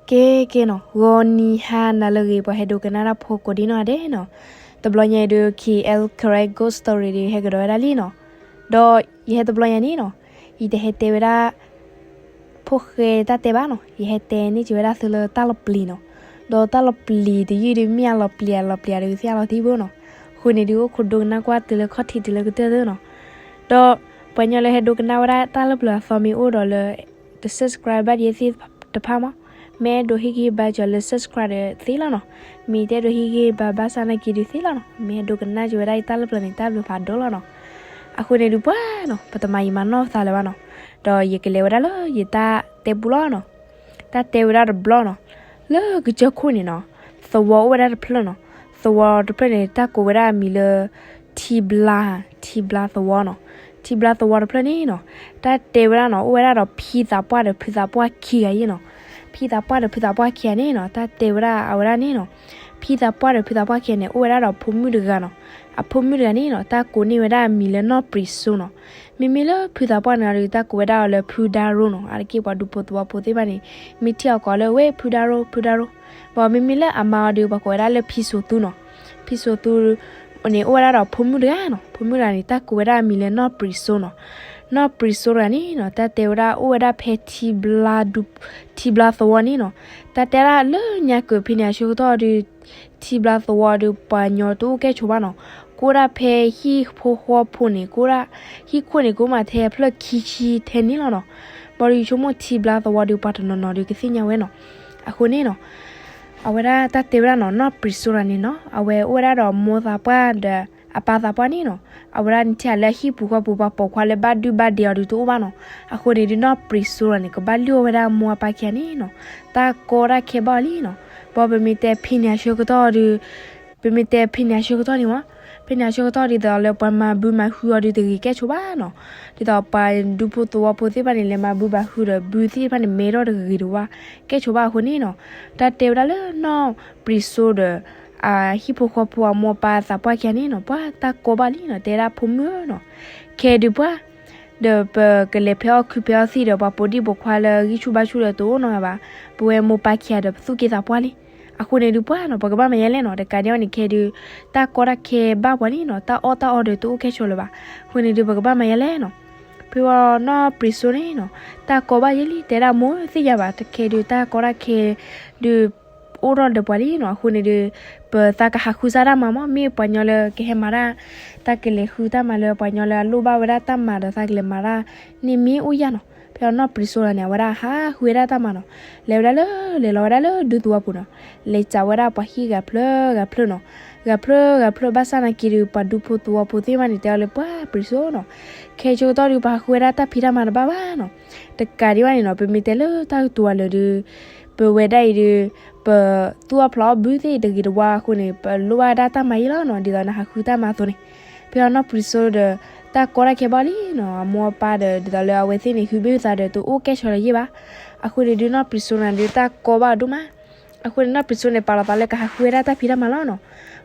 ကဲကဲနီၤ, ဂီၤနံၤဟါနၤလၢအဂ့ၤ ပှၤဟဲဒိကနၣ်တၢ်ဖိကိးဒံနီၢ်ဂၤဒဲးနီၤ. တဘျီညါအံၤဒုး K L Karen Ghost Story ဒုး ဟဲကဒီးဝဲဒၣ်လံနီၤ. ဒီးယဟဲတဘျီညါန့ၣ်နီၤ, ယတဟဲတဲဝဲဒၣ် ဖိၣ်ဃဲတၢ်တဲဘၣ်နီၤ, ယဟဲတဲန့ၢ်က့ၤဝဲဒၣ်သုလၢတၢ်လီၤပျံၤနီၤ. ဒီးတၢ်လီၤပျံၤတယုၢ်ဒုး မ့ၢ်အလီၤပျံၤအလီၤပျံၤဒုး သ့ၣ်ညါလီၤတံၢ်ဘၣ်နီၤ. အဃိန့ၣ်ဒုး အိၣ်ခိးဒိကနၣ်ကွၢ်တုၤလၢခီၣ်ထံးတုၤလၢကတၢၢ်သ့နီၤ. ဒီးပှၤကညီလၢဟဲဒိကနၣ်ဝဲဒၣ်တၢ်လၢပျၢၤအသီမ့ၢ်အိၣ်ဒီးလၢ တ subscribe ဘၣ်ဒံးသ့ၣ်တဖၣ်မး, မ့ၢ်အဲၣ်ဒိးဟ့ၣ်ဂံၢ်ဟ့ၣ်ဘါကၠီၤလၢ subscribe ဒီးသ့လီၤနီၤ. မ့ၢ်တအဲၣ်ဒိးဟ့ၣ်ဂံၢ်ဟ့ၣ်ဘါဘၣ်ဆၣ်နာ်က့ဒုးသ့လီၤနီၤ. မ့ၢ်ဟဲဒိကနၣ်က့ၤဝဲဒၣ်အံၤတၢ်လၢပျၢၤန့ၣ် တၢ်ဘျုးဖးဒိၣ်လီၤနီၤ. အဃိန့ၣ်ဒုးပှၤနီၤ ပတမၤယံာ်မၤနီၢ်ပသးလၢၤဘၣ်နီၤ. ဒီးယကလဲၤဝဲဒၣ်လၢယတၢ်တဲပူလီၤနီၤ. တၢ်တဲဝဲဒၣ်တဘျီနီၤ, လၢကစၢၢ်ခိၣ်န့ၣ်နီၤ, သဝီအိၣ်ဝဲဒၣ်တဖျၢၣ်နီၤ. သဝီတဖျၢၣ်န့ၣ် တၢ်ကိးဝဲဒၣ်အမံၤလၢ ထံဘျါ, ထံဘျါသဝီနီၤ. ထံဘျါသဝီတဖျၢၣ်န့ၣ်နီၤ, တၢ်တဲဝဲဒၣ်နီၤ အိၣ်ဝဲဒၣ်ဒီးဖံသးပှၢ်ဒီးဖုသးပှၢ်ခံဂၤယဲၢ်နီၤ. ဖံသးပှၢ်ဒီးဖုသးပှၢ်ခံဂၤန့ၣ်နီၤ, တၢ်တဲဝဲဒၣ်အဝဲဒၣ်န့ၣ်နီၤ, ဖံသးပှၢ်ဒီးဖုသးပှၢ်ခံဂၤန့ၣ် အိၣ်ဝဲဒၣ်ဒီးဖိမုၣ်တဂၤနီၤ. အဖိမုၣ်တဂၤန့ၣ်နီၤ တၢ်ကိးန့ၢ်ဝဲဒၣ်အမံၤလၢနီၢ်ပြံၤစိနီၤ. မ့မ့ၢ်လၢဖုသးပှၢ်န့ၣ်အီၤဒီး တၢ်ကိးဝဲဒၣ်အီၤလၢဖုဒါရိနီၤ. အါတက့ၢ်ပှၤဒူဖိသဝီဖိသ့ၣ်တဖၣ်န့ၣ် မ့ၢ်ထံၣ်အီၤကိးလၢ ဝဲဖုဒါရိ ဖုဒါရိ. ဘၣ်မ့မ့ၢ်လၢအမါအီၤဒီး ပှၤကိးဝဲဒၣ်လၢဖံစိၤသူနီၤ. ဖံစိၤသူန့ၣ် အိၣ်ဝဲဒၣ်ဒီးဖိမုၣ်တဂၤနီၤ. ဖိမုၣ်တဂၤန့ၣ် တၢ်ကိးဝဲဒၣ်အမံၤလၢနီၢ်ပြံၤစိနီၤ. နီၢ်ပြံၤစိတဂၤန့ၣ်နီၤ တၢ်တဲဝဲဒၣ်အိၣ်ဝဲဒၣ်ဖဲ ထံဘျါသဝီန့ၣ်နီၤ. တၢ်တဲဒၣ်လၢညါကၢၢ်ဖဲန့ၣ်အဆၢကတီၢ်ဒီး ထံဘျါသဝီဒီး ပှၤကညီတအိၣ်ကဲၣ်ဆိးဘၣ်နီၤ. ကအိၣ်ဒၣ်ဖဲဟံၣ်ဖိဃီဖိန့ၣ် ကအိၣ်ဒၣ် ဟံၣ်ခိၣ်န့ၣ်ကအိၣ်မးထဲအဖျၢၣ်ခံဆံထဲန့ၣ်လီၤနီၤ. ဘၣ်ဒီးယဆိကမိၣ်ထံဘျါသဝီဒီး ပှၤတနီၤနီၤဒီးကသ့ၣ်ညါဝဲနီၤ. အဃိန့ၣ်နီၤ အဝဲဒၣ်တၢ်တဲဝဲဒၣ်နီၤ နီၢ်ပြံၤစိတဂၤန့ၣ်နီၤ အဝဲအိၣ်ဝဲဒၣ်ဒီးမိၢ်သးပှၢ်ဒီးအပၢ်သးပှၢ်န့ၣ်နီၤ. အဝဲဒၣ်နထံၣ်လၢဟံၣ်ပူၤဃီပူၤ ပှၤပိာ်ခွါလၢဘၣ်ဒုၣ်ဘၣ်ဒဲအီၤဒီးတအိၣ်ဘၣ်နီၤ. အဃိန့ၣ်ဒုး နီၢ်ပြံၤစိတဂၤန့ၣ် ကဘၣ်လုၢ်အီၣ်ဝဲဒၣ်မိၢ်အပၢ်ခံဂၤန့ၣ်နီၤ တၢ်ကီတၢ်ခဲဘၣ်အီၤလံနီၤ. ဘၣ်ပမ့ၢ်တဲဖဲန့ၣ်အဆၢကတီၢ်ဒီး ပမ့ၢ်တဲဖဲန့ၣ်အဆၢကတီၢ်န့ၣ်မး, ဖဲန့ၣ်အဆၢကတီၢ်ဒ်သိးလၢပှၤမၤဘုမၤဟုအီၤဒီးတဂ့ၤကဲၣ်ဆိးဘၣ်နီၤ. ဒ်သိးပှၤဒူဖိသဝီဖိသ့ၣ်တဖၣ်န့ၣ် လဲၤမၤဘုမၤဟုဒီးဘုသ့ၣ်တဖၣ်န့ၣ် မဲထီၣ်တဂ့ၤတဝါ ကဲၣ်ဆိးဘၣ်အဃိန့ၣ်နီၤ. တၢ်တဲဝဲဒၣ်လၢနီၢ်ပြံၤစိဒီး အဟံၣ်ဖိဃီဖိအမိၢ်အပၢ်သးပှၢ်ခံဂၤန့ၣ်နီၤ ပှၤတၢ်ကီဘၣ်လံနီၤ တဲဒၣ်ဖိမုၣ်ဧၢနီၤ. ခဲဒုးပှၤ ဒီးပကလဲၤဖဲအီၣ်ခုဖဲအီၣ်သံၣ်ဒီး ပှၤပိာ်ဒံၣ်ပိာ်ခွါလၢဂံၢ်ဆူၣ်ဘါဆူၣ်ဒီးတအိၣ်နီတဂၤဘၣ်. ပဝဲမိၢ်ပၢ်ခံဂၤဒီးပသူၣ်က့သးပှၢ်လံ. အဃိန့ၣ်ဒုးပှၤနီၤ ပကဘၣ်မၤယဲလဲၣ်နီၤ. တကးဒံးဘၣ်န့ၣ် ခဲဒုး တၢ်ကီတၢ်ခဲဘၣ်ပှၤလံနီၤ. တၢ်အီၣ်တၢ်အီဒီးတအိၣ်ကဲၣ်ဆိးလၢၤဘၣ်. အဃိန့ၣ်ဒုး ပကဘၣ်မၤယဲလဲၣ်နီၤ. ဖဲဝဲနီၢ်ပြံၤစိန့ၣ်နီၤ တၢ်ကီဘၣ်ယဲလံ တဲဒၣ်မိၢ်သ့ၣ်ညါဘၣ် တခဲဒုး တၢ်ကီတၢ်ခဲဒုး အိၣ်ထီၣ်ဒီးပှၤလံနီၤ. အဃိန့ၣ်ဒုး ပသးကဟးဃုစၢ်တၢ်မၤမး မ့ၢ်ပှၤကညီလၢကဟဲမၤတၢ် တၢ်ကလဲၤဃုတၢ်မၤလၢပှၤကညီလၢအလိၣ်ဘၣ်ဝဲဒၣ်တၢ်မၤဒီး သးကလဲၤမၤတၢ်န့ၣ်မ့ၢ်အိၣ်ယၢ်နီၤ. ဖဲအနီၢ်ပြံၤစိတဂၤန့ၣ် အဝဲဒၣ်ဟးဃုဝဲဒၣ်တၢ်မၤနီၤ. လဲၤဝဲဒၣ်လၢ လဲၤလီၤဝဲဒၣ်လၢဒူသဝီပူၤနီၤ. လဲၤစးဝဲဒၣ်ပှၤဟံၣ်ဂၤဖျၢၣ်ဂၤဖျၢၣ်နီၤ. ဂၤဖျၢၣ်ဂၤဖျၢၣ် ဘၣ်ဆၣ်နာ်က့ဒုး ပှၤဒူဖိသဝီဖိသ့ၣ်တဖၣ်န့ၣ် တဲအီၤလၢပှၤပြံၤစိနီၤ. ခဲဆၢကတီၢ်ဒုး ပဟးဃုဝဲဒၣ်တၢ်ဖံးတၢ်မၤတဘၣ်ဘၣ်နီၤ. တကးဒံးဘၣ်န့ၣ်နီၤ ပမ့ၢ်တဲလၢတၢ်ကတိၤအလၢာ်ဒုး ပဝဲဒၣ်အံၤဒုး ပသူၣ်အီၣ်ဖျးအီၣ်ဘုသ့ၣ်တဂ့ၤတဝါအဃိန့ၣ် ပလိၣ်ဘၣ်ဝဲဒၣ်တၢ်မၤယဲလီၤနီၤ. ဒ်သိးနဟးဃုတၢ်မၤအသိးန့ၣ် ဖဲအနီၢ်ပြံၤစိဒီး တၢ်ကီတၢ်ခဲဘၣ်လံနီၤ. အမိၢ်အပၢ်ဒီး ဒ်သိးလၢအဝဲသ့ၣ်န့ၣ် ဟုဘ့ၣ်ဟုသးဒီးတအိၣ်ကဲၣ်ဆိးလၢၤယဲၢ်ဘၣ်. အဃိန့ၣ်ဒုး နီၢ်ပြံၤစိန့ၣ်ဒုး တၢ်ကီဘၣ်အဒိၣ်မး. အဃိန့ၣ် နီၢ်ပြံၤစိန့ၣ် ပာ်လီၤသးလၢကဟးဃုဝဲဒၣ်တၢ်ဖံးတၢ်မၤလီၤနီၤ.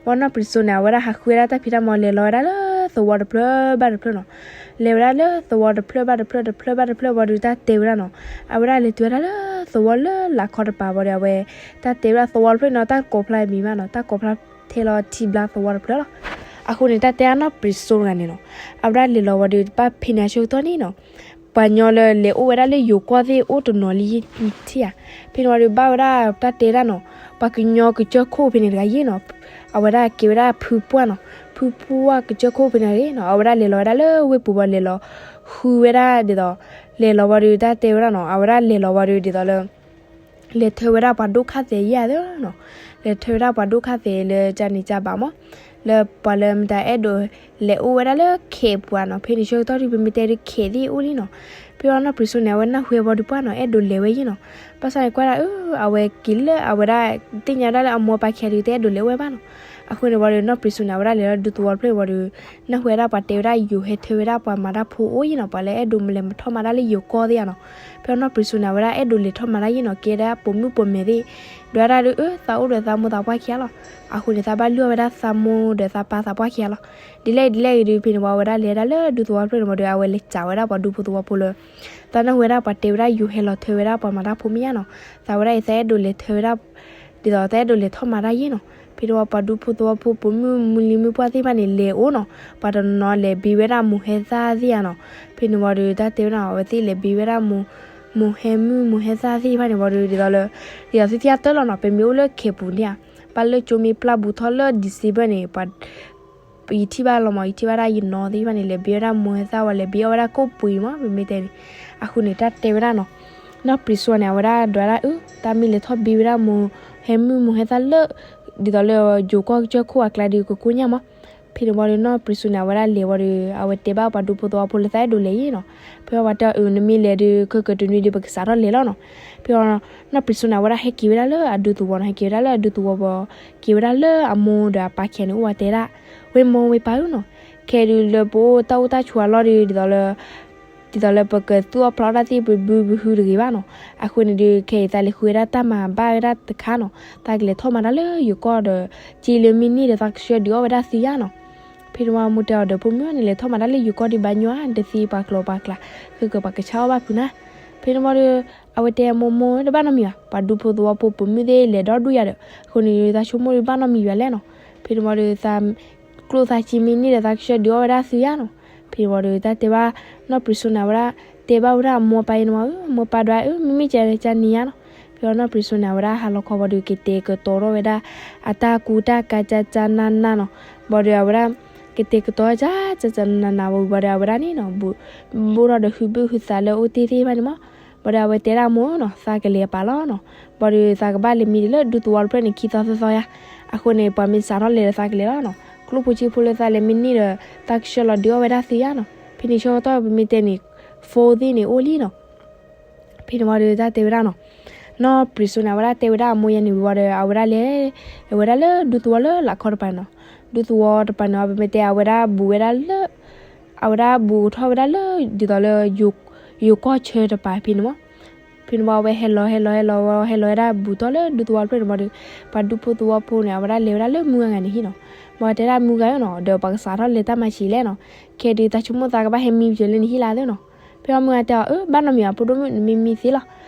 ဘၣ်နီၢ်ပြံၤစိန့ၣ် အဝဲဒၣ်ဟးဃုဝဲဒၣ်တၢ်ဖံးတၢ်မၤ လဲၤလီၤဝဲဒၣ်လၢသဝီတဖျၢၣ်ဘၣ်တဖျၢၣ်နီၤ. လဲၤဝဲဒၣ်လၢသဝီတဖျၢၣ်ဘၣ်တဖျၢၣ် တဖျၢၣ်ဘၣ်တဖျၢၣ်ဘၣ်ဒီး တၢ်တဲဝဲဒၣ်နီၤ. အဝဲဒၣ်လဲၤတုၤဝဲဒၣ်လၢသဝီလၢလာ်ခီတပၤဘၣ်ဒီး အဝဲ တၢ်တဲဝဲဒၣ်သဝီတဖျၢၣ်န့ၣ် တၢ်ကိးဖျါမံၤမးနီၤ. တၢ်ကိးဖျါထဲလီၤထံဘျါသဝီတဖျၢၣ်လီၤ. အဃိန့ၣ် တၢ်တဲအနီၢ်ပြံၤစိတဂၤန့ၣ်နီၤ. အဝဲဒၣ်လဲၤလီၤဝံၤဒီး ဘၣ်ဖဲန့ၣ်အဆၢကတီၢ်န့ၣ်နီၤ ပှၤကညီလၢလဲၤအိၣ်ဝဲဒၣ်လၢယိၤကီၢ်သ့ၣ်အိၣ်တနီၤလံထံဧါ. ဖဲန့ၣ်ဝံၤဒီးဘၣ်ဝဲဒၣ်တၢ်တဲဒၣ်နီၤ ပှၤကညီကစၢၢ်ခိၣ်ဖဲန့ၣ်တဂၤယဲၢ်နီၤ. အဝဲဒၣ်ကဲဝဲဒၣ်ဖုပှၢ်နီၤ. ဖုပှၢ်ကစၢၢ်ခိၣ်ဖဲန့ၣ်တဂၤနီၤ အဝဲဒၣ်လဲၤလီၤဝဲဒၣ်လၢဝ့ၢ်ပူၤဘၣ် လဲၤလီၤဃုဝဲဒၣ်ဒ်သိး လဲၤလီၤဝံၤဒီးတၢ်တဲဝဲဒၣ်နီၤ အဝဲဒၣ်လဲၤလီၤဝံၤဒီးဒ်သိးလၢ လဲၤထၢဝဲဒၣ်ပှၤဒိၣ်ခါသဲးယဲၢ်ဧါသ့နီၤ. လဲၤထၢဝဲဒၣ်ပှၤဒိၣ်ခါသဲးလၢကန့ၣ်ကဘၣ်မး လၢပှၤလၢမတၤအဲၣ်ဒိးလဲၤအိၣ်ဝဲဒၣ်လၢခဲးပူၤဧါနီၤ. ဖဲန့ၣ်ဆၢကတီၢ်ဒုး ပမ့ၢ်တဲဒုးခဲးသ့ၣ်အိၣ်လံနီၤ. ဖဲအနီၢ်ပြံၤစိန့ၣ် အဝဲနၢ်ဟူဝဲဘၣ်ဒီးပှၢ်နီၤ အဲၣ်ဒိးလဲၤဝဲယဲၢ်နီၤ. ဘၣ်ဆၣ်န့ၣ်ကွၢ်ဒၣ်အၢ အဝဲက့ၤလၢအဝဲဒၣ် သ့ၣ်ညါဒၣ်လၢအမိၢ်အပၢ်ခံဂၤဒုး တအဲၣ်ဒိးလဲၤအိၣ်ဝဲဘၣ်နီၤ. အဃိန့ၣ်ဝံၤဒီး နီၢ်ပြံးစိန့ၣ် အဝဲဒၣ်လဲၤလီၤဒူသဝီတဖျၢၣ်န့ၣ်ဝံၤဒီး နၢ်ဟူဝဲဒၣ်ပှၤတဲဝဲဒၣ်ယိၤဟဲထၢဝဲဒၣ်ပှၤမၤတၢ်ဖိအိၣ်ယံၤနီၤ, ပှၤလၢအဲၣ်ဒိးလဲၤထီၣ်မၤတၢ်လၢယိၤကီၢ်သ့ၣ်ဧါနီၤ. ဖဲအနီၢ်ပြံးစိန့ၣ် အဝဲဒၣ်အဲၣ်ဒိးလဲၤထီၣ်မၤတၢ်ယံၤနီၤ, ကဲဒၣ်ပိာ်မုၣ်ပိာ်မၢၤသ့ၣ်, ဒွးဒၣ်ဒုး အၢ သးအိၣ်ဒီးသးမိၢ်သးပှၢ်ခံဂၤလီၤ. အဃိန့ၣ် သးဘၣ်လုၢ်အီၣ်ဝဲဒၣ်သးမိၢ်ဒီးသးပၢ်သးပှၢ်ခံဂၤလီၤ. ဒ်လဲၣ်ဒ်လဲၣ်ဂ့ၤဒုး ဖဲန့ၣ်ဝံၤ အဝဲဒၣ်လဲၤဒၣ်လၢဒူသဝီတဖျၢၣ်န့ၣ်ဝံၤဒီး အဝဲလဲၤစံးဝဲဒၣ်ပှၤဒူဖိသဝီဖိလၢ သးနၢ်ဟူဝဲဒၣ်ပှၤတဲဝဲဒၣ်ယိၤဟဲလီၤထၢဝဲဒၣ်ပှၤမၤတၢ်ဖိမ့ၢ်ဧါနီၤ, သးဝဲဒၣ်အံၤသးအဲၣ်ဒိးလဲၤထၢဝဲဒၣ် ဒ်သိးသးအဲၣ်ဒိးလဲၤထီၣ်မၤတၢ်ယံၤနီၤ. ဖဲန့ၣ်ဝံၤပှၤဒူဖိသဝီဖိပိာ်မုၣ်မုၢ်လံၤမုၢ်ပှၢ်သ့ၣ်တဖၣ်န့ၣ် လဲၤအိၣ်နီၤ, ပှၤတနီၤနီၤလဲၤဘ့ဝဲဒၣ်မိၢ်ဟဲသၣ်သ့ၣ်ဧါနီၤ. ဖဲန့ၣ်ဝံၤဒီး တၢ်တဲဝဲဒၣ် အဝဲသ့ၣ်လဲၤဘ့ဝဲဒၣ်မိၢ် မိၢ်ဟဲမုၣ်မိၢ်ဟဲသၣ်သ့ၣ်တဖၣ်န့ၣ်ဝံၤဒီး ဒ်သိးလၢ ဒ်သိးသုသ့ၣ်ညါတၢ်လီၤနီၤ, ပမ့ၢ်အိၣ်လၢခဲပူၤန့ၣ်ဧါ, ဘၣ်လၢကၠိမ့ၢ်ပျၢ်ဘူးထီၣ်လၢ December န့ၣ် ပှၤ ယထံၣ်ဘၣ်လီၤမး, ယထံၣ်ဘၣ်ဒၣ်ယနီၢ်သ့ၣ်တဖၣ်န့ၣ် လဲၤဘ့ဝဲဒၣ်မိၢ်ဟဲသၣ်ဝံၤ လဲၤဘ့အီၣ်ဝဲဒၣ်ကိၣ်ပှ့ၤမး ပမ့ၢ်တဲန့ၣ်. အဃိန့ၣ် တၢ်တဲဝဲဒၣ်နီၤ, နီၢ်ပြံးစိန့ၣ် အဝဲဒၣ်ဒွးဒၣ်အၢ သးမ့ၢ်လဲၤထီၣ်ဘ့ဝဲဒၣ်မိၢ်ဟဲမုၣ်မိၢ်ဟဲသၣ်လၢ ဒ်သိးလၢယိၤကီၢ်ကစၢၢ်ခိၣ်အကျါဒီး ကကိညၢ်မး. ဖဲန့ၣ်ဝံၤဒီး နီၢ်ပြံးစိန့ၣ် အဝဲဒၣ်လဲၤဝံၤဒီး အဝဲတဲဘၣ်ပှၤဒူဖိသဝီဖိလၢသးအဲၣ်ဒိးလဲၤယံၤနီၤ. ဖဲပှၤတဲအီၤ အၢ နမ့ၢ်လဲၤဒီး ခဲကတနွံဒီး ပကစးထီၣ်လဲၤလီၤနီၤ. ဖဲ နီၢ်ပြံးစိန့ၣ် အဝဲဒၣ်ဟဲက့ၤဝဲဒၣ်လၢအဒူသဝီနီၤ, ဟဲက့ၤဝဲဒၣ်လၢအဒူသဝီဝံၤ က့ၤဝဲဒၣ်လၢအမိၢ်ဒီးအပၢ်ခံဂၤန့ၣ် အိၣ်ဝဲတဲဒၣ်, ဝဲမိၢ်ဝဲပၢ်ဧၢနီၤ, ခဲဒုးလၢပအိၣ်တၢ်အိၣ်တၢ်ဆိးအလီၢ်ဒီး ဒ်သိးလၢ ဒ်သိးလၢပကသူၣ်အီၣ်ဖျးအီၣ်တၢ်သ့ၣ် ပဘုပဟုတဂ့ၤဘၣ်နီၤ. အဃိန့ၣ်ဒီး ခဲအံၤသးလဲၤဃုဝဲဒၣ်တၢ်မၤဘၣ်ဝဲဒၣ်တခါနီၤ, သးကလဲၤထီၣ်မၤတၢ်လၢယိၤကီၢ်ဒီး စ့လၢမ့ၢ်န့ၢ်ဒီး သးကဆှၢဒုးအီၣ်ဝဲဒၣ်သုယါနီၤ. ဖဲန့ၣ်ဝံၤ မိၢ်တဲအီၤဒီး ဖိမုၣ်န့ၣ် လဲၤထီၣ်မၤတၢ်လၢယိၤကီၢ်ဒီး ဘၣ်ညီဧါ, တသ့ပှၤကျိာ်ပှၤကျဲ ဃုကပှၤကဆါအီၣ်ဘၣ်ဖုးနၤ. ဖဲန့ၣ်ဝံၤဒီး အဝဲတဲ မိၢ်မိၢ် တဘၣ်နီတမံၤဘၣ်, ပှၤဒူဖိသဝီဖိပိာ်မုၣ်သ့ၣ် လဲၤဒီဒူၣ်ယၤဒီး အဃိန့ၣ်ဒီး သးဆိကမိၣ်ဒီး ဘၣ်နီတမံၤဘၣ်လဲၣ်နီၤ. ဖဲန့ၣ်ဝံၤဒီး သး ကျိၣ်သးစ့မ့ၢ်န့ၢ်ဒီး သးကဆှၢဒုးအီၣ်ဝဲဒၣ်သုယါနီၤ. ဖဲန့ၣ်ဝံၤဒီး တၢ်တဲဘၣ် နီၢ်ပြံးစိန့ၣ် အဝဲဒၣ် တဲဘၣ်ဝဲဒၣ်အမိၢ်အပၢ်အံၤန့ၣ်မး, အၢ အမိၢ်ပၢ်ဒွး အၢ မ့မ့ၢ်ကဲန့ၣ်ကန့ၣ်ယါနီၤ. ဖဲအီၤ နီၢ်ပြံးစိန့ၣ် အဝဲဒၣ်ဟးလီၤခီဝံၤဒီး ကတဲာ်ကတီၤထီၣ်ဝဲဒၣ် အတၢ်ကူတၢ်ကၤ ကကနနနီၤ. ဘၣ်ဒီးအဝဲဒၣ် ကတဲာ်ကတီၤ ကကနနဝံၤဘၣ်ဒီး အဝဲဒၣ်န့ၣ်နီၤ ဘိၣ်ထီၣ်ဒီး ဟုဘုၣ်ဟုသးလၢအအိၣ်တ့ၢ်သ့ၣ်တဖၣ်န့ၣ်မး. ဘၣ်ဒီးအဝဲတဲဒၣ်မိၢ်နီၤ သးကလဲၤအပာ်လီၤနီၤ. ဘၣ်ဒီးသးကဘၣ်လဲၤမံဒ်လၢဒူသဝီတဖျၢၣ်န့ၣ် ခံသီသၢသီယါ. အဃိန့ၣ် ပှၤမ့ၢ်စးထီၣ်လဲၤဒီးသးကလဲၤလီၤနီၤ. ကျိၣ်ဖိစ့ဖိလၢသးလဲၤမ့ၢ်န့ၢ်ဒီး သးကဆှၢလီၤဒုးအီၣ်ဝဲဒၣ်သုယါနီၤ. ဖဲန့ၣ်ဆၢကတီၢ် ပမ့ၢ်တဲန့ၣ် phone သ့ၣ်န့ၣ်အိၣ်လံနီၤ. ဖဲန့ၣ်ဝံၤဒီး တၢ်တဲဝဲဒၣ်နီၤ, နီၢ်ပြံးစိန့ၣ် အဝဲဒၣ်တဲဝဲဒၣ်အမိၢ်ယါန့ၣ်ဝံၤဒီး အဝဲဒၣ်လဲၤ လဲၤဝဲဒၣ်လၢဒူသဝီလၢလာ်ခီတပၤနီၤ. ဒူသဝီတပၤန့ၣ် ပမ့ၢ်တဲ အဝဲဒၣ်ဘူးဝဲဒၣ်လၢ အဝဲဒၣ်ဘူးကထီၣ်ဝဲဒၣ်လၢ ဒ်သိးလၢ ယိၤကီၢ်ဆၢတပၤဖဲန့ၣ်မး. ဖဲန့ၣ်ဝံၤ အဝဲဟဲလီၤဟဲလီၤဟဲလီၤဝံၤ ဟဲလီၤဝဲဒၣ်ဘူးထီၣ်လၢဒူသဝီတဖျၢၣ်န့ၣ်ဝံၤဒီး ပှၤဒူဖိသဝီဖိန့ၣ် အဝဲဒၣ်လဲၤဝဲဒၣ်လၢမုၢ်ဂၤန့ၣ်ဟံၣ်နီၤ. ဘၣ်တဲဒၣ်မုၢ်ဂၤဧၢနီၤ ဒီးပှၤကစးထီၣ်လဲၤတၢ်မၤဆံးလဲၣ်နီၤ. ခဲဒုးသးဆိကမိၣ်သးကဘၣ်ဟဲမံပှဲၤလၢနဟံၣ်လၢသ့ၣ်နီၤ. ဖဲအီၤမုၢ်ဂၤတဲအီၤ အၢ ဘၣ်နီတမံၤဘၣ် ဖိဒိၣ်မုၣ် နမ့ၢ်မံသ့လီၤ.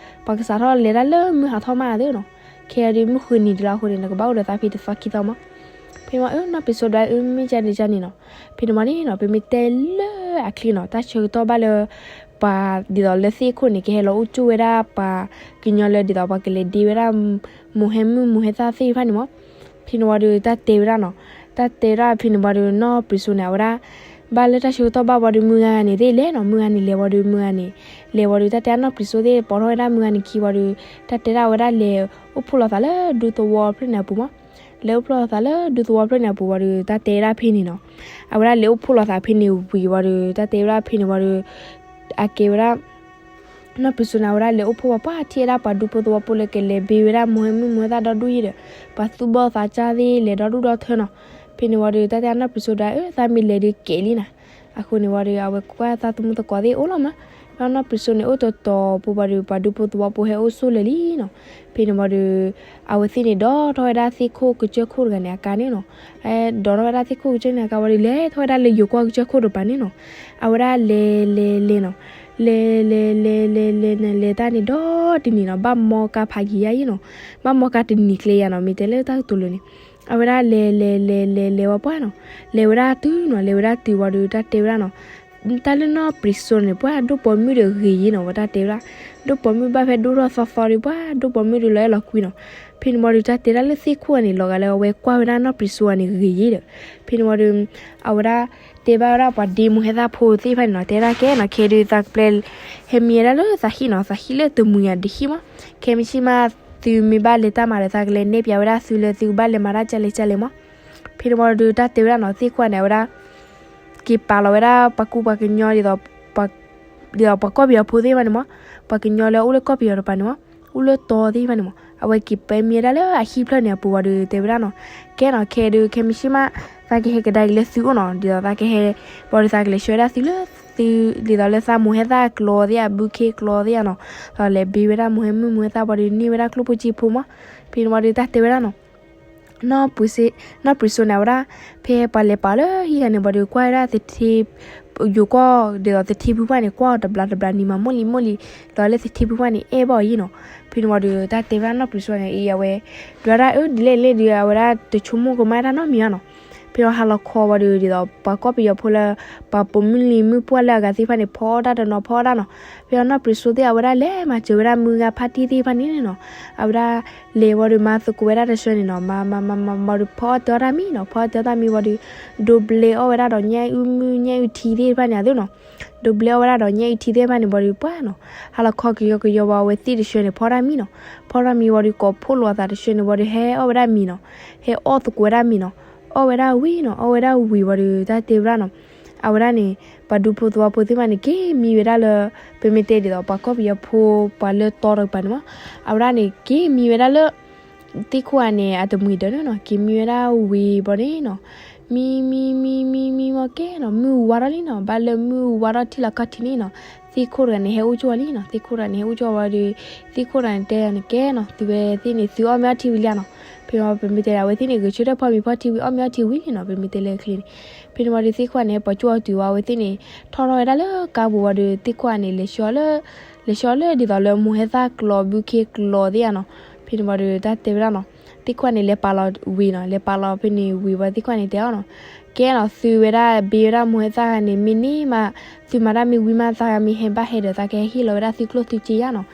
ပှၤကစးထီၣ်လဲၤတၢ်လၢမုၢ်ဟးထီၣ်မးသ့ၣ်နီၤ. ခဲဒုးမုၢ်ဃုနံၤဒံးလီၤအဃိန့ၣ် နကဘၣ်အိၣ်ဒီးသးဖဲတသီခံသီမး. ဖဲန့ၣ်ဝံၤ အၢ နီၢ်ပြံးစိဒွး အၢ မ့ၢ်ကန့ၣ်ကန့ၣ်နီၤ. ဖဲန့ၣ်ဝံၤန့ၣ်နီၤ ပမ့ၢ်တဲလၢအချံနီၤ တၢ်ဆၢကတီၢ်ဘၣ်လၢ ပှၤဒ်သိးလၢသ့ၣ်ခိၣ်န့ၣ် ကဟဲလီၤအိၣ်ကၠိဝဲဒၣ်ပှၤကညီလၢဒ်သိးပှၤကလဲၤဒ့ဝဲဒၣ် မိၢ်ဟဲမုၣ်မိၢ်ဟဲသၣ်သ့ၣ်တဖၣ်န့ၣ်မး. ဖဲန့ၣ်ဝံၤဒီးတၢ်တဲဝဲဒၣ်နီၤ, တၢ်တဲဒၣ်ဖဲန့ၣ်ဝံၤဒီး နီၢ်ပြံးစိန့ၣ် အဝဲဒၣ် ဘၣ်လၢတၢ်ဆၢကတီၢ်ဘၣ်ဝံၤဒီးမုၢ်ဂၤန့ၣ်သ့ၣ်လဲၣ်နီၤ, မုၢ်ဂၤန့ၣ်လဲၤဝံၤဒီးမုၢ်ဂၤန့ၣ် လဲၤဝံၤဒီး တၢ်တဲဒၣ်နီၢ်ပြံးစိသ့ၣ် ပိာ်ထီၣ်ဝဲဒၣ်မုၢ်ဂၤန့ၣ်ခံဝံၤဒီး တၢ်တဲဒၣ်အဝဲဒၣ်လဲၤအိၣ်ဖှိၣ်လိာ်သးလၢဒူသဝီဖျၢၣ်န့ၣ်အပူၤမး. လဲၤအိၣ်ဖှိၣ်လိာ်သးလၢဒူသဝီဖျၢၣ်န့ၣ်အပူၤဝံၤဒီး တၢ်တဲဒၣ်ဖဲန့ၣ်နီၤ, အဝဲဒၣ်လဲၤအိၣ်ဖှိၣ်လိာ်သးဖဲန့ၣ်ဝံၤဝံၤဒီး တၢ်တဲဝဲဒၣ်ဖဲန့ၣ်ဝံၤဒီး အကဲဝဲဒၣ် နီၢ်ပြံးစိန့ၣ် အဝဲဒၣ်လဲၤအိၣ်ဖှိၣ်ဝဲပှၢ်ထံၣ်ဝဲဒၣ်ပှၤဒူဖိသဝီဖိလၢကလဲၤဘ့ဝဲဒၣ်မိၢ်ဟဲမုၣ်မိၢ်ဟဲသၣ်ဒီဒူၣ်ယံၤဒီး ပှၤသူၣ်ဘီၣ်သးစၢ်သ့ၣ်လဲၤဒီဒူၣ်ဒီထၢနီၤ. ဖဲန့ၣ်ဝံၤဒီး တၢ်တဲနီၢ်ပြံးစိဒွး အၢ သးမ့ၢ်လဲၤဒီးကဲလံနၤ. အဃိန့ၣ်ဝံၤဒီး အဝဲကွၢ်သးသမူသကိးသ့ၣ်အိၣ်လီၤမး, ဒီးနီၢ်ပြံးစိန့ၣ် အိၣ်တီၤတီၤဖိဝံၤဒီး ပှၤဒူဖိသဝီဖိဟဲအိၣ်ဆိၣ်လၢာ်လံနီၤ. ဖဲန့ၣ်ဝံၤဒီး အဝဲသ့ၣ်န့ၣ်ဒီထီၣ်ဝဲဒၣ်သ့ၣ်ခိၣ်ကစၢၢ်ခိၣ်တဂၤန့ၣ်အကါန့ၣ်နီၤ, ဒီးထီၣ်ဝဲဒၣ်သ့ၣ်ခိၣ်ကစၢၢ်န့ၣ်အကါဝံၤဒီး လဲၤထီၣ်ဝဲဒၣ်လၢယိၤကီၢ်ကစၢၢ်ခိၣ်တပၤန့ၣ်နီၤ. အဝဲဒၣ်လဲၤလဲၤလဲၤနီၤ, လဲၤလဲၤလဲၤလဲၤလဲၤလဲၤလဲၤတၢ်န့ၣ်ဒီတနံၤနီၤ, ဘၣ်မီကါဖးယံၤယါယံၤနီၤ, ဘၣ်မီကါတနံၤကျဲယါနီၤ, မ့ၢ်တဲလၢတၢ်ကတိၤလၢာ်န့ၣ် အဝဲဒၣ်လဲၤလဲၤလဲၤလဲၤလဲၤဝဲပှၢ်နီၤ, လဲၤဝဲဒၣ်တုၤနီၤ, လဲၤဝဲဒၣ်တုၤဝံၤဒီး တၢ်တဲဝဲဒၣ်နီၤ, တၢ်လၢနီၢ်ပြံးစိန့ၣ် ပှၢ်ဒိၣ်ပိာ်မုၣ်ဒီးဂ့ၤယံၤနီၤ, ဝဲတၢ်တဲဝဲဒၣ် ဒိၣ်ပိာ်မုၣ်ဘၣ်ဖဲဒိၣ်ထီၣ်သီသီဒီး ပှၢ်ဒိၣ်ပိာ်မုၣ်ဒီးလီၤအဲၣ်လီၤကွံနီၤ. ဖဲန့ၣ်ဝံၤဒီး တၢ်တဲဒၣ်လၢသ့ၣ်ခိၣ်န့ၣ် လီၤဂာ်လၢအဝဲကွၢ်ဝဲဒၣ်နီၢ်ပြံးစိဂၤန့ၣ်ဂ့ၤယံၤဒီး ဖဲန့ၣ်ဝံၤဒီး အဝဲဒၣ်တဲဘၣ်ဝဲဒၣ်ပှၤဒ့မိၢ်ဟဲသၣ်ဖိသ့ၣ်တဖၣ်န့ၣ်နီၤ, တဲဒၣ်ကဲနီၤ, ခဲဒုးသးကပျဲ ဟဲမံဝဲဒၣ်လၢသးဟံၣ်နီၤ, သးဟံၣ်လၢတမှံၤယၤတဟံၣ်မး, ခဲမုၢ်ဆ့ၣ်မး သုမ့ၢ်ဘၣ်လဲၤတၢ်မၤဒီး သးကလဲၤနဲၣ်ပျးဝဲဒၣ်သုလၢသုကဘၣ်လဲၤမၤတၢ်ကလဲၣ်ကလဲၣ်မး. ဖဲန့ၣ်ဝံၤဒီး တၢ်တဲဝဲဒၣ်နီၤ, သ့ၣ်ခိၣ်န့ၣ် အဝဲဒၣ် က့ၤပာ်လီၤဝဲဒၣ်ပှၤကူပှၤကညီဒ်သိး ဒ်သိးပှၤကီၢ်ပယီၤဖိသ့ၣ်တဖၣ်န့ၣ်မး, ပှၤကညီလၢအအိၣ်လၢကီၢ်ပယီၤတပၤန့ၣ်မး, အိၣ်လၢတီသ့ၣ်တဖၣ်န့ၣ်မး, အဝဲက့ၤပဲမ့ၢ်ဝဲဒၣ်လၢအဟံၣ်ဖျၢၣ်န့ၣ်အပူၤဝံၤဒီးတဲဝဲဒၣ်နီၤ, ကဲနီၤ ခဲဒုး ခဲမုၢ်ဆ့ၣ်မး သးကဟဲကဒါက့ၤလၢသုအိၣ်နီၤ, ဒ်သိးသးကဟဲ ဘၣ်ဒီးသးကလဲၤဆှၢဝဲဒၣ်သုလၢသု ဒ်သိးလၢသးမိၢ်ဟဲသၣ်ကျိၤသ့ၣ်ဧါ ဘုခ့ကျိၤသ့ၣ်ဧါနီၤ, ဒီးလဲၤဘ့ဝဲဒၣ်မိၢ်ဟဲမုၣ်မိၢ်ဟဲသၣ်ဘၣ်ဒီးန့ၢ်ဝဲဒၣ်ကျိၣ်ဖိစ့ဖိမး, ဖဲန့ၣ်ဝံၤဒီးတၢ်တဲဝဲဒၣ်နီၤ နီၢ်ပြံၤစိန့ၣ် အဝဲဒၣ် ဖဲပှၤလဲၤပာ်လၢဟံၣ်ဂၤန့ၣ်ဘၣ်ဒီး ကွၢ်ဝဲဒၣ်သထ့ ယိၤကီၢ်ဒ်သိးသထ့ဖုပှၢ်န့ၣ် ကွၢ်အီၤတဘျီတဘျီန့ၣ် မၤမိၢ်လံၤမိၢ်လံၤ ဒီးလၢသထ့ဖုပှၢ်န့ၣ် အဲၣ်ဘၣ်အီၤယံၤနီၤ. ဖဲန့ၣ်ဝံၤဒီး တၢ်တဲဝဲဒၣ်နီၢ်ပြံၤစိန့ၣ် အံၤအဝဲ ဒွးဒၣ်အၢဒ်လဲၣ်လဲၣ်ဒီး အဝဲဒၣ်တဆိကမိၣ်ကမၣ်တၢ်နီတမံၤဘၣ်နီၤ. ဖဲန့ၣ်ဟါလီၤခီဝံၤဒီး ဒ်သိးပှၤကီၢ်ပယီၤဖိလၢ ပှၤပိာ်မုၣ်လံၤမုၣ်ပှၢ်လၢအဂၤသ့ၣ်တဖၣ်န့ၣ် ဖီအီၣ်တၢ်တနီၤဖီအီၣ်တၢ်နီၤ. ဖဲန့ၣ်နီၢ်ပြံၤစိသ့ၣ် အဝဲဒၣ်လဲၤမၤစၢၤဝဲဒၣ်မုၢ်ဂၤဖါတံၢ်သ့ၣ်တဖၣ်န့ၣ်နီၤ အဝဲဒၣ် လဲၤဝံၤဒီးမၤသကိးဝဲဒၣ်တဆှၢန့ၣ်နီၤ မၤမၤမၤမၤမၤဒီး ဖီအီၣ်တ့ၢ်အီၣ်တၢ်မံနီၤ ဖီအီၣ်တ့ၢ်အီၣ်တၢ်မံဝံၤဒီး ဒိးဘျဲအီၣ်ဝဲဒၣ်ဒီးညၣ်အုၣ်မုၢ်ညၣ်အုၣ်ထံသ့ၣ်တဖၣ်န့ၣ်အသိးနီၤ. ဒိးဘျဲအီၣ်ဝဲဒၣ်ဒီးညၣ်အုၣ်ထံသ့ၣ်တဖၣ်န့ၣ်ဝံၤဒီးပှၢ်နီၤ ဟါလီၤခီကယီကယီဝံၤအဝဲသ့ၣ်တဆှၢန့ၣ် ဖီအီၣ်တၢ်မံနီၤ. ဖီအီၣ်တၢ်မံဝံၤဒီး ကိးဖှိၣ်လိာ်အသးတဆှၢန့ၣ်ဝံၤဒီး ဟဲအီၣ်ဝဲဒၣ်မံနီၤ ဟဲအီၣ်သကိးဝဲဒၣ်မံနီၤ အီၣ်ဝဲဒၣ်ဝံၤနီၤ အီၣ်ဝဲဒၣ်ဝံၤဝံၤဒီး တၢ်တဲဝဲဒၣ်နီၤ အဝဲဒၣ်န့ၣ် ပှၤဒူဖိသဝီဖိသ့ၣ်တဖၣ်န့ၣ် က့ၤမံဝဲဒၣ်လၢ ပမ့ၢ်တဲဒ်သိး ပှၤကီၢ်ပယီၤဖိ ပှၤလၢတီတကပၤန့ၣ်မး အဝဲဒၣ်န့ၣ် က့ၤမံဝဲဒၣ်လၢ သ့ၣ်ခိၣ်ဂၤန့ၣ် အတမှံၤဒၢးန့ၣ်နီၤ က့ၤမံဝဲဒၣ်ဝံၤဘၣ်န့ၣ်နီၤ မံမံမံမံမံမ့ၢ်ကဲနီၤ မုၢ်ဝါထီၣ်လံနီၤ ဘၣ်လၢမုၢ်ဝါထီၣ်ထံလီၤခီၣ်ထံးန့ၣ်နီၤ သ့ၣ်ခိၣ်တဂၤန့ၣ် ဟဲအိၣ်ကၠိလံနီၤ သ့ၣ်ခိၣ်တဂၤန့ၣ် ဟဲအိၣ်ကၠိဝံၤဒီး သ့ၣ်ခိၣ်တဂၤန့ၣ်တဲန့ၣ် ကဲနီၤ သုဝဲသ့ၣ်န့ၣ် သုအီၣ်မ့ၤအီထံဝံၤလံနီၤ. ဖဲန့ၣ်ဝံၤ ပမ့ၢ်တဲဒၣ် အဝဲသ့ၣ်န့ၣ် ဂဲၤဆၢထၢၣ်ဖီမ့ၤဖီထံဝံၤ အီၣ်မ့ၤအီထံဝံၤလံနီၤ ပမ့ၢ်တဲလၢချ့န့ၣ်. ဖဲန့ၣ်ဝံၤဒီး သ့ၣ်ခိၣ်ဂၤန့ၣ် ဟဲပိာ်ကၠိအီၤတုၤဝံၤ အဝဲသ့ၣ်န့ၣ် ထီၣ်ထီၣ်ဝဲဒၣ်လၢကါပူၤဝံၤဒီး သ့ၣ်ခိၣ်ဂၤန့ၣ် လဲၤဆှၢလၢ လဲၤဆှၢလၢဒ်သိးလၢမိၢ်ဟဲသၣ်ကျိၤ ဘုခ့ကျိၤသ့ၣ်ဧါနီၤ. ဖဲန့ၣ်ဝံၤဒီး တၢ်တဲဝဲဒၣ်နီၤ သ့ၣ်ခိၣ်ဂၤန့ၣ် လဲၤပာ်လီၤဝံၤနီၤ လဲၤပာ်လီၤဖဲန့ၣ်ဝံၤဝံၤ သ့ၣ်ခိၣ်ဂၤန့ၣ် တဲအီၤနီၤ ကဲနီၤ သုဝဲဒၣ် ဘ့ဝဲဒၣ်မိၢ်ဟဲသၣ်ဂၤန့ၣ် မ့ၢ်န့ၢ်မး သုမၤတၢ်မ့ၢ်ဝံၤမး သးဂၤမ့ၢ်ဟဲဘၣ်ဟဲဒီး သးကဟဲဟ့ၣ်လီၤဝဲဒၣ်သုကျိၣ်သုစ့ယါနီၤ.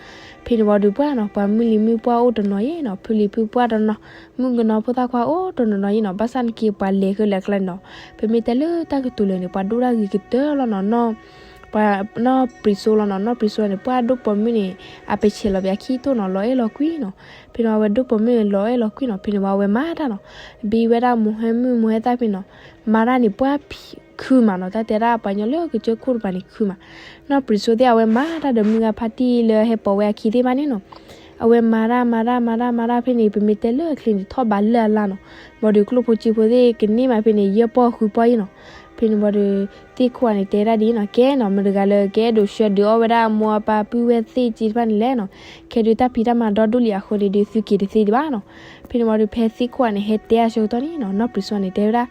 ဖဲန့ၣ်ဝံၤဒီးပှၢ်နီၤ ပှၤမုၢ်လံၤမုၢ်ပှၢ်အိၣ်တနီၤယံၤနီၤ ဖုလံၤဖုပှၢ်တနီၤ မုၣ်ကနီၤဖိသၣ်ခွါအိၣ်တနီၤနီၤယံၤနီၤ ဘၣ်ဆၣ်န့ၣ်က့ၤပှၤလဲၤဃုာ်လၢအကျါန့ၣ်နီၤ ပမ့ၢ်တဲလၢတၢ်ကတိၤလၢာ်န့ၣ် ပှၤဒိၣ်တၢ်ဂ့ၤကတၢၢ်လီၤနီၤ နီၢ် ပှၤနီၢ်ပြံၤစိလီၤနီၤ နီၢ်ပြံၤစိန့ၣ် ပှၢ်ဒိၣ်ပိာ်မုၣ်န့ၣ် အပဆဲးလီၤပခံတိၢ်နီၤ လီၤအဲၣ်လီၤကွံနီၤ. ဖဲန့ၣ်ဝံၤအဝဲဒိၣ်ပိာ်မုၣ်န့ၣ် လီၤအဲၣ်လီၤကွံနီၤ ဖဲန့ၣ်ဝံၤအဝဲမၤတၢ်နီၤ ဘ့ဝဲဒၣ်မိၢ်ဟဲမုၣ်မိၢ်ဟဲသၣ်ဖဲန့ၣ်နီၤ မၤတၢ်န့ၣ်ပှၢ်ခုမးနီၤ တၢ်တဲဒၣ်ပှၤကညီလၢကစၢၢ်ခိၣ်တပၤန့ၣ်ခုမး နီၢ်ပြံၤစိသ့ၣ် အဝဲမၤတၢ်ဒီးမုၢ်ဂၤဖါတံၢ်လၢဟဲပိာ်ဝဲအခံသ့ၣ်တဖၣ်န့ၣ်နီၤ အဝဲမၤတၢ်မၤတၢ်မၤတၢ်မၤတၢ်ဖဲန့ၣ် ပမ့ၢ်တဲလၢအချ့န့ၣ် ထီၣ်ဘးလၢအလါနီၤ ဘၣ်ဒီးကျိၣ်ဖိစ့ဖိသ့ၣ်ကန့ၢ်မးဖဲန့ၣ် ယဲၢ်ပီၢ်ဃုပီၢ်ယံၤနီၤ. ဖဲန့ၣ်ဝံၤဒီး သ့ၣ်ခိၣ်ဂၤန့ၣ်တဲဒၣ်ဒ်အံၤနီၤ ကဲနီၤ မတၤတဂၤလၢကအဲၣ်ဒိးဆှၢဒုးအီၣ်ဝဲဒၣ်မိၢ်အပၢ်ပုၢ်ဝဲၢ်သ့ၣ်စ့တဖၣ်န့ၣ်လဲၣ်နီၤ ခဲဒုးတၢ်ဖံးတၢ်မၤဒီဒိၣ်လံအဃိန့ၣ်ဒီး သုက့ၤတသ့ဒံးဘၣ်နီၤ. ဖဲန့ၣ်ဝံၤဒီး ဖဲသ့ၣ်ခိၣ်ဂၤန့ၣ်ဟဲတဲအဆၢကတီၢ်န့ၣ်နီၤ နီၢ်ပြံၤစိန့ၣ် တဲဝဲဒၣ်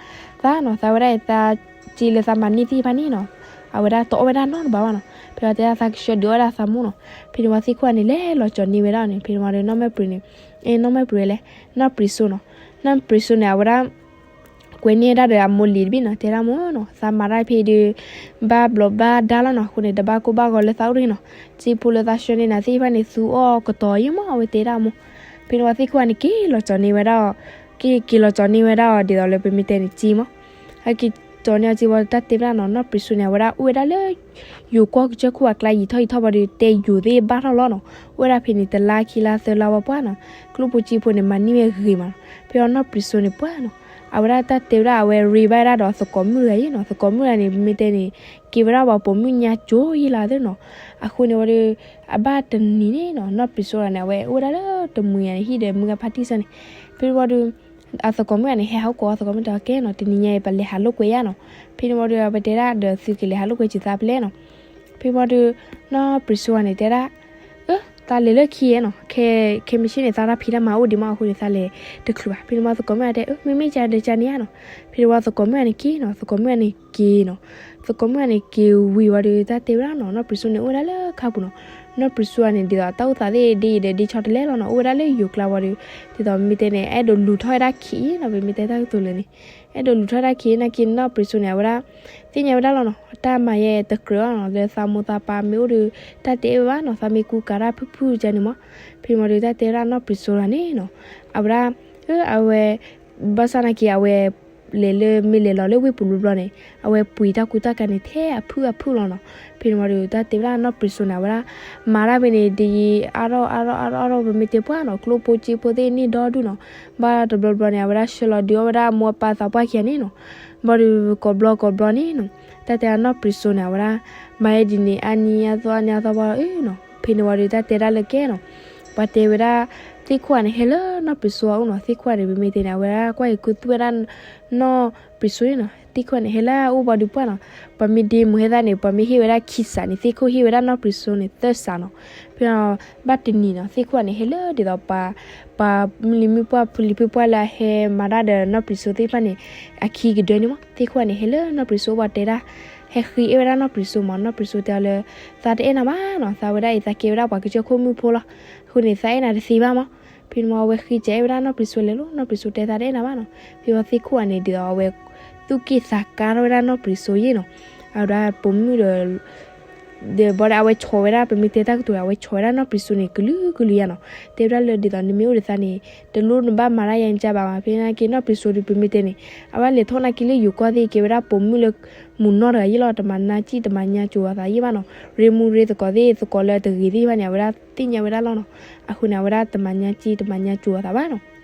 သးနီၤ သးဝဲဒၣ်အံၤသးစ့လၢသးမၤန့ၢ်သ့ၣ်တဖၣ်န့ၣ်နီၤ အဝဲဒၣ်တအီၣ်ဝဲဒၣ်နီတဘျီဘၣ်နီၤ. ဖဲလီၤတဲဒၣ်သးကဆှၢဒုးအီၣ်ဝဲဒၣ်သးမိၢ်နီၤ. ဖဲန့ၣ်ဝံၤသ့ၣ်ခိၣ်ဂၤန့ၣ် လဲၤလီၤကၠီၤန့ၢ်ဝဲဒၣ်န့ၣ် ဖဲန့ၣ်ဝံၤဒီး နီၢ်မ့ၢ်ပြံၤန့ၣ် အဲ နီၢ်မ့ၢ်ပြံၤလဲၣ် နီၢ်ပြံၤစိနီၤ. နီၢ်ပြံၤစိန့ၣ် အဝဲဒၣ် ကွဲးန့ၢ်ဒၣ်ဒီးအမိၢ်လံၤတဘ့ၣ်နီၤ တဲဒၣ်မိၢ်နီၤ သးမၤတၢ်ဖဲဒီး ဘၣ်ဘျီးဘၣ်ဒါလီၤနီၤ အဃိန့ၣ် တဘၣ်ကိၢ်ဘၣ်ဂီၤလၢသးအိၣ်တဂ့ၤနီၤ. စ့ဖိလၢသးဆှၢန့ၢ်နၤသ့ၣ်တဖၣ်န့ၣ် သူအီၣ်ကတီၤယံၤမး အဝဲတဲဒၣ်အမိၢ်. ဖဲန့ၣ်ဝံၤသ့ၣ်ခိၣ်ဂၤန့ၣ် က့ၤလီၤကၠီၤန့ၢ်ဝဲဒၣ်အီၤ က့ၤက့ၤလီၤကၠီၤန့ၢ်ဝဲဒၣ်အီၤဒ်သိးလၢပမ့ၢ်တဲန့ၣ်စ့မး ဟဲက့ၤကၠီၤန့ၢ်အီၤစ့ဝံၤ တၢ်တဲဝဲဒၣ်နီၤ နီၢ်ပြံၤစိန့ၣ် အဝဲဒၣ်အိၣ်ဝဲဒၣ်လၢ ယိၤကီၢ်ကစၢၢ်ခိၣ်အကျါယံာ်ထီၣ်ယံာ်ထီၣ်ဝံၤဒီး တဲယိၤသ့ၣ်ဘၣ်ထီၣ်လီၤနီၤ. အိၣ်ဝဲဒၣ်ဖဲန့ၣ် တလါခံလါသၢလါဝံၤပှၢ်နီၤ ကျိၣ်ဖိစ့ဖိန့ၣ် မၤန့ၢ်ဝဲဂ့ၤမးနီၤ. ဖဲအီၤနီၢ်ပြံၤစိန့ၣ်ပှၢ်နီၤ အဝဲဒၣ်တၢ်တဲဝဲဒၣ် အဝဲရ့ဘၣ်ဝဲဒၣ်ဒီးသကိးမုၣ်တဂၤယံၤနီၤ သကိးမုၣ်တဂၤန့ၣ် ပမ့ၢ်တဲန့ၣ် က့ၤဝဲဒၣ်ပှၤပိာ်မုၣ်ညါကၠိယံၤလၢသ့ၣ်နီၤ. အဃိန့ၣ်ဝံၤဒီး အဘၣ်တနံၤန့ၣ်နီၤ နီၢ်ပြံၤစိတဂၤန့ၣ် အဝဲအိၣ်ဝဲဒၣ်လၢတမှံၤဂၤန့ၣ် ဟံၣ်ဒီးမုၢ်ဂၤဖါတံၢ်စၢ်န့ၣ် ဖဲဝံၤဒီး အသကိးမုၣ်ဂၤန့ၣ် ဟဲဟးကိးအသကိးမုၣ်တဲအီၤ ကဲနီၤ တနံၤညါအံၤ ပလဲၤဟးလိာ်ကွဲယါနီၤ. ဖဲန့ၣ်ဝံၤဒီး အဝဲတဲဒၣ်ဒီး သုကလဲၤဟးလိာ်ကွဲစၢၤသးဖဲလဲၣ်နီၤ. ဖဲဝံၤဒီး နီၢ်ပြံၤစိတဂၤန့ၣ် တဲဒၣ် အၢ သးလဲၤလၢခံယဲနီၤ ခဲ ခဲမုၢ်ဆ့ၣ်န့ၣ် သးတၢ်ဖံးတၢ်မၤအိၣ်ဒံးမး အဃိန့ၣ် သးလဲၤတချုးဘၣ်. ဖဲန့ၣ်ဝံၤသကိးမုၣ်ဂၤတဲ အၢ မ့မ့ၢ်ကဒီးကန့ၣ်ဧါနီၤ. ဖဲန့ၣ်ဝံၤသကိးမုၣ်ဂၤန့ၣ်က့ၤနီၤ သကိးမုၣ်ဂၤန့ၣ်က့ၤနီၤ သကိးမုၣ်ဂၤန့ၣ်က့ၤဝံၤဝံၤဒီး တၢ်တဲဝဲဒၣ်နီၤ နီၢ်ပြံၤစိန့ၣ် အိၣ်ဝဲဒၣ်လၢခါပူၤနီၤ. နီၢ်ပြံၤစိဂၤန့ၣ် ဒ်သိးတၢ်အိၣ်သးသ့ၣ်ဒ်အံၤဒီး ဒ်ဆီတလဲလီၤနီၤ အိၣ်ဝဲဒၣ်လၢယိၤကျါဝံၤဒီး ဒ်သိးမ့ၢ်တဲန့ၣ် အဲၣ်ဒိးလူၤထီၣ်ဝဲဒၣ်ခံနီၤ ပမ့ၢ်တဲတၢ်ကတိၤလၢာ်န့ၣ် အဲၣ်ဒိးလူၤထီၣ်ဝဲဒၣ်ခံနာ်က့ နီၢ်ပြံၤစိန့ၣ် အဝဲဒၣ် သ့ၣ်ညါဝဲဒၣ်လီၤနီၤ တၢ်မၤယဲတကြၢးအီၤနီၤ လၢသးမိၢ်သးပၢ်မ့ၢ်အိၣ်ဒီး တၢ်တအဲၣ်ဝဲဘၣ်နီၤ သးမ့ၢ်ကူကၤတၢ်ဖုၣ်ဖုၣ်ကန့ၣ်မး. ဖဲန့ၣ်ဝံၤဒီး တၢ်တဲဝဲဒၣ်နီၢ်ပြံၤစိတဂၤန့ၣ်နီၤ အဝဲဒၣ် အဝဲ ဘၣ်ဆၣ်နာ်က့ အဝဲ လဲၤလၢ မ့ၢ်လဲၤလီၤလၢဝ့ၢ်ပူၤဘျီဘျီန့ၣ် အဝဲပှ့ၤတၢ်ကူတၢ်ကၤန့ၣ် ထဲအဖုၣ်အဖုၣ်လီၤနီၤ. ဖဲန့ၣ်ဝံၤဒီး တၢ်တဲဝဲဒၣ်နီၢ်ပြံၤစိန့ၣ် အဝဲဒၣ် မၤတၢ်ဖဲန့ၣ် ဒ်အါထီၣ်အါထီၣ်အါထီၣ်အါထီၣ် ပမ့ၢ်တဲပှၢ်နီၤ ကျိၣ်ဖိစ့ဖိသ့ၣ်န့ၢ်ဒီဒူၣ်နီၤ. ဘၣ်တဘျီဘျီန့ၣ် အဝဲဒၣ်ဆှၢလီၤဒုးအီၣ်ဝဲဒၣ်မိၢ်အပၢ်သးပှၢ်ခံဂၤန့ၣ်နီၤ. ဘၣ်ဒီးကိးဘျီကိးဘျီန့ၣ်နီၤ တၢ်တဲဒၣ်နီၢ်ပြံၤစိန့ၣ် အဝဲဒၣ် မၤဝဲဒ်န့ၣ် အါနံၤအါသီအါနံၤအါသီဘၣ်အံၤနီၤ. ဖဲန့ၣ်ဝံၤဒီး တၢ်တဲဒၣ်လၢကဲနီၤ ပှၤတဲဝဲဒၣ် သ့ၣ်ခိၣ်ဂၤန့ၣ် ဟဲလၢနီၢ်ပြံးစိအအိၣ်နီၤ, သ့ၣ်ခိၣ်ဂၤန့ၣ် ပမ့ၢ်တဲန့ၣ် အဝဲဒၣ်ကွၢ်က့ၤခူသူၣ်ဝဲဒၣ်နီၢ်ပြံးစိန့ၣ်နီၤ, သ့ၣ်ခိၣ်ဂၤန့ၣ် ဟဲလၢအအိၣ်ဘီဒုးပှၢ်နီၤ, ပှၤမ့ၢ်ဒ့မူၤဟဲသၣ်န့ၣ် ပှၤမ့ၢ်ဟ့ၣ်ဝဲဒၣ်ခံစးန့ၣ် သ့ၣ်ခိၣ်ဟ့ၣ်ဝဲဒၣ်နီၢ်ပြံးစိန့ၣ် သၢစးနီၤ, ဖဲ ဘၣ်တနံၤနီၤ သ့ၣ်ခိၣ်ဂၤန့ၣ် ဟဲလၢဒ်သိးပှၤ ပှၤမုၢ်လံၤမုၢ်ပှၢ် ဖုလံၤဖုပှၢ်လၢအဟဲမၤတၢ်ဒီးနီၢ်ပြံးစိသ့ၣ်တဖၣ်န့ၣ် အခံကဒၢန့ၣ်မး, သ့ၣ်ခိၣ်ဂၤန့ၣ် ဟဲလၢနီၢ်ပြံးစိအအိၣ် ပှၤတဲဒၣ် ဟဲဃ့အဲၣ်ဝဲဒၣ်နီၢ်ပြံးစိမး, နီၢ်ပြံးစိတဲအီၤလၢ သးတအဲၣ်နၤဘၣ်နီၤ, သးဝဲဒၣ်အံၤ သးကဲဝဲဒၣ်ပှၤကစၢၢ်ခိၣ်မုၣ်ဖိလီၤ, အဃိန့ၣ် သးအဲၣ်နၤတသ့ဘၣ်မး, ဖဲန့ၣ်မး အဝဲဃ့ကအဲၣ်ဝဲဒၣ်နီၢ်ပြံးစိလဲၤလိၤ, နီၢ်ပြံးစိတဲသးတအဲၣ်နၤဘၣ်နီၤ, ဖဲဝဲသ့ၣ်ခိၣ်ဂၤန့ၣ် ဒ်သိးအဝဲ သူၣ်က့ၣ်သးကါထီၣ်ဝဲဒၣ်နီၢ်ပြံးစိယဲၢ်နီၤ, အဝဲဒၣ်ပိာ်မုၣ်ဒီး ဒီးဘီဒီးအဝဲဆီၣ်ဝဲဒၣ် ပမ့ၢ်တဲတၢ်ကတိၤဒီး အဝဲဆီၣ်ဝဲဒၣ်နီၢ်ပြံးစိန့ၣ် ကလုာ်ကလုာ်ယါနီၤ, တဲဝဲဒၣ်လၢဒ်သိးနမ့ၢ်အိၣ်ဒီးသးန့ၣ် တလိၣ်နဘၣ်မၤတၢ်ယါန့ၣ်ကဘၣ်မး, ဖဲနာ်က့နီၢ်ပြံးစိဒီး ပမ့ၢ်တဲန့ၣ် အဝဲလဲၤထီၣ်နာ်က့လၢယိၤကီၢ်သ့ၣ် ကဲဝဲဒၣ်ပိာ်မုၣ်လၢ မုၢ်နီၢ်တဂၤယဲၢ်လီၤ, တမၤနၢ်စံၣ်တမၤညါစိၤအသးယဲၢ်ဘၣ်နီၤ, ရ့မူရ့သကိးသ့ၣ် သကိးလၢတဂ့ၤသ့ၣ်တဖၣ်န့ၣ် အဝဲဒၣ်သ့ၣ်ညါဝဲဒၣ်လီၤနီၤ, အဃိန့ၣ် အဝဲဒၣ်တမၤနၢ်စံၣ်တမၤညါစိၤအသးဘၣ်နီၤ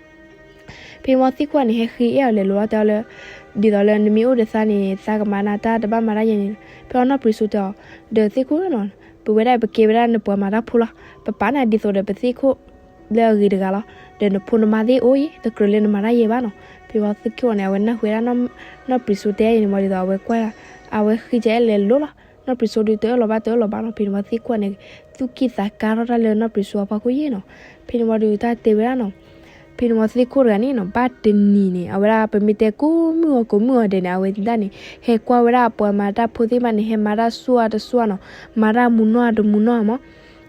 ဖဲမးသ့ၣ်ခိၣ်ဂၤန့ၣ် ဟဲဃ့အဲၣ်အီၤလဲၤလိၤလီၤ တဲအီၤလၢ ဒ်သိးလၢနမ့ၢ်အိၣ်ဒီးသးန့ၣ် သးကမၤနၤတၢ်တဘၣ်မၤတၢ်ယါန့ၣ်, ဖဲအီၤနီၢ်ပြံးစိတဲအီၤ, ဒီးသ့ၣ်ခိၣ်နီၤ, ပဝဲဒၣ်ပကဲဝဲဒၣ်နပှၤမၤတၢ်ဖိလီၤ, ပပာ်နၤဒ်သိးဒီးပသ့ၣ်ခိၣ်လၢအဂ့ၤတဂၤလီၤ, ဒီးနဖိနမါသ့ၣ်အိၣ်ယဲၢ် တကြၢးလၢနမၤတၢ်ယဲၢ်ဘၣ်နီၤ, ဖဲမးသ့ၣ်ခိၣ်ဂၤန့ၣ် အဝဲနၢ်ဟူဝဲဒၣ် နီၢ်ပြံးစိတဲအီၤန့ၣ်မး ဒ်သိးအဝဲကွၢ် အဝဲဃ့ကအဲၣ်လဲၤလိၤလီၤ, နီၢ်ပြံးစိဒုးတအၢၣ်လီၤဘၣ်တအၢၣ်လီၤဘၣ်နီၤ, ဖဲန့ၣ်မးသ့ၣ်ခိၣ်ဂၤန့ၣ် သူၣ်က့ၣ်သးကါထီၣ်တၢ်လၢနီၢ်ပြံးစိအဖီခိၣ်ယဲၢ်နီၤ, ဖဲန့ၣ်မးဒုးတၢ်တဲဝဲဒၣ်နီၤ ဖဲန့ၣ်မးသ့ၣ်ခိၣ်တဂၤန့ၣ်နီၤ ဘၣ်တနံၤန့ၣ် အဝဲဒၣ်ပမ့ၢ်တဲကိးမုၢ်အီၤကိးမုၢ်အီၤဒဲးန့ၣ် အဝဲဒၣ်န့ၣ် ဟဲကွၢ်ဝဲဒၣ်အပှၤမၤတၢ်ဖိသ့ၣ်တဖၣ်န့ၣ် ဟဲမၤတၢ်ဆူၣ်အတဆူၣ်နီၤ, မၤတၢ်မုၢ်နီၢ်တမုၢ်နီၢ်မး,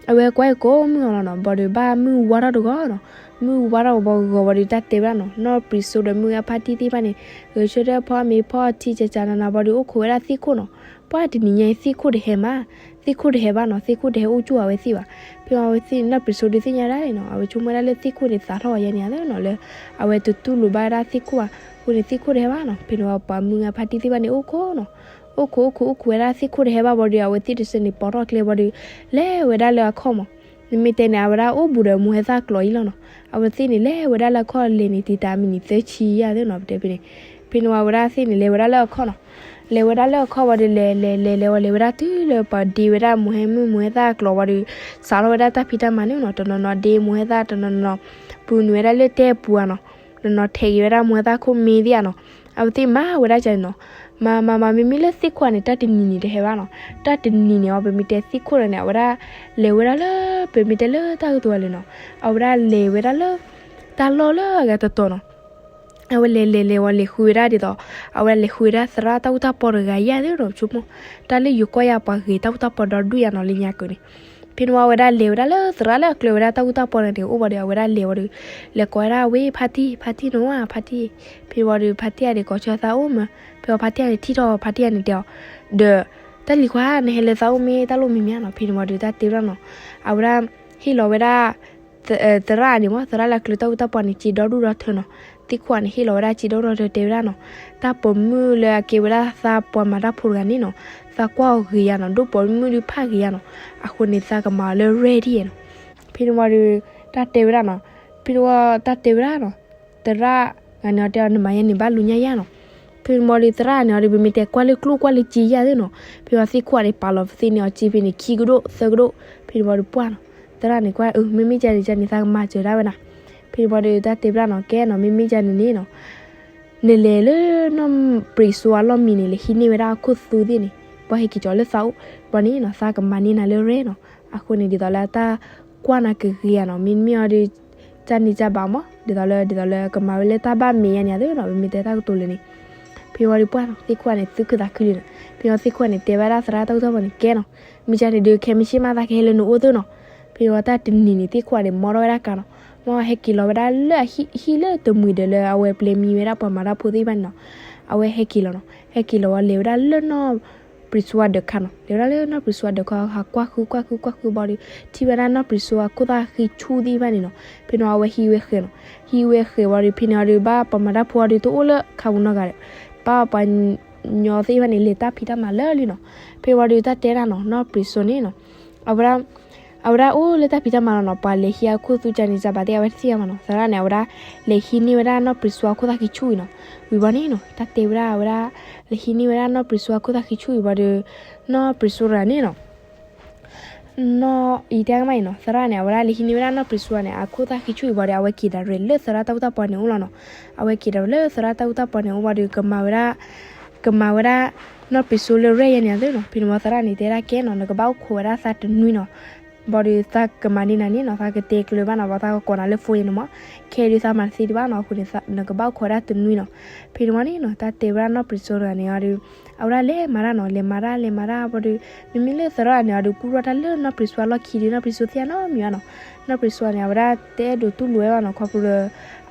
အဝဲကွၢ်အံၤကိးမုၢ်အီၤလီၤနီၤ, ဘၣ်ဒီးဘၣ်မုၢ်ဝါထီၣ်တဂီၤနီၤ, မုၢ်ဝါထီၣ်ဘၣ်ဂီၤဝံၤဒီးတၢ်တဲဝဲဒၣ်နီၤ နီၢ်ပြံးစိဒီးမုၢ်ဂၤဖါတံၢ်သ့ၣ်တဖၣ်န့ၣ် ဂဲၤဆၢထၢၣ်ဖီမ့ၤဖီထံကၠးကၠးနးနးဘၣ်ဒီးအိၣ်ခိးဝဲဒၣ်သ့ၣ်ခိၣ်နီၤ, ပှၢ်တနံၤညါအံၤသ့ၣ်ခိၣ်တဟဲမး, သ့ၣ်ခိၣ်တဟဲဘၣ်နီၤ, သ့ၣ်ခိၣ်တဟဲအိၣ်ကၠိၣ်အဝဲသ့ၣ်ဘၣ်, ဖဲမးအဝဲသ့ၣ်န့ၣ် နီၢ်ပြံးစိဒုးသ့ၣ်ညါဒၣ်အံၤနီၤ, အဝဲဆိကမိၣ်ဝဲဒၣ်လၢသ့ၣ်ခိၣ်န့ၣ်သးထီၣ်အီၤယဲၢ်န့ၣ်သ့နီၤ, လၢအဝဲတတူၢ်လိာ်ဘၣ်ဝဲဒၣ်သ့ၣ်ခိၣ်ဘၣ်, အဃိန့ၣ်သ့ၣ်ခိၣ်တဟဲဘၣ်နီၤ, ဖဲန့ၣ်ပှၤမုၢ်ဂၤဖါတံၢ်သ့ၣ်တဖၣ်န့ၣ်အိၣ်ခိးနီၤ, အိၣ်ခိးအိၣ်ခိးအိၣ်ခိးဝဲဒၣ်သ့ၣ်ခိၣ်တဟဲဘၣ်ဘၣ်ဒီး အဝဲသ့ၣ်တဆၢန့ၣ်ပိာ်ထီၣ်ကျဲဘၣ်ဒီး လဲၤဝဲဒၣ်လၢအခီၣ်မး, နမ့ၢ်တဲန့ၣ် အဝဲဒၣ်အိၣ်ဘူးဒီးမူၤဟဲသၣ်ကျိးအံၤလီၤနီၤ, အဝဲသ့ၣ်န့ၣ် လဲၤဝဲဒၣ်လၢအခီၣ်လဲၤန့ၣ် တံာ်တာ်မံးနံးသၢဆံယဲၢ်သ့နီၤ ပတဲဖဲန့ၣ်, ဖဲန့ၣ်ဝဲဒၣ်သ့ၣ်န့ၣ် လဲၤဝဲဒၣ်လၢအခီၣ်နီၤ, လဲၤဝဲဒၣ်လၢအခီၣ်ဝံၤဒီး လဲၤလဲၤလဲၤလဲၤဝဲလဲၤဝဲဒၣ်တုၤလၢပှၤဒ့ဝဲဒၣ်မူၤဟဲမုၢ်မူၤဟဲသၣ်ကျိးဝံၤဒီး စးထီၣ်ဝဲဒၣ်တၢ်ဖံးတၢ်မၤန့ၣ်နီၤ, တနီၤနီၤဒ့မူၤဟဲသၣ် တနီၤနီၤ ပူၤနုာ်ဝဲဒၣ်လၢတဲပူၤဧါနီၤ, တနီၤနီၤထဲးက့ၤဝဲဒၣ်မူၤဟဲသၣ်ခိၣ်မ့ၢ်သ့ၣ်ဧါနီၤ, အဝဲသ့ၣ်မၤဝဲဒၣ်ကန့ၣ်နီၤ, မၤမၤမၤ မ့မ့ၢ်လၢသ့ၣ်ခိၣ်န့ၣ် တၢ်တနံၤန့ၣ်တဟဲဘၣ်နီၤ, တၢ်တနံၤန့ၣ်အီၤ ပမ့ၢ်တဲသ့ၣ်ခိၣ်ဒီးန့ၣ် အဝဲဒၣ် လဲၤဝဲဒၣ်လၢ ပမ့ၢ်တဲလၢတၢ်ကတိၤဝဲလဲၣ်နီၤ, အဝဲဒၣ်လဲၤဝဲဒၣ်လၢ တၢ်လီၢ်လၢအဂၤတတီၤနီၤ အဝဲလဲၤလဲၤလဲၤဝံၤလဲၤဃုဝဲဒၣ်ဒ်သိး အဝဲလဲၤဃုဝဲဒၣ်သရၣ်တၢ်အူတၢ်ပီတဂၤယဲၢ်သ့နီၤ, ဆိကမိၣ် တၢ်လၢယိၤကီၢ်ယါပှၤဂ့ၤတၢ်အူတၢ်ပီဒီဒူၣ်ယါနီၤ လၢညါကၢၤန့ၣ်, ဖဲန့ၣ်ဝံၤအဝဲဒၣ်လဲၤဝဲဒၣ်လၢသရၣ်လၢအကျဲဝဲဒၣ်တၢ်အူတၢ်ပီန့ၣ်အိၣ်ဘၣ်ဒီး အဝဲဒၣ်လဲၤဝံၤဒီး လဲၤကိးဝဲဒၣ်ဝဲဖါတံၢ် ဖါတံၢ်နီၤ ဖါတံၢ်, ဖဲန့ၣ်ဝံၤဒီး ဖါတံၢ်အံၤဒုးကိးဆၢသးအိၣ်မး, ဖဲဝံၤဖါတံၢ်အံၤန့ၣ်ထံၣ်ထီၣ်ဖါတံၢ်အံၤန့ၣ်တဲအီၤ, ဒီး တၢ်လံၤခွါ နဟဲလၢသးအိၣ်မ့ၢ်တၢ်လိၣ်မံၤမံၤဧါနီၤ, ဖဲန့ၣ်ဝံၤဒီးတၢ်တဲဝဲဒၣ်နီၤ, အဝဲဒၣ် ဟ့ၣ်လီၤဝဲဒၣ် သရၣ်န့ၣ်မး သရၣ်လၢအကျဲတၢ်အူတၢ်ပီန့ၣ် စ့ဒီဒူၣ်ဒီထၢနီၤ, သ့ၣ်ခိၣ်န့ၣ် ဟ့ၣ်လီၤဝဲဒၣ်စ့ဒီဒူၣ်ဒီထၢတဲဝဲဒၣ်နီၤ, တၢ်ပိာ်မုၣ်လၢအကဲဝဲဒၣ်သးပှၤမၤတၢ်ဖိတဂၤန့ၣ်နီၤ, သးကွၢ်အီၤဂ့ၤယါနီၤ, ဒိၣ်ပိာ်မုၣ်ဒုးဖးဂ့ၤယါနီၤ, အဃိန့ၣ်သးကမၤအီၤလၢ ready နီၤ, ဖဲန့ၣ်ဝံၤဒီး တၢ်တဲဝဲဒၣ်နီၤ, ဖဲန့ၣ်ဝံၤတၢ်တဲဝဲဒၣ်နီၤ, သရၣ်ဂၤန့ၣ်အီၤတဲအီၤ နမၤယါန့ၣ်ဘၣ်လူညါယါနီၤ, ဖဲန့ၣ်ဝံၤဒီးသရၣ်န့ၣ်အီၤဒီး ပမ့ၢ်တဲကွၢ်လၢကျိၣ်ကွၢ်လၢစ့ယါသ့နီၤ, ဖဲဝံၤသ့ၣ်ခိၣ်န့ၣ် ပာ်လီၤပသ့ၣ်န့ၣ်အီၤစ့ဖဲန့ၣ် ခံကဒိၣ်သၢကဒိၣ်, ဖဲန့ၣ်ဝံၤဒီးပှၢ်နီၤ, သရၣ်န့ၣ်ကွၢ် အၢ မ့မ့ၢ်ကန့ၣ် ကန့ၣ် သးကမၤစၢၤဒၣ်ဝဲဒၣ်, ဖဲန့ၣ်ဝံၤဒီးတၢ်တဲဝဲဒၣ်နီၤ, ကဲနီၤ မ့မ့ၢ်ကန့ၣ်န့ၣ်နီၤ နလဲၤလၢနီၢ်ပြံးစိအလီၢ်မံၤန့ၣ် လဲၤဟံးန့ၢ်ဝဲဒၣ်အခိၣ်သူသ့ၣ်န့ၣ်, ပှၤဟဲက့ၤကၠီၤလၢသးအိၣ်, ဘၣ်န့ၣ်နီၤ သးကမၤန့ၢ်နၤလၢ ready နီၤ, အဃိန့ၣ် ဒ်သိးလၢတၢ်ကွၢ်နၤကဂ့ၤဧါနီၤ, မ့မ့ၢ်အီၤဒီး ကန့ၣ်ကဘၣ်မး, ဒ်သိးလၢ ဒ်သိးလၢကမၤဝဲလၢတၢ်ဘၣ်မ့ၢ်ယါန့ၣ်သ့နီၤ, ပမ့ၢ်တဲတၢ်ကတိၤလၢန့ၣ်, ဖဲဝံၤဒီးပှၢ်နီၤ သ့ၣ်ခိၣ်န့ၣ် သူၣ်ခုသးခုလံနီၤ, ဖဲဝံၤသ့ၣ်ခိၣ်န့ၣ် တဲဝဲဒၣ်သရၣ်တၢ်အူတၢ်ပီန့ၣ် ကဲနီၤ, မ့ၢ်ကန့ၣ်ဒီး ခဲမုၢ်ဆ့ၣ်မး သးကဟဲလၢနအိၣ်သ့နီၤ, ဖဲဝံၤတၢ်တနံၤန့ၣ် သ့ၣ်ခိၣ်န့ၣ် မီထီၣ်ဝဲဒၣ်ကါနီၤ, မ့ၢ်ဟဲက့ၤလီၤဝဲဒၣ်လၢအဟံၣ် ဟံၣ်လၢတမှံၤဒီးလၢအဝဲပျဲမံဝဲဒၣ်ပှၤမၤတၢ်ဖိသ့ၣ်တဖၣ်န့ၣ်နီၤ, အဝဲဟဲက့ၤလီၤနီၤ, ဟဲက့ၤလီၤဝံၤလဲၤဝဲဒၣ်လၢနီၢ်ပြံးစိအဒၢးခါနီၤ, လဲၤဝဲဒၣ်လၢနီၢ်ပြံးစိအဒၢးခါ ဟးကွၢ်ဃုကွၢ်ဃုကွၢ်ဃုဘၣ်ဒီး ထံၣ်ဝဲဒၣ်နီၢ်ပြံးစိအခိၣ်သၣ်ဃံဆူၣ်သ့ၣ်တဖၣ်န့ၣ်နီၤ, ဖဲန့ၣ်အဝဲဟံးဝဲဃဲၤနီၤ, ဟံးဝဲဃဲၤဝံၤဒီး ဖဲန့ၣ်အီၤဒီး ဘၣ်ပှၤမၤတၢ်ဖိအီၤဒီးတအိၣ်လၢခါပူၤနီတဂၤဒီး ဘၣ်ပှၤညီသ့ၣ်တဖၣ်န့ၣ် လဲၤတၢ်ဖံးတၢ်မၤလၢာ်လံနီၤ, ဖဲဝံၤဒီးတၢ်တဲဒၣ်နီၤ နီၢ်ပြံးစိန့ၣ်နီၤ အဝဲဒၣ် အဝဲဒၣ်အိၣ်လၢတၢ်ဖံးတၢ်မၤလီၤနီၤ, ပှၤလဲၤဟံးအခိၣ်သူကန့ၣ် ကဘၣ်သ့ၣ် အဝဲတသ့ၣ်ညါဘၣ်နီၤ, သရၣ်န့ၣ် အဝဲဒၣ်လဲၤဟံးန့ၢ်ဝဲဒၣ်နီၢ်ပြံးစိအခိၣ်သၣ်ဃံဆူၣ်အံၤနီၤ, ဝံၤဘၣ်န့ၣ်နီၤ တၢ်တဲဝဲဒၣ် အဝဲဒၣ် လဲၤဟံးန့ၢ်ဝဲဒၣ်နီၢ်ပြံးစိအခိၣ်သၣ်ဃံဆူၣ်အံၤဘၣ်ဒီး နီၢ်ပြံးစိတဂၤန့ၣ်နီၤ နီၢ်အံၤတဲကမၣ်အံၤနီၤ သရၣ်န့ၣ် အဝဲဒၣ်လဲၤဟံးန့ၢ်ဝဲဒၣ်နီၢ်ပြံစိန့ၣ် အခိၣ်သၣ်ဃံဆူၣ်အံၤဘၣ်ဒီး အဝဲက့ၤဒၣ်ရဲၣ်လၢသရၣ်တၢ်အူတၢ်ပီန့ၣ်အိၣ်လီၤနီၤ. အဝဲက့ၤဒၣ်ရဲၣ်လၢသရၣ်တၢ်အူတၢ်ပီန့ၣ်အိၣ်ဘၣ်ဒီး ကမၤဝဲဒၣ် ကမၤဝဲဒၣ် နီၢ်ပြံစိလၢရဲၣ်ယဲန့ၣ်အသိးနီၤ. ဖဲန့ၣ်ဝံၤသရၣ်န့ၣ်တဲဒၣ်ကဲနီၤ နကဘၣ်အိၣ်ခိးဝဲဒၣ်သးတနွံနီၤ. ဘၣ်ဒီးသးကမၤန့ၢ်နၤန့ၣ်နီၤ သးကတဲကျၢၤဘၣ်နၤ ဘၣ်သးကကိးနၤလၢ phone ယဲန့ၣ်မး. ခဲအံၤဒုးသးမၤတသ့ဒံးဘၣ်နီၤ အဃိန့ၣ် နကဘၣ်အိၣ်ခိးဝဲဒၣ်တနွံနီၤ. ဖဲန့ၣ်ဝံၤန့ၣ်နီၤ တၢ်တဲဝဲဒၣ်နီၢ်ပြံစိတဂၤန့ၣ်အီၤဒီး အဝဲဒၣ်လဲၤမၤတၢ်နီၤ လဲၤမၤတၢ် လဲၤမၤတၢ်ဘၣ်ဒီး မ့မ့ၢ်လၢသရၣ်န့ၣ်အီၤဒီး ကူၣ်ထီၣ်တၢ်လၢနီၢ်ပြံစိအလီၢ်ခံဒီး နီၢ်ပြံစိသ့ၣ်ညါနီတမံၤဘၣ်နီၤ. နီၢ်ပြံစိန့ၣ် အဝဲဒၣ်တအဲၣ်ဒိးတူၢ်လိာ်ဝဲဘၣ်နီၤ ခီဖျိလၢ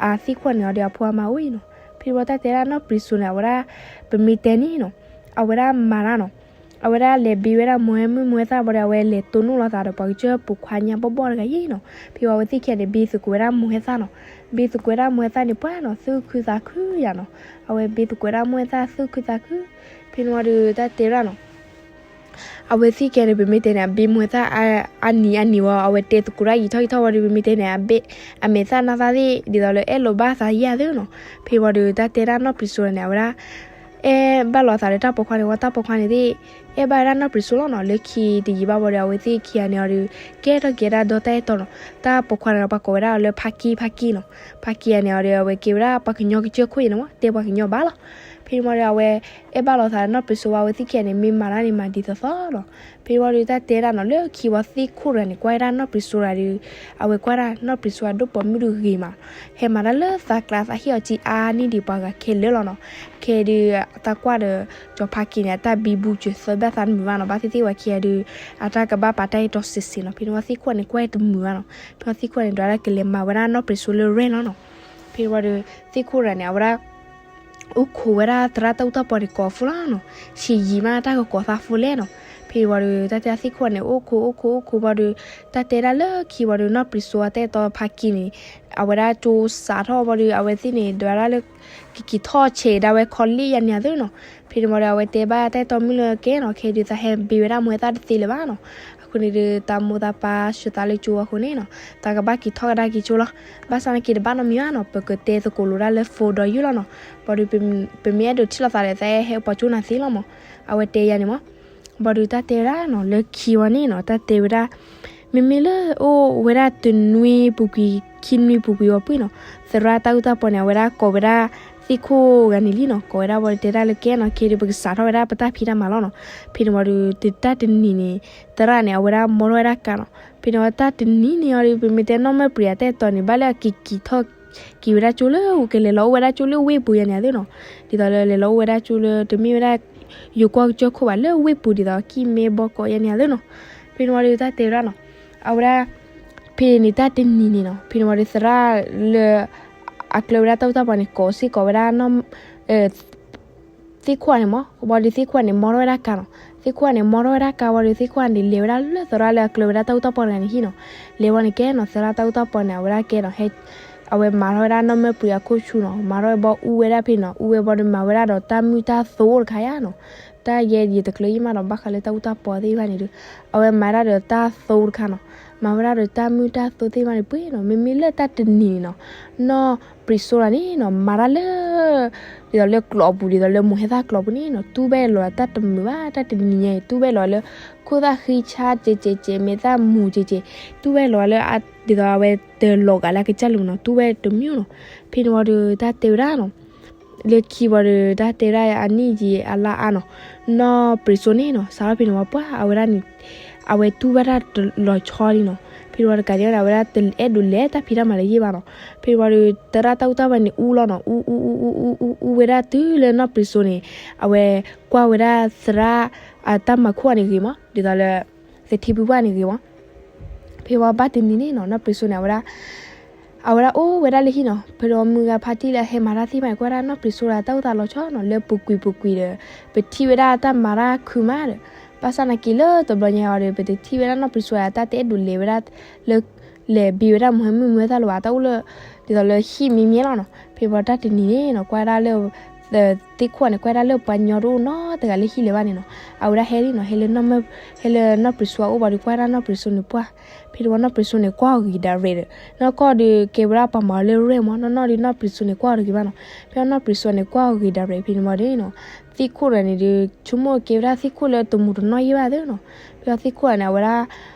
အသ့ၣ်ခိၣ်န့ၣ်အီၤဒီး အဖိအမါအိၣ်အံၤနီၤ. ဖဲန့ၣ်ဝံၤတၢ်တဲဒၣ်နီၢ်ပြံစိန့ၣ် အဝဲဒၣ် ပမ့ၢ်တဲန့ၣ်နီၤ အဝဲဒၣ်မၤတၢ်နီၤ အဝဲဒၣ်လဲၤဘ့ဝဲဒၣ်မိၢ်ဟဲမုၣ်မိၢ်ဟဲသၣ်ဘၣ်ဒီး အဝဲလဲၤတိၢ်နီၣ်လိာ်သးဒီးပှၤကစၢၢ်ပိာ်ခွါညါဘီၣ်ဘီၣ်တဂၤအံၤနီၤ. ဖဲဝံၤအဝဲသ့ၣ်ခံဂၤန့ၣ် ဘ့သကိးဝဲဒၣ်မိၢ်ဟဲသၣ်နီၤ. ဘ့သကိးဝဲဒၣ်မိၢ်ဟဲသၣ်န့ၣ် ပှၢ်နီၤ သူၣ်ခုသးခုယၤနီၤ. အဝဲဘ့သကိးဝဲဒၣ်မိၢ်ဟဲသၣ်သူၣ်ခုသးခု. ဖဲန့ၣ်ဝံၤဒီးတၢ်တဲဒၣ်နီၤ အဝဲသ့ၣ်ခံဂၤန့ၣ် ပမ့ၢ်တဲန့ၣ် အဘ့မိၢ်ဟဲသၣ် အနံၤအနံၤဝံၤ အဝဲတဲသကိးတၢ်ယံာ်ထီၣ်ယံာ်ထီၣ်ဝံၤဒီး ပမ့ၢ်တဲန့ၣ် အဘ့ၣ်အမဲာ်သၣ်နါသၣ်သ့ၣ် ဒ်သိးလၢအဲၣ်လိာ်ဘၣ်သးယဲၢ်သ့ၣ်နီၤ. ဖဲဝံၤဒီးတၢ်တဲဒၣ်နီၢ်ပြံစိန့ၣ် အဝဲဒၣ် အဲၣ်ဘၣ်လိာ်သးဒီးတၢ်ပိာ်ခွါန့ၣ်ဝံၤ တၢ်ပိာ်ခွါန့ၣ်သ့ၣ် အဲၣ်ဘၣ်ဝဲဒၣ်နီၢ်ပြံစိလီၤနီၤ. လၢခံတယံာ်ဘၣ်ဝံၤဒီး အဝဲသ့ၣ်ခံဂၤန့ၣ်အီၤဒီး ကဲထီၣ်က့ၤဝဲဒၣ်ဒီတၢ်အဲၣ်တီနီၤ. တၢ်ပိာ်ခွါန့ၣ်ဒီး ပှၤကိးဝဲဒၣ်အီၤလၢ ဖါကံ ဖါကံနီၤ. ဖါကံဂၤန့ၣ်အီၤဒီး အဝဲကဲဝဲဒၣ်ပှၤကညီကစၢၢ်ခိၣ်အံၤန့ၣ်မး တဲပှၤကညီဘၣ်လီၤ. ဖဲန့ၣ်ဝံၤဒီး အဝဲအဲၣ်ဘၣ်လိာ်သးဒီးနီၢ်ပြံစိဝံၤ အဝဲသ့ၣ်ခံဂၤန့ၣ် မ့ၢ်မၤတၢ်န့ၣ် မၤဒ်သိးသိးလီၤ. ဖဲန့ၣ်ဝံၤဒီးတၢ်တဲဒၣ်နီၤ လၢခံဝံၤသ့ၣ်ခိၣ်တဂၤန့ၣ် ကွၢ်ဝဲဒၣ်နီၢ်ပြံစိတဂၤဒီး အဝဲကွၢ်ဒၣ်နီၢ်ပြံစိအဒိၣ်ပိာ်မုၣ်ဒုးဂ့ၤမး ဟဲမၤတၢ်လၢသးကျါ သးဟ့ၣ်အီၤကံအါန့ၢ်ဒံးပှၤဂၤခဲလၢာ်လီၤနီၤ. ခဲဒုး သးကွၢ်ဒီး ကၠီၤဖါက့ၤန့ၣ် အတၢ်ဘံဘူစၢၤသၢဘၣ်သးတမုာ်ဘၣ်နီၤ. ဘၣ်သ့ၣ်သ့ၣ်ဝဲခံဂၤဒုး အတၢ်ကဘၣ်ပာ်တၢ်အဲၣ်တီစ့ၤစ့ၤနီၤ. ဖဲန့ၣ်ဝံၤသ့ၣ်ခိၣ်န့ၣ် ကွၢ်တမုာ်ဘၣ်နီၤ. ဖဲသ့ၣ်ခိၣ်န့ၣ် ဒွးဒၣ်ကလဲၤမၤဝဲဒၣ်နီၢ်ပြံစိလၢရဲၣ်လီၤနီၤ. ဖဲန့ၣ်ဝံၤဒီး သ့ၣ်ခိၣ်တဂၤန့ၣ် အဝဲဒၣ် အိၣ်ခိးဝဲဒၣ်သရၣ်တၢ်အူတၢ်ပီန့ၣ် ကိးအီၤဖိလီၤနီၤ. ဆံးယံာ်မးတၢ်ကကိးသးဖိလဲၣ်နီၤ. ဖဲန့ၣ်ဝံၤဒီး တၢ်တဲသ့ၣ်ခိၣ်န့ၣ် အိၣ်ခိး အိၣ်ခိး အိၣ်ခိးဘၣ်ဒီး တၢ်တဲဒၣ်လၢခံဝံၤဒီး နီၢ်ပြံစိအတၢ်အဲၣ်တီဖါကံန့ၣ် အဝဲဒၣ်ကၠိစးထီၣ်ဘၣ်ဒီး အဝဲသ့ၣ်န့ၣ် ဒွးဒၣ်လၢ ကက့ၤထီၣ်ဆဲးဒၣ်ဝဲ college ယါန့ၣ်အသိးနီၤ. ဖဲန့ၣ်ဝံၤဒီး အဝဲတဲဘၣ်တၢ်အဲၣ်တီမုၣ်လၢကဲနီၤ ခဲဒုးသးဟဲဘ့ဝဲဒၣ်မိၢ်ဟဲသၣ်တသ့လၢၤဘၣ်နီၤ. အဃိန့ၣ်ဒီး တၢ်မိၢ်တၢ်ပၢ်ဆှၢသးလၢကၠိအဃိန့ၣ်နီၤ သးကဘၣ်က့ၤထီၣ်ကဒါက့ၤကၠိလီၤ. ဘၣ်ဆၣ်သနာ်က့တဘၣ်နီတမံၤဘၣ်နီၤ ပကတဲသကိးလိာ်ဒၣ်လၢ phone ဒီးယုၢ်လီၤနီၤ. ဘၣ်ဒီး ပမ့ၢ်အဲၣ်ဒိးထံၣ်လိာ်သးဒီး သးဟဲပှၤကၠိနၤသ့လီၤမး. အဝဲတဲယါန့ၣ်မး ဘၣ်ဒီးတၢ်တဲဝဲဒၣ်နီၤ လၢခံဝံၤန့ၣ်နီၤ တၢ်တဲဝဲဒၣ် မ့မ့ၢ်လၢအိၣ်ဝဲဒၣ်တနွံပူၤကွံာ် ခံနွံပူၤကွံာ်ဝံၤပှ့ၤနီၤ သရၣ်တၢ်အူတၢ်ပီန့ၣ် အဝဲဒၣ်ကိးဝဲဒၣ်သ့ၣ်ခိၣ်တဂၤန့ၣ်လံနီၤ. ကိးဝဲဒၣ်ဝံၤဒီးတဲဒၣ်လၢကဲနီၤ ခဲဒုးပကစးထီၣ်ဝဲဒၣ်ပတၢ်ဖံးတၢ်မၤလီၤနီၤ. ဖဲန့ၣ်ဝံၤဒီး တၢ်တနံၤန့ၣ် သရၣ်န့ၣ် အဝဲဒၣ်မီထီၣ်ဝဲဒၣ်ကါနီၤ. ဖဲန့ၣ်ဝံၤတၢ်တနံၤန့ၣ်အီၤဒီး ပမ့ၢ်တဲနီၢ်မၢ်ပြံၤအတၢ်အဲၣ်တီန့ၣ် ဘၣ်လၢအက့ၤက့ၤထီၣ်က့ၤဝဲဒၣ်ကၠိလၢ ကလဲၤလီၤအိၣ်ဝဲဒၣ်ကၠိလၢဝ့ၢ်ပူၤယါန့ၣ်အသိးနီၤ. ဒ်သိးလၢလဲၤလီၤအိၣ်ဝဲဒၣ်ကၠိလၢ တမ့ၢ်ဝဲဒၣ် ယိၤကီၢ်ကစၢၢ်ခိၣ်ဘၣ် လၢဝ့ၢ်ပူၤဒ်သိးကံၢ်မဲဘီကီးယါန့ၣ်အသိးနီၤ. ဖဲန့ၣ်ဝံၤဒီးတၢ်တဲဝဲဒၣ်နီၤ အဝဲဒၣ် ဖဲန့ၣ်တၢ်တနံၤန့ၣ်နီၤ ဖဲန့ၣ်ဝံၤဒီးသရၣ်လၢ အကျၢၤဝဲဒၣ်တၢ်အူတၢ်ပီန့ၣ် ကိးစ့ၢ်ကီးဝဲဒၣ် သ့ၣ်ခိၣ်န့ၣ်မး ဝံၤဒီးသ့ၣ်ခိၣ်န့ၣ် မီထီၣ်ဝဲဒၣ်ကါနီၤ. သ့ၣ်ခိၣ်န့ၣ် မီထီၣ်ဝဲဒၣ်ကါဝံၤဒီး သ့ၣ်ခိၣ်န့ၣ် လဲၤဝဲဒၣ်လၢသရၣ်လၢအကျၢၤဝဲဒၣ်တၢ်အူတၢ်ပီတဂၤန့ၣ်ဟံၣ်နီၤ. လဲၤဝံၤန့ၣ်ကဲနီၤ သရၣ်တၢ်အူတၢ်ပီန့ၣ် အဝဲဒၣ်ကဲနီၤ ဟဲ အဝဲမၤထီၣ်ဝဲဒၣ်နီၢ်မၢ်ပြံၤအခိၣ်ဆူနီၤ. မၤထီၣ်ဝဲဘီအူဝဲဒၣ်ဖဲနီၤ အူဝဲဘီဒီးမၤဝဲဒၣ်ဒီးတၢ်မုၢ်တၢ်သိတခါယါနီၤ. တၢ်ယဲယတကျၢၤယံၣ်မးဒီး ဘၣ်ဃးလၢတၢ်အူတၢ်ပီသ့ၣ်တဖၣ်န့ၣ်ဒီး အဝဲမၤဒၣ်ဒီးတၢ်သိတခါနီၤ. မၤဝဲဒၣ်ဒီးတၢ်မုၢ်တၢ်သိသ့ၣ်တဖၣ်န့ၣ်ပှ့ၤနီၤ. မ့မ့ၢ်လၢတၢ်တနံၤန့ၣ်နီၤ နီၢ်ပြံၤစိတဂၤန့ၣ်နီၤ မၤတၢ်လၢ ဒ်သိးလၢကျိးအပူၤ ဒ်သိးလၢမိၢ်ဟဲသၣ်ကျိးပူၤန့ၣ်နီၤ တူၢ်ဘၣ်လီၤတၢ်တမုာ်ဘၣ် တၢ်တနံၤညါအံၤ တူၢ်ဘၣ်လီၤလၢ ခိၣ်သၣ်ဃံဆါကဲးကဲးကဲး မဲာ်သၣ်မူၤကဲးကဲး တူၢ်ဘၣ်လီၤလၢ ဒ်သိးအဝဲတလီၤဂာ်လၢအကစၢ်လၢၤနီၤ တူၢ်ဘၣ်တမံၤနီၤ. ဖဲန့ၣ်ဝံၤဒီးတၢ်တဲဝဲဒၣ်နီၤ လၢခံဝံၤဒီး တၢ်တဲဒၣ်အနံၣ်ယံာ်အလါအါနီၤ နီၢ်ပြံၤစိန့ၣ်နီၤ စးထီၣ်ဖဲန့ၣ်ဝံၤပှၢ် အဝဲဒၣ်န့ၣ် အဝဲတူၢ်ဘၣ်တၢ်လီၤဆီလံနီၤ. ဖဲန့ၣ်ဝံၤတကးဒံးန့ၣ် အဝဲဒၣ်တအဲၣ်ဒိးလဲၤတၢ်ဖံးတၢ်မၤလၢၤယံၣ်ဘၣ်နီၤ. ဖဲန့ၣ်ဝံၤဒီး သရၣ်တၢ်အူတၢ်ပီန့ၣ် အူလီၤနီၤ အူ အူ အူ အူ အူ အူဝဲဒၣ်တုၤလၢနီၢ်ပြံၤစိန့ၣ် အဝဲကွၢ်ဝဲဒၣ်သရၣ် အတၢ်မၤခိၣ်န့ၣ်ဂ့ၤမး ဒ်သိးလၢ သထံပှၢ်ပှၢ်န့ၣ်ဂ့ၤမး. ဖဲဝံၤဘၣ်တနံၤန့ၣ်နီၤ နီၢ်ပြံၤစိန့ၣ် အဝဲဒၣ် အဝဲဒၣ်အိၣ်ဝဲဒၣ်လၢဟံၣ်နီၤ. ဖဲဒီးမုၢ်ဂၤဖါတံၢ်လၢအဟဲမၤတၢ်သ့ၣ်တဖၣ်န့ၣ် ကွၢ်ဒၣ်နီၢ်ပြံၤစိဒီးတၢ်အိၣ်သးလီၤဆီနီၤ လၢပူၤကွံာ်ပူၤကွံာ်ဒီး ပထံၣ်ဝဲဒၣ်တၢ်မၤတၢ်ခုမးဒီး ဘၣ်ဆၣ်သနာ်က့လၢတဘျီညါအံၤဒီး ပတထံၣ်ဝဲဒၣ်နီၢ်ပြံၤစိဒီးတၢ်တအဲၣ်ဒိးလဲၤဝဲဒၣ်လၢ လဲၤဘ့ဝဲဒၣ်မိၢ်ဟဲမုၣ်မိၢ်ဟဲသၣ်လၢၤဘၣ် တၢ်အိၣ်လၢ ဒ်သိးလၢဟံၣ်မံၤမံၤလီၤနီၤ. ဖဲဝံၤတၢ်တနံၤန့ၣ်နီၤ ကွၢ်ဒၣ်လၢ သ့ၣ်ခိၣ်န့ၣ် ကွၢ်ဒၣ်လၢပှၤညီတအိၣ်နီတဂၤလၢဟံၣ်လၢၤဘၣ်န့ၣ်နီၤ. အဝဲဒၣ်ဟဲလံနီၤ ဟဲလၢ ဟဲလၢနီၢ်ပြံၤစိအအိၣ်ဘၣ်ဒီး ကွၢ်ဒၣ်နီၢ်ပြံၤစိန့ၣ်ပှၢ်. ဖဲတဝံၤနီၢ်ပြံၤစိန့ၣ် ကွၢ်အီၤဂ့ၤဒၣ်ရဲၣ်ဒီး နီၢ်ကီၢ်ဒီး ကဲဝဲဒၣ်ပှၤမၤလၢရဲၣ်မး နီၢ်နီၢ်ဒီးနီၢ်ပြံၤစိန့ၣ် ကွၢ်အီၤတဂ့ၤဘၣ်နီၤ. ဖဲနီၢ်ပြံၤစိန့ၣ် ကွၢ်အီၤဂ့ၤဒၣ်ရဲၣ်ဖဲန့ၣ်မးဒီးနီၤ သ့ၣ်ခိၣ်တဂၤန့ၣ်ဒီး ဆိကမိၣ်ကဲဝဲဒၣ်သ့ၣ်ခိၣ်လၢတမူးတနီၣ်ယဲၢ်ဘၣ်သ့နီၤ. ဖဲသ့ၣ်ခိၣ်တဂၤန့ၣ် အဝဲဒၣ်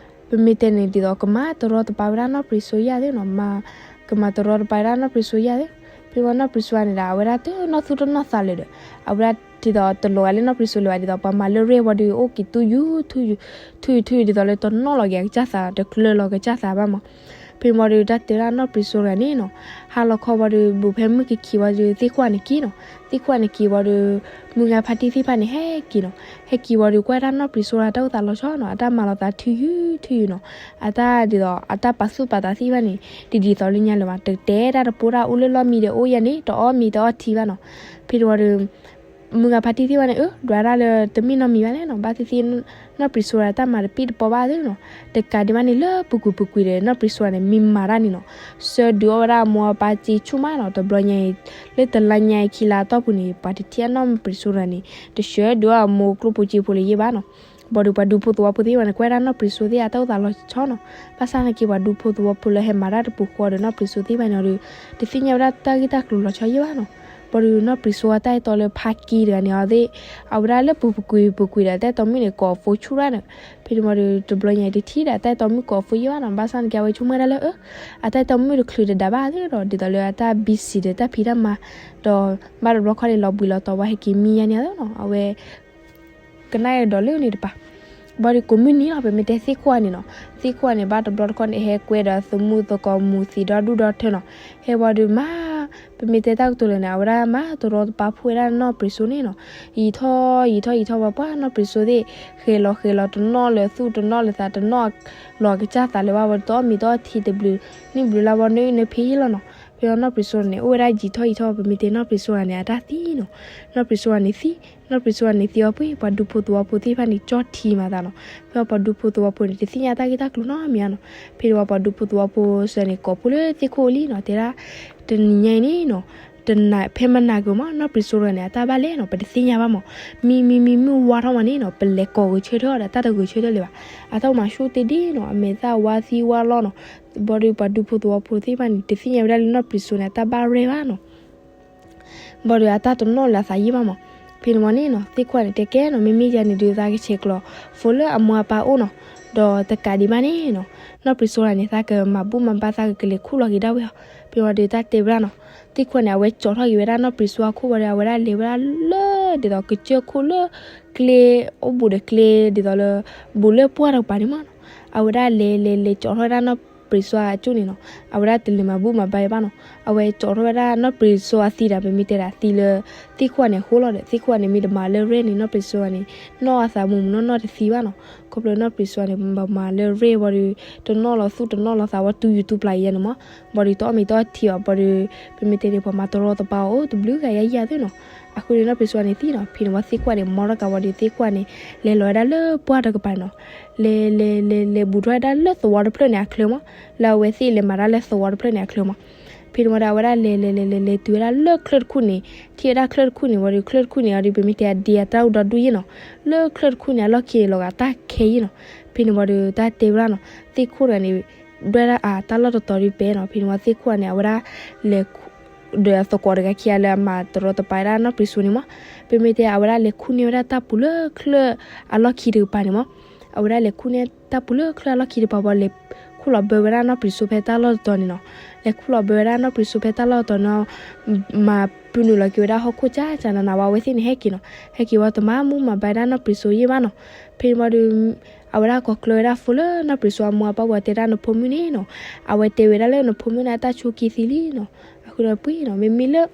ပမ့ၢ်တဲန့ၣ်ဒ်သိး ကမၤတရီတပါဝဲဒၣ်နီၢ်ပြံစိယၢ်သ့ၣ်နီၤ, မၤ, ကမၤတရီတပါဝဲဒၣ်နီၢ်ပြံစိယၢ်သ့ၣ်. ဖဲဝံၤနီၢ်ပြံစိန့ၣ်ဒီး အဝဲဒၣ်တနီၣ်သူၣ်တနီၣ်သးလၢၤဒီး အဝဲဒၣ်ဒ်သိးတလီၤဂာ်လၢနီၢ်ပြံစိလၢၤဘၣ်, ဒ်သိးပှၤမၤလၢရဲဝံၤဒီး အိၣ်က့ၤတူၢ်ယူၤ ထူယူၤ ထူယူၤ ထူယူၤ ဒ်သိးလၢတနီၣ်လီၤက့ၤအကစၢ်သး တကျၢၤလီၤကစၢ်သးဘၣ်မး. ဖဲန့ၣ်ဝံၤဒီး တၢ်တဲဒၣ်နီၢ်ပြံစိတဂၤန့ၣ်နီၤ, ဟါလီၤခီဝံၤဒီး ဘူးဖဲမုၢ်ကခံးဝံၤဒီး သ့ၣ်ခိၣ်န့ၣ်က့ၤနီၤ, သ့ၣ်ခိၣ်န့ၣ်က့ၤဝံၤဒီး မုၢ်ဂၤဖါတံၢ်သ့ၣ်တဖၣ်န့ၣ် ဟဲက့ၤနီၤ, ဟဲက့ၤဝံၤဒီး ကွၢ်ဒၣ်နီၢ်ပြံစိတၢ်အိၣ်သးလီၤဆီနီၤ, အတၢ်မၤလီၤသးထူယူၤထူယူၤနီၤ, အတၢ်ဒ်သိး အတၢ်ပာ်သူၣ်ပာ်သးသ့ၣ်တဖၣ်န့ၣ် ဒ်ဒ်သိးလၢညါလၢၤဘၣ်, တတဲတၢ်တပိၢ်တၢ်အိၣ်လၢလီၢ်မံဒီးအိၣ်ယဲန့ၣ် တအီၣ်မ့ၤတအီထံဘၣ်နီၤ. ဖဲန့ၣ်ဝံၤဒီး မုၢ်ဂၤဖါတံၢ်သ့ၣ်တဖၣ်န့ၣ် အၢ ဒွးဒၣ်လၢတမ့ၢ်နီတမံၤဘၣ်လဲၣ်နီၤ, ဘၣ်သ့ၣ်သ့ၣ် နီၢ်ပြံစိတၢ်မၤတပ့ၢ်တပီၢ်ဘၣ်သ့ၣ်နီၤ, တကးဒံးဘၣ်န့ၣ် လၢပူၤကွံာ်ပူၤကွံာ်ဒီး နီၢ်ပြံစိန့ၣ် မ့ၢ်မၤတၢ်န့ၣ်နီၤ, ဆှၢဒုးအီၣ်ဝဲဒၣ်အမိၢ်အပၢ်စ့ဆူၣ်မးနီၤ, တဘျီညါအံၤ လၢတလါညါအံၤခံလါအတီၢ်ပူၤန့ၣ် ပှၤတထံၣ်နီၢ်ပြံစိတဂၤန့ၣ် တဆှၢဒုးအီၣ်အမိၢ်ကျိၣ်ဖိစ့ဖိလၢၤဘၣ်နီၤ. ဘၣ်ဒီးပှၤဒူဖိသဝီဖိသ့ၣ်တဖၣ်န့ၣ် ကွၢ်ဒၣ်နီၢ်ပြံစိသ့ၣ်အတၢ်အိၣ်သးလီၤဆီနီၤ, ဘၣ်ဆၣ်သနာ်က့ ပှၤဒူဖိသဝီဖိလၢဟဲမၤတၢ်တပူၤဃီဒီး နီၢ်ပြံစိသ့ၣ်တဖၣ်န့ၣ်ဒီး တသ့ၣ်ညါဝဲဒၣ်တၢ်ဂ့ၢ်တၢ်ကျိၤလီၤဆီယဲၢ်ဘၣ်နီၤ. ဘၣ်ဒီးနီၢ်ပြံစိအတၢ်အဲၣ်တီလၢဖါက့တဂၤန့ၣ် အဝဲသ့ၣ် အဝဲဒၣ်လၢပူၤကွံာ်ပူၤကွံာ်ဒီး တၢ်အဲၣ်တီမုၣ်န့ၣ် ကိးအဖိဆူၣ်ရၣ်န့ၣ်, ဖဲန့ၣ်ဝံၤဒီး တဘျီညါအံၤတထံၣ်ဒီး တၢ်အဲၣ်တီမုၣ်ကိးအဖိယဲၢ်ဘၣ်နီၤ, ဘၣ်ဆၣ်သနာ်က့ အဝဲဆိကမိၣ်ဝဲဒၣ်လၢ အ အတၢ်အဲၣ်တီမုၣ်တချုးတဒါဘၣ်သ့ၣ်ဒီး ဒ်သိးလၢအတၢ် busy ဒီးတၢ်ဖံးတၢ်မၤ, ဒီးဘၣ်တဘျီခီန့ၣ် လီၤဘှံးလီၤတီၤဝဲ ဟဲက့ၤမံယါန့ၣ်သ့ၣ်နီၤ, အဝဲ ကနၣ်အဒီးလၢန့ၣ်တပၤ. ဘၣ်ဒီးကိးမုၢ်နံၤလီၤ ပမ့ၢ်တဲသ့ၣ်ခိၣ်ဂၤန့ၣ်နီၤ, သ့ၣ်ခိၣ်ဂၤန့ၣ် ဘၣ်တဘျီတခီန့ၣ် ဟဲကွဲဒီးသမူသကိးမူၤသံးဒီဒူၣ်ဒီထၢနီၤ, ဟဲဝံၤဒီးမၤ ပမ့ၢ်တဲတၢ်ကတိၤလၢာ်န့ၣ် အဝဲဒၣ်မၤတရီတပါဖှိၣ်ဝဲဒၣ်နီၢ်ပြံစိန့ၣ်နီၤ, ယံာ်ထီၣ်ယံာ်ထီၣ်ယံာ်ထီၣ်ဝဲ ပှၤနီၢ်ပြံစိသ့ၣ် ဃဲၤလီၤဃဲၤလီၤ တနီၣ်လၢၤသူၣ်တနီၣ်လၢၤသး တနီၣ်လီၤကစၢ်သးလၢၤဘၣ်ဝဲ တအီၣ်မ့ၤတအီၣ်ထံ တဘျုးနံၣ်ဘျုးလါဝဲ နွံနၢဖံယဲၢ်လီၤနီၤ. ဖဲအံၤနီၢ်ပြံစိန့ၣ် အိၣ်ဝဲဒၣ်ယံာ်ထီၣ်ယံာ်ထီၣ် ပမ့ၢ်တဲနီၢ်ပြံစိဂၤန့ၣ် အတၢ်သံနီၤ, နီၢ်ပြံစိဂၤန့ၣ်သံ, နီၢ်ပြံစိဂၤန့ၣ်သံအီၤပှ့ၤ ပှၤဒူဖိသဝီဖိသ့ၣ်တဖၣ်န့ၣ် ကၠီၣ်ထံမၤသးနီၤ, ဖဲအံၤပှၤဒူဖိသဝီဖိန့ၣ် တသ့ၣ်ညါတၢ်ဂ့ၢ်တၢ်ကျိၤနီတမံၤဧါနီၤ. ဖဲန့ၣ်ဝံၤပှၤဒူဖိသဝီဖိစၢၤန့ၣ် ကိးဖိလၢသ့ၣ်ခိၣ်အလံနီၤ, တဲဒၣ် တနံၤညါအံၤန့ၣ်နီၤ, တနၤ ဖဲမနၤက့ၤမး နီၢ်ပြံစိတဂၤန့ၣ် အတၢ်ဘၣ်လဲၣ်နီၤ ပတသ့ၣ်ညါဘၣ်မး, မံမံမံမုၢ်ဝါထီၣ်မးန့ၣ်နီၤ ပလဲၤကိးဂဲၤဆၢထၢၣ်အီၤဒီး တၢ်တဂဲၤဆၢထၢၣ်လၢၤဘၣ်, အတၢ်အိၣ်မးဆူၣ်တ့ၢ်ဒံးနီၤ အမဲာ်သၣ်ဝါသံဝါလီၤနီၤ. ဘၣ်ဒီးပှၤဒူဖိသဝီဖိသ့ၣ်တဖၣ်န့ၣ် တသ့ၣ်ညါဝဲဒၣ်လၢနီၢ်ပြံစိန့ၣ် အတၢ်ဘၣ်ရဲၣ်ဘၣ်နီၤ. ဘၣ်ဒီးအတၢ်တနီၣ်လၢၤအသးယံာ်ဘၣ်မး. ဖဲန့ၣ်ဝံၤန့ၣ်နီၤ သ့ၣ်ခိၣ်န့ၣ် တဲကဲနီၤ မ့မ့ၢ်ယၤန့ၣ်ဒုး သးကဆဲးကျိး ဖိလၢအမိၢ်အပၢ်အိၣ်နီၤ, ဒီးတကးဒံးဘၣ်န့ၣ်နီၤ နီၢ်ပြံစိတဂၤန့ၣ် သးကမၤဘူၣ်မၤဘါ သးကကလဲၤခူၣ်လီၤက့ၤဒၣ်ဝဲအီၤ. ဖဲန့ၣ်ဝံၤဒီးတၢ်တဲဝဲဒၣ်နီၤ သ့ၣ်ခိၣ်န့ၣ် အဝဲကၠီထီၣ်က့ၤဝဲဒၣ်နီၢ်ပြံစိအခိၣ်ဝံၤဒီး အဝဲဒၣ်လဲၤဝဲဒၣ်လၢ ဒ်သိးကစၢၢ်ခိၣ်လၢ ကျဲ အိၣ်ဘူးဒီးကျဲ ဒ်သိးလၢ ဘူးလၢပှၢ်တကပၤန့ၣ်မးနီၤ. အဝဲဒၣ်လဲၤလဲၤလဲၤကၠီထီၣ်ဝဲဒၣ်နီၢ်ပြံစိအကၠိၣ်န့ၣ်နီၤ. အဝဲဒၣ်တလဲၤမၤဘူၣ်မၤဘါဘၣ်နီၤ. အဝဲကၠီထီၣ်ဝဲဒၣ်နီၢ်ပြံစိအသံဒီး ပမ့ၢ်တဲဒၣ်သံလၢ သ့ၣ်ခိၣ်န့ၣ်အဃိလီၤဒီး သ့ၣ်ခိၣ်န့ၣ် မ့ၢ်တမၤလၢရဲၣ်န့ၣ် နီၢ်ပြံစိန့ၣ် နီၢ်အသးမုာ်မုာ်နီၢ်နီၢ်တသံဘၣ်နီၤ. ခီဖျိနီၢ်ပြံစိန့ၣ် ပမၤလၢရဲၣ်ဝံၤဒီး တနီၣ်လီၤသူၣ်တနီၣ်လီၤသးဝံၤ တူၢ်ယူၤတူၢ်ပျၢ်ယဲန့ၣ်မး. ဘၣ်ဒီးတအီၣ်မ့ၤတအီထံဘၣ် ဘၣ်ဒီး ပမ့ၢ်တဲန့ၣ် ပှၤမၤတရီတပါအီၤအိၣ်တဘျုးဂၤယါယါသ့ၣ်နီၤ. အဃိန့ၣ် နီၢ်ပြံစိန့ၣ်သံနီၤ. ဖဲန့ၣ်ဝံၤသ့ၣ်ခိၣ်န့ၣ် မ်တကးဝံၤဒီး သ့ၣ်ခိၣ်န့ၣ် လဲၤလီၤဝဲဒၣ်လၢပှၢ်တကပၤနီၤ. လဲၤလဲၤလဲၤလဲၤဘူးထီၣ်ဝဲဒၣ်လၢသဝီတဖျၢၣ်န့ၣ်အချၢမး. လၢအဝဲသ့ၣ်လဲၤမၤတၢ်လၢသဝီတဖျၢၣ်န့ၣ်အချၢမး. ဖဲန့ၣ်ဝံၤဒီး အဝဲဒၣ်လဲၤလဲၤလဲၤလဲၤလဲၤတုၤဝဲဒၣ်လၢချၢၣ်တခူၣ်န့ၣ် ထံၣ်ဝဲဒၣ်ချၢၣ်တခူၣ်န့ၣ်ဝံၤဒီး ချၢၣ်တခူၣ်န့ၣ် အဝဲဒီး ပမ့ၢ်တဲအဒ့အတၢ်အိၣ်ဒီဒူၣ်ယဲနီၤ. လၢချၢၣ်တခူၣ်န့ၣ် အလီၢ်ခံန့ၣ် လီၤဂာ်တၢ်ခဲယဲနီၤ. ဖဲန့ၣ်ဝံၤဒီး တၢ်တဲဝဲဒၣ်နီၤ သ့ၣ်ခိၣ်တဂၤန့ၣ် ဒွဲၣ်ဒၣ်အတၢ်လီၢ်တတီၤဒုးပဲနီၤ. ဖဲန့ၣ်ဝံၤသ့ၣ်ခိၣ်န့ၣ် အဝဲဒၣ်လဲၤ ဒီးသကိးတဂၤခံဂၤလၢအမၤတရီတပါဝဲဒၣ်နီၢ်ပြံစိန့ၣ်မး. ပမ့ၢ်တဲအဝဲဒၣ်လဲၤခူၣ်န့ၢ်ဝဲဒၣ်တၢ်ပူၤလၢချၢၣ်အလီၢ်ခံတကပၤန့ၣ်မး. အဝဲဒၣ်လဲၤခူၣ်န့ၢ်တၢ်ပူၤလၢချၢၣ်အလီၢ်ခံတကပၤဝံၤ လဲၤခူၣ်လီၤဘၢဝဲဒၣ်နီၢ်ပြံစိဖဲတၢ်လီၢ်တတီၤန့ၣ်နီၤ. လဲၤခူၣ်လီၤဘၢဝဲဒၣ်နီၢ်ပြံစိဖဲတၢ်လီၢ်တတီၤန့ၣ်နီၤ. မၤပုၢ်နုာ်လီၤက့ၤဝဲဒၣ်ဟီၣ်ခိၣ်ကၢ်ကၢ်နးနးဝံၤ အဝဲသ့ၣ်န့ၣ်ဟဲက့ၤနီၤ. ဟဲက့ၤဝံၤတမၤဘူၣ်မၤဘါဝဲဒၣ်နီၢ်ပြံစိယဲၢ်ဘၣ်နီၤ. ဖဲန့ၣ်ဝံၤဒီး အဝဲဒၣ်ကိးကျၢၤဝဲဒၣ်ဖိလၢနီၢ်ပြံစိအမိၢ်အပၢ်ဝံၤ တဲဒၣ်နဖိမုၣ်န့ၣ်နီၤ. အဝဲတဲဝဲဒၣ်လၢနဖိမုၣ်န့ၣ် အတၢ်ဆိက့သံလံနီၤ. အဃိဒီးပှ့ၤနီၤ မ့မ့ၢ်လၢ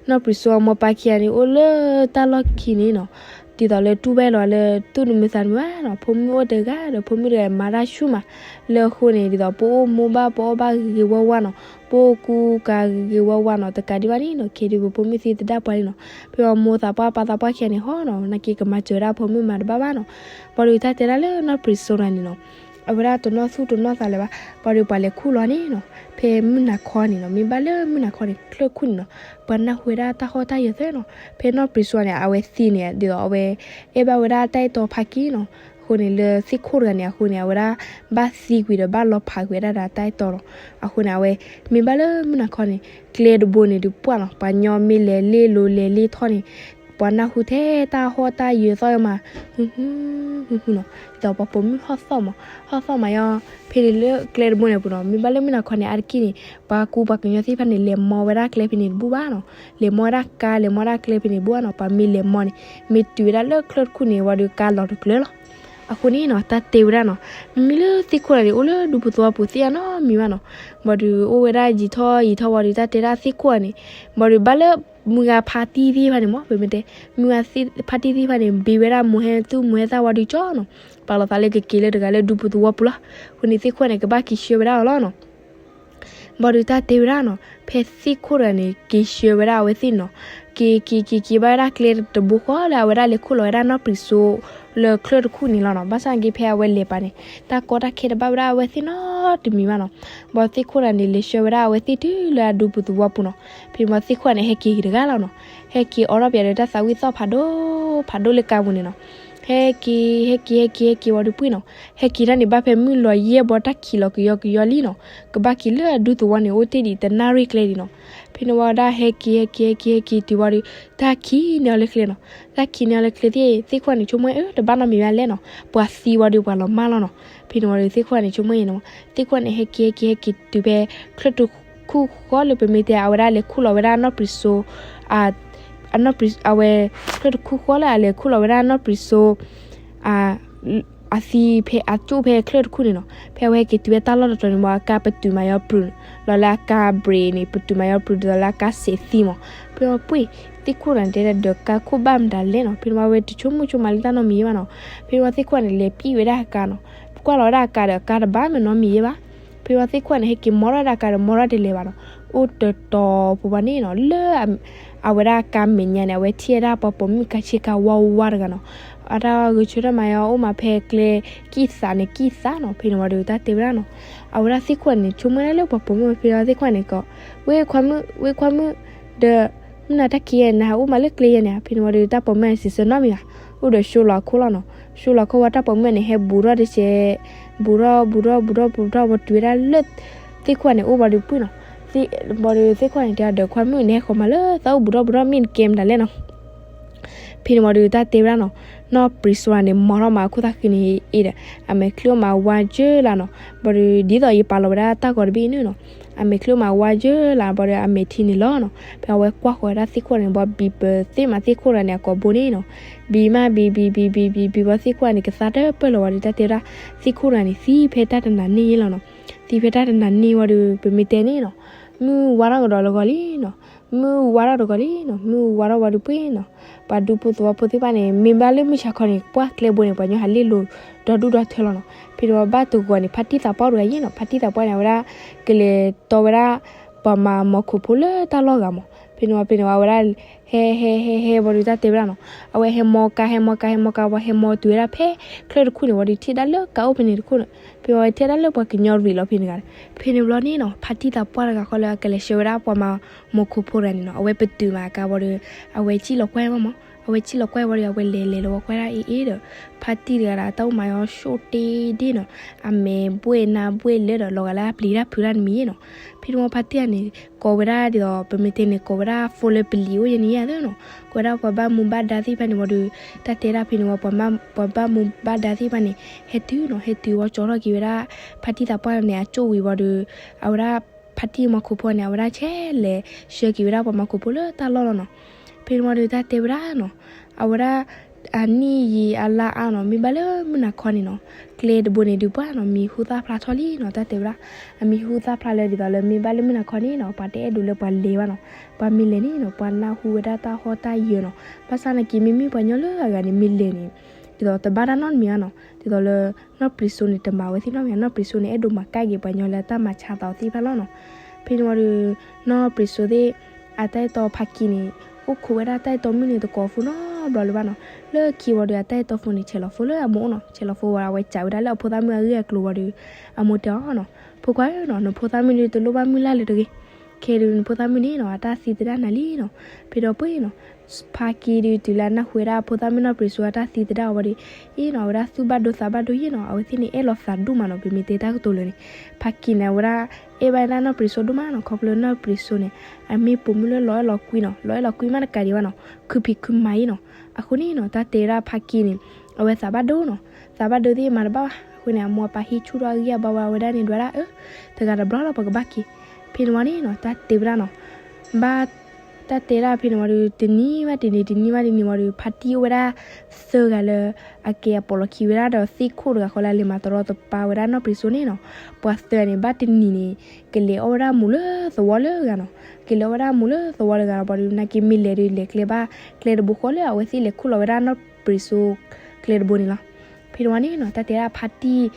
နီၢ်ပြံစိအမိၢ်ပၢ်ခံဂၤန့ၣ် အိၣ်လၢတၢ်လီၢ်ခံန့ၣ်နီၤ, ဒ်သိးလၢတူၢ်ဘၣ်လီၤလၢသူၣ်တမုာ်သးတမုာ်ဘၣ်နီၤ. ဖိမုၣ်အိၣ်တဂၤဒီး ဖိမုၣ်တဂၤမၤတၢ်ဆူၣ်မး, လၢအဃိန့ၣ် ဒ်သိးပအိၣ်မူဘၣ် ပအီၣ်ဘၣ်ဂ့ၤဂ့ၤဝါဝါနီၤ, ပအိၣ်ကူကၤဂ့ၤဂ့ၤဝါဝါနီၤ. တကးဒံးဘၣ်န့ၣ်နီၤ ခဲဒုးပဖိမုၣ်သံသဒၣ်ပှၢ်လံနီၤ. ဖဲအမိၢ်သးပှၢ်ပၢ်သးပှၢ်ခံဂၤန့ၣ်ဟီနီၤ နာ်က့ကမၤစၢၤဝဲဒၣ်ဖိမုၣ်မၤတဘၣ်ဘၣ်နီၤ. ဘၣ်ဒီးတၢ်တဲဒၣ်လၢနီၢ်ပြံစိတဂၤန့ၣ်နီၤ အဝဲဒၣ်တနီၣ်သူၣ်တနီၣ်သးလၢၤဘၣ်. ဘၣ်ဒီးပှၤလဲၤခူၣ်လီၤန့ၣ်နီၤ, ဖဲမုၢ်နၤခီန့ၣ်နီၤ, မ့ၢ်ဘၣ်လၢမုၢ်နၤခီန့ၣ် ချၢၣ်တခူၣ်န့ၣ်နီၤ, ပှၤနၢ်ဟူဝဲဒၣ်တၢ်ဟီၣ်တၢ်ယၢၤသၢနီၤ. ဖဲနီၢ်ပြံစိန့ၣ် အဝဲသံန့ၣ် ဒ်သိးအဝဲ အဲၣ်ဘၣ်ဝဲဒၣ်တၢ်အဲၣ်တီဖးက့နီၤ. အဃိန့ၣ် လၢသ့ၣ်ခိၣ်တဂၤန့ၣ် အဃိန့ၣ် အဝဲဒၣ်ဘၣ်သံကွံာ်ဒီးဘၣ်လီၤဖးကွံာ်ဝဲဒၣ်ဒီးတၢ်အဲၣ်တီလီၤ. အဃိန့ၣ် အဝဲ မ့ၢ်ဘၣ်လၢမုၢ်နၤခီန့ၣ် ကျဲတဘိန့ၣ်ဒုးပှၢ်နီၤ, ပှၤညီမ့ၢ်လဲၤလ့လိၤလဲၤလ့ထီၣ်န့ၣ် ပှၤနၢ်ဟူထဲတၢ်ဟီၣ်တၢ်ယၢၤသီၣ်ယမး ဟုဟု ဟုဟုနီၤ, ဒီးပှၤပိာ်မုၣ်ဟီၣ်သီၣ်မး ဟီၣ်သီၣ်မးယီၤ, ဖဲန့ၣ်လၢကျဲတဘိန့ၣ်အပူၤနီၤ မ့ၢ်ဘၣ်လၢမုၢ်နၤခီန့ၣ် အါတက့ၢ်န့ၣ် ပှၤကူပှၤကညီသ့ၣ်တဖၣ်န့ၣ် လဲၤမီဝဲဒၣ်ကျဲဖဲန့ၣ်တဘူၣ်ဘၣ်နီၤ, လဲၤမီဝဲဒၣ်ကါ လဲၤမီဝဲဒၣ်ကျဲဖဲန့ၣ်တဘူၣ်ဘၣ်နီၤ, ပှၤမ့ၢ်လဲၤမီန့ၣ် မ့ၢ်တုၤဝဲဒၣ်လၢချၢၣ်တခူၣ်န့ၣ် ဝံၤဒီးကါလီၤတကျၢၤလီၤ. အဃိန့ၣ်နီၤ တၢ်တဲဝဲဒၣ်နီၤ, မ့မ့ၢ်လၢသ့ၣ်ခိၣ်တဂၤန့ၣ် အိၣ်လၢဒူပူၤသဝီပူၤသ့ၣ်အါနီတမံၤဘၣ်နီၤ, ဘၣ်ဒီးအိၣ်ဝဲဒၣ်ယံာ်ထီၣ်ယံာ်ထီၣ်ဝံၤဒီး တၢ်တဲဒၣ်သ့ၣ်ခိၣ်တဂၤန့ၣ် ဘၣ်ဒီးဘၣ်လၢ မုၢ်ဂၤဖါတံၢ်သ့ၣ်တဖၣ်န့ၣ်မး ပမ့ၢ်တဲ မုၢ်ဂၤဖါတံၢ်သ့ၣ်တဖၣ်န့ၣ် ဘ့ဝဲဒၣ်မိၢ်ဟဲသူၣ်မိၢ်ဟဲသၣ်ဝံၤဒီးကၠီနီၤ, ပာ်လီၤသးလၢကက့ၤလၢတဂၤလၢဒူပူၤသဝီပူၤလီၤ. အဃိန့ၣ်သ့ၣ်ခိၣ်တဂၤန့ၣ် ကဘၣ်က့ၤဆှၢဝဲဒၣ်အီၤလီၤနီၤ. ဘၣ်ဒီးတၢ်တဲဝဲဒၣ်နီၤ ဖဲသ့ၣ်ခိၣ်တဂၤန့ၣ် က့ၤဆှၢဝဲဒၣ်အဝဲသ့ၣ်နီၤ, က့ၤက့ၤက့ၤက့ၤဘၣ်ဝဲဒၣ်ကျဲတဘိဃီလၢအဝဲဒၣ်လဲၤခိၣ်လီၤဝဲဒၣ်နီၢ်ပြံၤစိ လၢချၢၣ်တခူၣ်န့ၣ်လီၤနီၤ. ဘၣ်ဆၣ်က့ၤဖဲအဝဲလဲၤပာ်န့ၣ် တၢ်ကီတၢ်ခဲတဘၣ်ဝဲဒၣ်အဝဲသ့ၣ်နီတမံၤဘၣ်နီၤ. ဘၣ်သ့ၣ်ခိၣ်တဂၤန့ၣ် လဲၤဆှၢဝဲဒၣ်အဝဲသ့ၣ်တုၤလၢအဒူပူၤသဝီပူၤနီၤ. ဖဲန့ၣ်ဘၣ်သ့ၣ်ခိၣ်တဂၤန့ၣ် ဟဲက့ၤတဂၤလီၤနီၤ. ဟဲက့ၤအိးထီၣ်ပၠးဒီးတၢ်သးဝံၣ်သီၣ်ဖးဒိၣ်ဖးဒိၣ်လၢကါပူၤန့ၣ်နီၤ. ဟဲက့ၤ ဟဲက့ၤ ဟဲက့ၤ ဟဲက့ၤဝံၤဒီးပှၢ်နီၤ, ဟဲက့ၤတၢ်န့ၣ် ဘၣ်ဖဲမုၢ်လီၤယဲၢ်ဘီ တၢ်ခံးလီၤကယီကယီလံနီၤ. ကဘၣ်က့ၤလၢအဒူသဝီန့ၣ် အိၣ်တ့ၢ်ဒံးတနၣ်ရံၣ်ကျဲဒံးနီၤ. ဖဲန့ၣ်ဝံၤဒၣ် ဟဲက့ၤ ဟဲက့ၤ ဟဲက့ၤ ဟဲက့ၤတုၤဝံၤဒီး တၢ်ခံးန့ၢ်အီၤလၢကျဲနီၤ. တၢ်ခံးန့ၢ်အီၤလၢကျဲသ့ၣ် သ့ၣ်ခိၣ်န့ၣ် ဆိကမိၣ်အၢ တဘၣ်နီတမံၤဘၣ်လဲၣ်နီၤ, ပှၤသံဝံၤဒီးပှၤလီၤမၢ်လီၤနီၤ. ဖဲန့ၣ်ဝံၤဒီးသ့ၣ်ခိၣ်န့ၣ် ဆိကမိၣ်အံၤနီၤ, သ့ၣ်ခိၣ်န့ၣ် ဟဲက့ၤ ဟဲက့ၤ ဟဲက့ၤတုၤဖဲ ချၢၣ်တခူၣ်ဃီလၢပမ့ၢ်တဲအဝဲဒၣ်လဲၤခိၣ်လီၤဝဲဒၣ်နီၢ်ပြံၤစိ အဝဲ ချၢၣ်တခူၣ်ဃီလၢအလဲၤခိၣ်လီၤဝဲဒၣ်နီၢ်ပြံၤစိ အသံဖဲအကၠိၣ်ဖဲချၢၣ်တခူၣ်န့ၣ်နီၤ. ဖဲအဝဲဟဲက့ၤတုၤဝဲတၢ်လီၢ်တတီၤန့ၣ် ဘၣ်အကါပတုာ်မးယီၤပြူၤ လီၤလၢအကါဘြ့းန့ၣ် ပတုာ်မးယီၤပြူၤဒ်သိးလၢအကါစဲးသံမး. ဖဲန့ၣ်ဝံၤ သ့ၣ်ခိၣ်တဂၤန့ၣ် တဲဒၣ်ဒီးကါခိၣ်ဘၣ်မတၤလဲၣ်နီၤ. ဖဲန့ၣ်ဝံၤအဝဲတဆိကမိၣ်ဆိကမးလၢတၢ်နီတမံၤဘၣ်နီၤ. ဖဲန့ၣ်ဝံၤသ့ၣ်ခိၣ်န့ၣ် လဲၤပံၣ်ဝဲဒၣ်အကါနီၤ. ကွၢ်လီၤဝဲဒၣ်အကါဒီးအကါတဘၣ်မးနီတမံၤဘၣ်. ဖဲန့ၣ်ဝံၤသ့ၣ်ခိၣ်န့ၣ် ဟဲက့ၤမီထီၣ်ဝဲဒၣ်အကါဒီးမီထီၣ်တလဲၤဘၣ်နီၤ. အိၣ်တတီၤဖိဘၣ်န့ၣ်နီၤ လၢ အဝဲဒၣ်အကါမဲာ်ညါန့ၣ် အဝဲထံၣ်ဝဲဒၣ်ပှၤပိာ်မုၣ်ကါဆ့ကၤဝါဝါတဂၤနီၤ. အတၢ်ဂဲၤဆၢထၢၣ်မးယီၤ အိၣ်မးဖဲကျဲ ကံၣ်သးန့ၣ် ကံၣ်သးနီၤ. ဖဲန့ၣ်ဝံၤဒီးတၢ်တဲဝဲဒၣ်နီၤ, အဝဲဒၣ်သ့ၣ်ခိၣ်န့ၣ် ဆိကမိၣ်ဒၣ်လၢပှၤပိာ်မုၣ် ဖဲန့ၣ်ဝံၤသ့ၣ်ခိၣ်န့ၣ်ကိး, ဝ့ၢ်ခွါမုၣ် ဝ့ၢ်ခွါမုၣ်, ဒီး မုၢ်နၤတၢ်ခံးယဲၢ်န့ၣ် ဟးအိၣ်မးလၢကျဲယဲၢ်န့ၣ်. ဖဲန့ၣ်ဝံၤဒီးတၢ်ပိာ်မုၣ်န့ၣ် စံးဆၢနီတမံၤဘၣ်. အိၣ်ဒီးၡိလီၤအခိၣ်လီၤနီၤ. ၡိလီၤအခိၣ်ဝံၤတၢ်ပိာ်မုၣ်န့ၣ် ဟဲဘူးထီၣ်တစဲး, ဘူးထီၣ် ဘူးထီၣ် ဘူးထီၣ် ဘူးထီၣ် ဝံၤတုၤဝဲဒၣ်လၢ သ့ၣ်ခိၣ်န့ၣ် အိၣ်ဘၣ်ဒီးပှၢ်နီၤ. ဘၣ်ဒီးသ့ၣ်ခိၣ်န့ၣ် တဲဒီးခွါမုၣ်န့ၣ် ဟဲဃီၤမးလၢသးအိၣ်ဘူးထီၣ်ဘူးထီၣ် မ့ၢ်နကဲမတၤလဲၣ်နီၤ. ဖဲန့ၣ်ဝံၤဒီးတၢ်တဲဝဲဒၣ်နီၤ, နီၢ်ပြံၤစိန့ၣ် မီထီၣ်မးအခိၣ်သၣ်ဃံန့ၣ်အံၤဒီး အမဲာ်ချံအိၣ်မးဝါစၢၤလၢ်နီၤ. ဘၣ်ဒီးဒ်သိးယပာ်လီၤဝဲဒၣ်တၢ်ဂီၤတဘ့ၣ်န့ၣ်နီၤ, အမဲာ်ချံအိၣ်မးဝါစၢၤလၢ် ဘၣ်ဒီးအမဲာ်ထံန့ၣ်လီၤနီၤ. ဖဲအဝဲကွၢ်ဃီၤဝဲဒၣ်သ့ၣ်ခိၣ်န့ၣ် ဘၣ်ဘံပသ့ၣ်မးသ့ၣ်ခိၣ်တဂၤန့ၣ် အကိာ်ဘိန့ၣ်နီၤ. ဘံမး ဘံ ဘံ ဘံ ဘံ ဘံ ဘံ ဘၣ်သ့ၣ်ခိၣ်န့ၣ် ကသါတပၢၢ်လီၤဝံၤဒီးတၢ်တဲဝဲဒၣ် သ့ၣ်ခိၣ်တဂၤန့ၣ် သံဖဲတၢ်တနၤန့ၣ်လီၤနီၤ. သံဖဲတၢ်တနၤန့ၣ်ဝံၤဒီး ပမ့ၢ်တဲန့ၣ်နီၤ, မုၢ်ဝါထီၣ်ကဒီးလၢဂီၤလံနီၤ. မုၢ်ဝါထီၣ်တဂီၤလံနီၤ. မုၢ်ဝါထီၣ်ဝံၤဒီးပှၢ်နီၤ, ပှၤဒူဖိသဝီဖိသ့ၣ်တဖၣ်န့ၣ် မ့ၢ်ဘၣ်လၢမုၢ်ဆါခီန့ၣ် ပှၢ်ကျဲဘိန့ၣ် ပှၤကညီဟးလ့လိာ်ဒီဒူၣ်ဒီထၢလီၤနီၤ. ဖဲန့ၣ်ဝံၤဘၣ်တဂီၤန့ၣ် ဖါတံၢ်သးပှၢ်တဂၤယဲၢ်နီၤ. ဖါတံၢ်သးပှၢ်န့ၣ် အဝဲဒၣ် ကလဲၤတီဝဲဒၣ် ပှၤမၤမီၤခိၣ်ဖိလၢတၢ်လီၢ်ဂၤမး. ဖဲန့ၣ်ဝံၤ ဖဲန့ၣ်ဝံၤ အဝဲဒၣ် ဟဲ ဟဲ ဟဲ ဟဲ ဝံၤဒီးတၢ်တဲဝဲဒၣ်နီၤ, အဝဲဟဲမီကါ ဟဲမီကါ ဟဲမီကါ ဝံၤဟဲမီတုၤဝဲဒၣ်ဖဲ ချၢၣ်တခူၣ်န့ၣ် ဝံၤဒီး ထံၣ်ဒၣ်လၢကါအိၣ်ဖဲန့ၣ်တခူၣ်န့ၣ်, ဖဲဝံၤထံၣ်ဒၣ်လၢပှၤကညီရံးလီၤဖဲန့ၣ်ဂၤန့ၣ်. ဖဲန့ၣ်ဘျီန့ၣ်နီၤ ဖါတံၢ်သးပှၢ်တဂၤဃီလၢအကလဲၤဆှၢဝဲဒၣ်ပှၤမၤမီၤခိၣ်ဖိတဂၤန့ၣ်နီၤ, အဝဲပတုာ်မးကါ ဝံၤဒီး အဝဲစံၣ်လီၤကွၢ်ဝဲမး. အဝဲစံၣ်လီၤကွၢ်ဝံၤဒီး အဝဲလဲၤလဲၤလီၤဝဲကွၢ်ဒၣ်အ့ၣ်အ့ၣ်ဒီး ဖါတံၢ်တဂၤဒီး တၢ်အိၣ်မးယီၤ ဆှိၣ်တ့ၢ်ဒ့ၣ်နီၤ, အမဲာ်ဘှဲၣ်နါဘှဲၣ်လၢဒီး လီၤဂာ်လၢအပျံၤတၢ်ဖုးတၢ်တမံၤယဲၢ်နီၤ. ဖဲန့ၣ်ဝံၤဖါတံၢ်တဂၤန့ၣ် ကိးဝဲဒၣ်ဒ်သိး ပမ့ၢ်တဲန့ၣ် ကိးဝဲဒၣ်ဖိလၢပလံၤအိၣ်ယဲၢ်န့ၣ်ယဲၢ်သ့နီၤ, ကိးဝဲဒၣ်ပှၤဘၣ်မူဘၣ်ဒါသ့ၣ်တဖၣ်န့ၣ် ဝံၤဒီး တၢ်တဲဒၣ်ဖဲန့ၣ်ဝံၤ ပှၤဘၣ်မူဘၣ်ဒါသ့ၣ်တဖၣ်န့ၣ် ဟဲတုၤနီၤ, ဟဲတုၤဝံၤကၠီထီၣ်က့ၤဝဲဒၣ် ဖါတံၢ်သးပှၢ်န့ၣ် အကၠိၣ်ဝံၤဝံၤဒီး အဝဲဒၣ် ဖါတံၢ်မီၤခိၣ်ဖိန့ၣ် အဝဲဒၣ်ဆဲးလဲၤဆှၢက့ၤဝဲဒၣ်ပှၤမီၤခိၣ်ဖိလၢတၢ်လီၢ်လီၤနီၤ. ဖဲန့ၣ်ဝံၤဒီးတၢ်တဲဝဲဒၣ်နီၤ, အဝဲဒၣ် အနံၣ်ယံာ်အလါအါနီၤ, မ့ၢ်ဘၣ်လၢမုၢ်နၤခီန့ၣ်နီၤ, ကျဲတဘိန့ၣ်ဒုးပှၢ်နီၤ, မံၤဟူသၣ်ဖျါထီၣ်လံနီၤ, တၢ်တဲဝဲဒၣ် အမံၤဟူသၣ်ဖျါလၢဒ်သိးလၢ မ့ၢ်ဘၣ်လၢမုၢ်နၤခီန့ၣ်နီၤ, ပှၤတအဲၣ်ဒိးလၢပှၤလဲၤဘၣ်နီၤ, ပှၤမ့ၢ်လဲၤန့ၣ်နီၤ ပှၤနၢ်ဟူဝဲဒၣ်တၢ်ဟီၣ်တၢ်ယၢၤနီၤ, ဘၣ်ဆၣ်နာ်က့ မ့မ့ၢ်ပှၤကညီလၢအဂၤန့ၣ် မ့ၢ်လဲၤန့ၣ် ဒ်သိးတဘၣ်တၢ်နီတမံၤဘၣ်နီၤ, ဒ်သိးလၢ နီၢ်ပြံၤစိန့ၣ် တမၤဝဲသ့ၣ်နီတမံၤ, နီၢ်ပြံၤစိန့ၣ် အဲၣ်ဒိးမၤကၣ်က့ၤပှၤကညီလၢတၢ်မၤဆါသးသ့ၣ်တဖၣ်လီၤနီၤ. ဖဲန့ၣ်ဝံၤဒီး နီၢ်ပြံၤစိသ့ၣ် အတၢ်အဲၣ်တီဖါကံန့ၣ် အိၣ်ခိးဝဲဒၣ်တၢ်အဲၣ်တီမုၣ်န့ၣ်တကိးဖိနီတဘျီလၢၤဘၣ်နီၤ. လၢခံဝံၤဒီး အတၢ်အဲၣ်တီဖိန့ၣ် ဆဲးလီၤဖိလၢအမိၢ်အိၣ်နီၤ, ဆဲးလီၤဖိဝံၤ အဝဲစံးဝဲဒၣ်လၢအဖိသၣ်မုၣ်အဂ့ၢ်အကျိၤဝံၤဒီး အမိၢ်တဲအီၤနီၤ, ဖိခွါဧၢနီၤ, နဖိသၣ်မုၣ်ဒုးတလိၣ်ဘၣ်မုၢ်လၢ်လၢၤတဂ့ၤ, က ခဲအံၤဒုးနဖိသၣ်မုၣ်န့ၣ်နီၤ အတၢ်သံသဒၣ်နၤလံနီၤ. ဖဲဒီးပှဲၤနီၤ ဖါကံဒုးတုၤလၢအနၢ်ဟူဝဲဒၣ်ဖိသၣ်မုၣ်နီၢ်ပြံးစိအတၢ်သံသဒၣ်အီၤဝံၤဒီး အ့နီၤ အဝဲဒၣ်သူၣ်ဘၣ်ဒိသးဘၣ်ဒိယ့ၣ်နီၤ အဝဲသ့ၣ်န့ၣ် အဲၣ်လီၤသးဒိၣ်မးနီၤ ပမ့ၢ်တဲတၢ်ကတိၤလၢာ်န့ၣ် ဖါကံန့ၣ် အဝဲဒၣ် အဲၣ်ဘၣ်ဒၣ်နီၢ်ပြံးစိဒိၣ်မးနီၤ ခီဖျိနီၢ်ပြံးစိန့ၣ် အမ့ၢ်ပိာ်မုၣ်လၢလီၤအဲၣ်လီၤကွံနီၤ လီၤအဲၣ်လီၤကွံမးတကးဒံးဘၣ်နီၤ ခုဖံးခုမၤယ့ၣ်နီၤ. အဃိန့ၣ်နီၤ တၢ်တဲဝဲဒၣ်ဖါကံန့ၣ် အဝဲသးဘၣ်ဒိနီၤ သးဘၣ်ဒိသ့ၣ်မၤတဘၣ်ဘၣ် အဃိန့ၣ် အမိၢ်အပၢ်ဟံးဆူၣ်ထီၣ်အဂံၢ်အဘါဝဲဒၣ်န့ၣ် ဒွးဒၣ်အၢ တဂၤတဘျီလီၤ ပကဘၣ်က့ၤ ဖဲန့ၣ်ဝံၤန့ၣ်နီၤ တၢ်တဲဝဲဒၣ်နီၤ ဘၣ် တၢ်တဲဒၣ်ဖဲန့ၣ်ဝံၤဒီး တနံၤဘၣ်တနံၤ တနံၤဘၣ်တနံၤဝံၤဒီး ဖါတံၢ်အိၣ်ဝဲဒၣ်သၢဂၤလၢ အကဲအပိာ်လီၤခံဝဲဒၣ်ဒီးသ့ၣ်ခိၣ်တဂၤဃီလၢ အလဲၤမၤတရီတပါဝဲဒၣ်နီၢ်ပြံးစိန့ၣ်နီၤ ပှၤသၢဂၤန့ၣ် ဘၣ်တနံၤန့ၣ် ကလဲၤအီၣ်ဝဲဒၣ်မူးလၢသဝီလၢအဂၤနီၤ ကလဲၤအီၣ်ဝဲဒၣ်မူးလၢသဝီလၢအဂၤနီၤ ဘၣ်ဒီးနာ်က့မ့ၢ်လဲၤဒီး လဲၤကျဲဘၣ်ကျဲတဘိဃီလၢ အဝဲသ့ၣ်လဲၤခူၣ်လီၤဝဲဒၣ်နီၢ်ပြံးစိကျဲတဘိန့ၣ်လီၤ. ဖဲန့ၣ်ဝံၤန့ၣ်နီၤ တၢ်တဲဒၣ်ဖါတံၢ်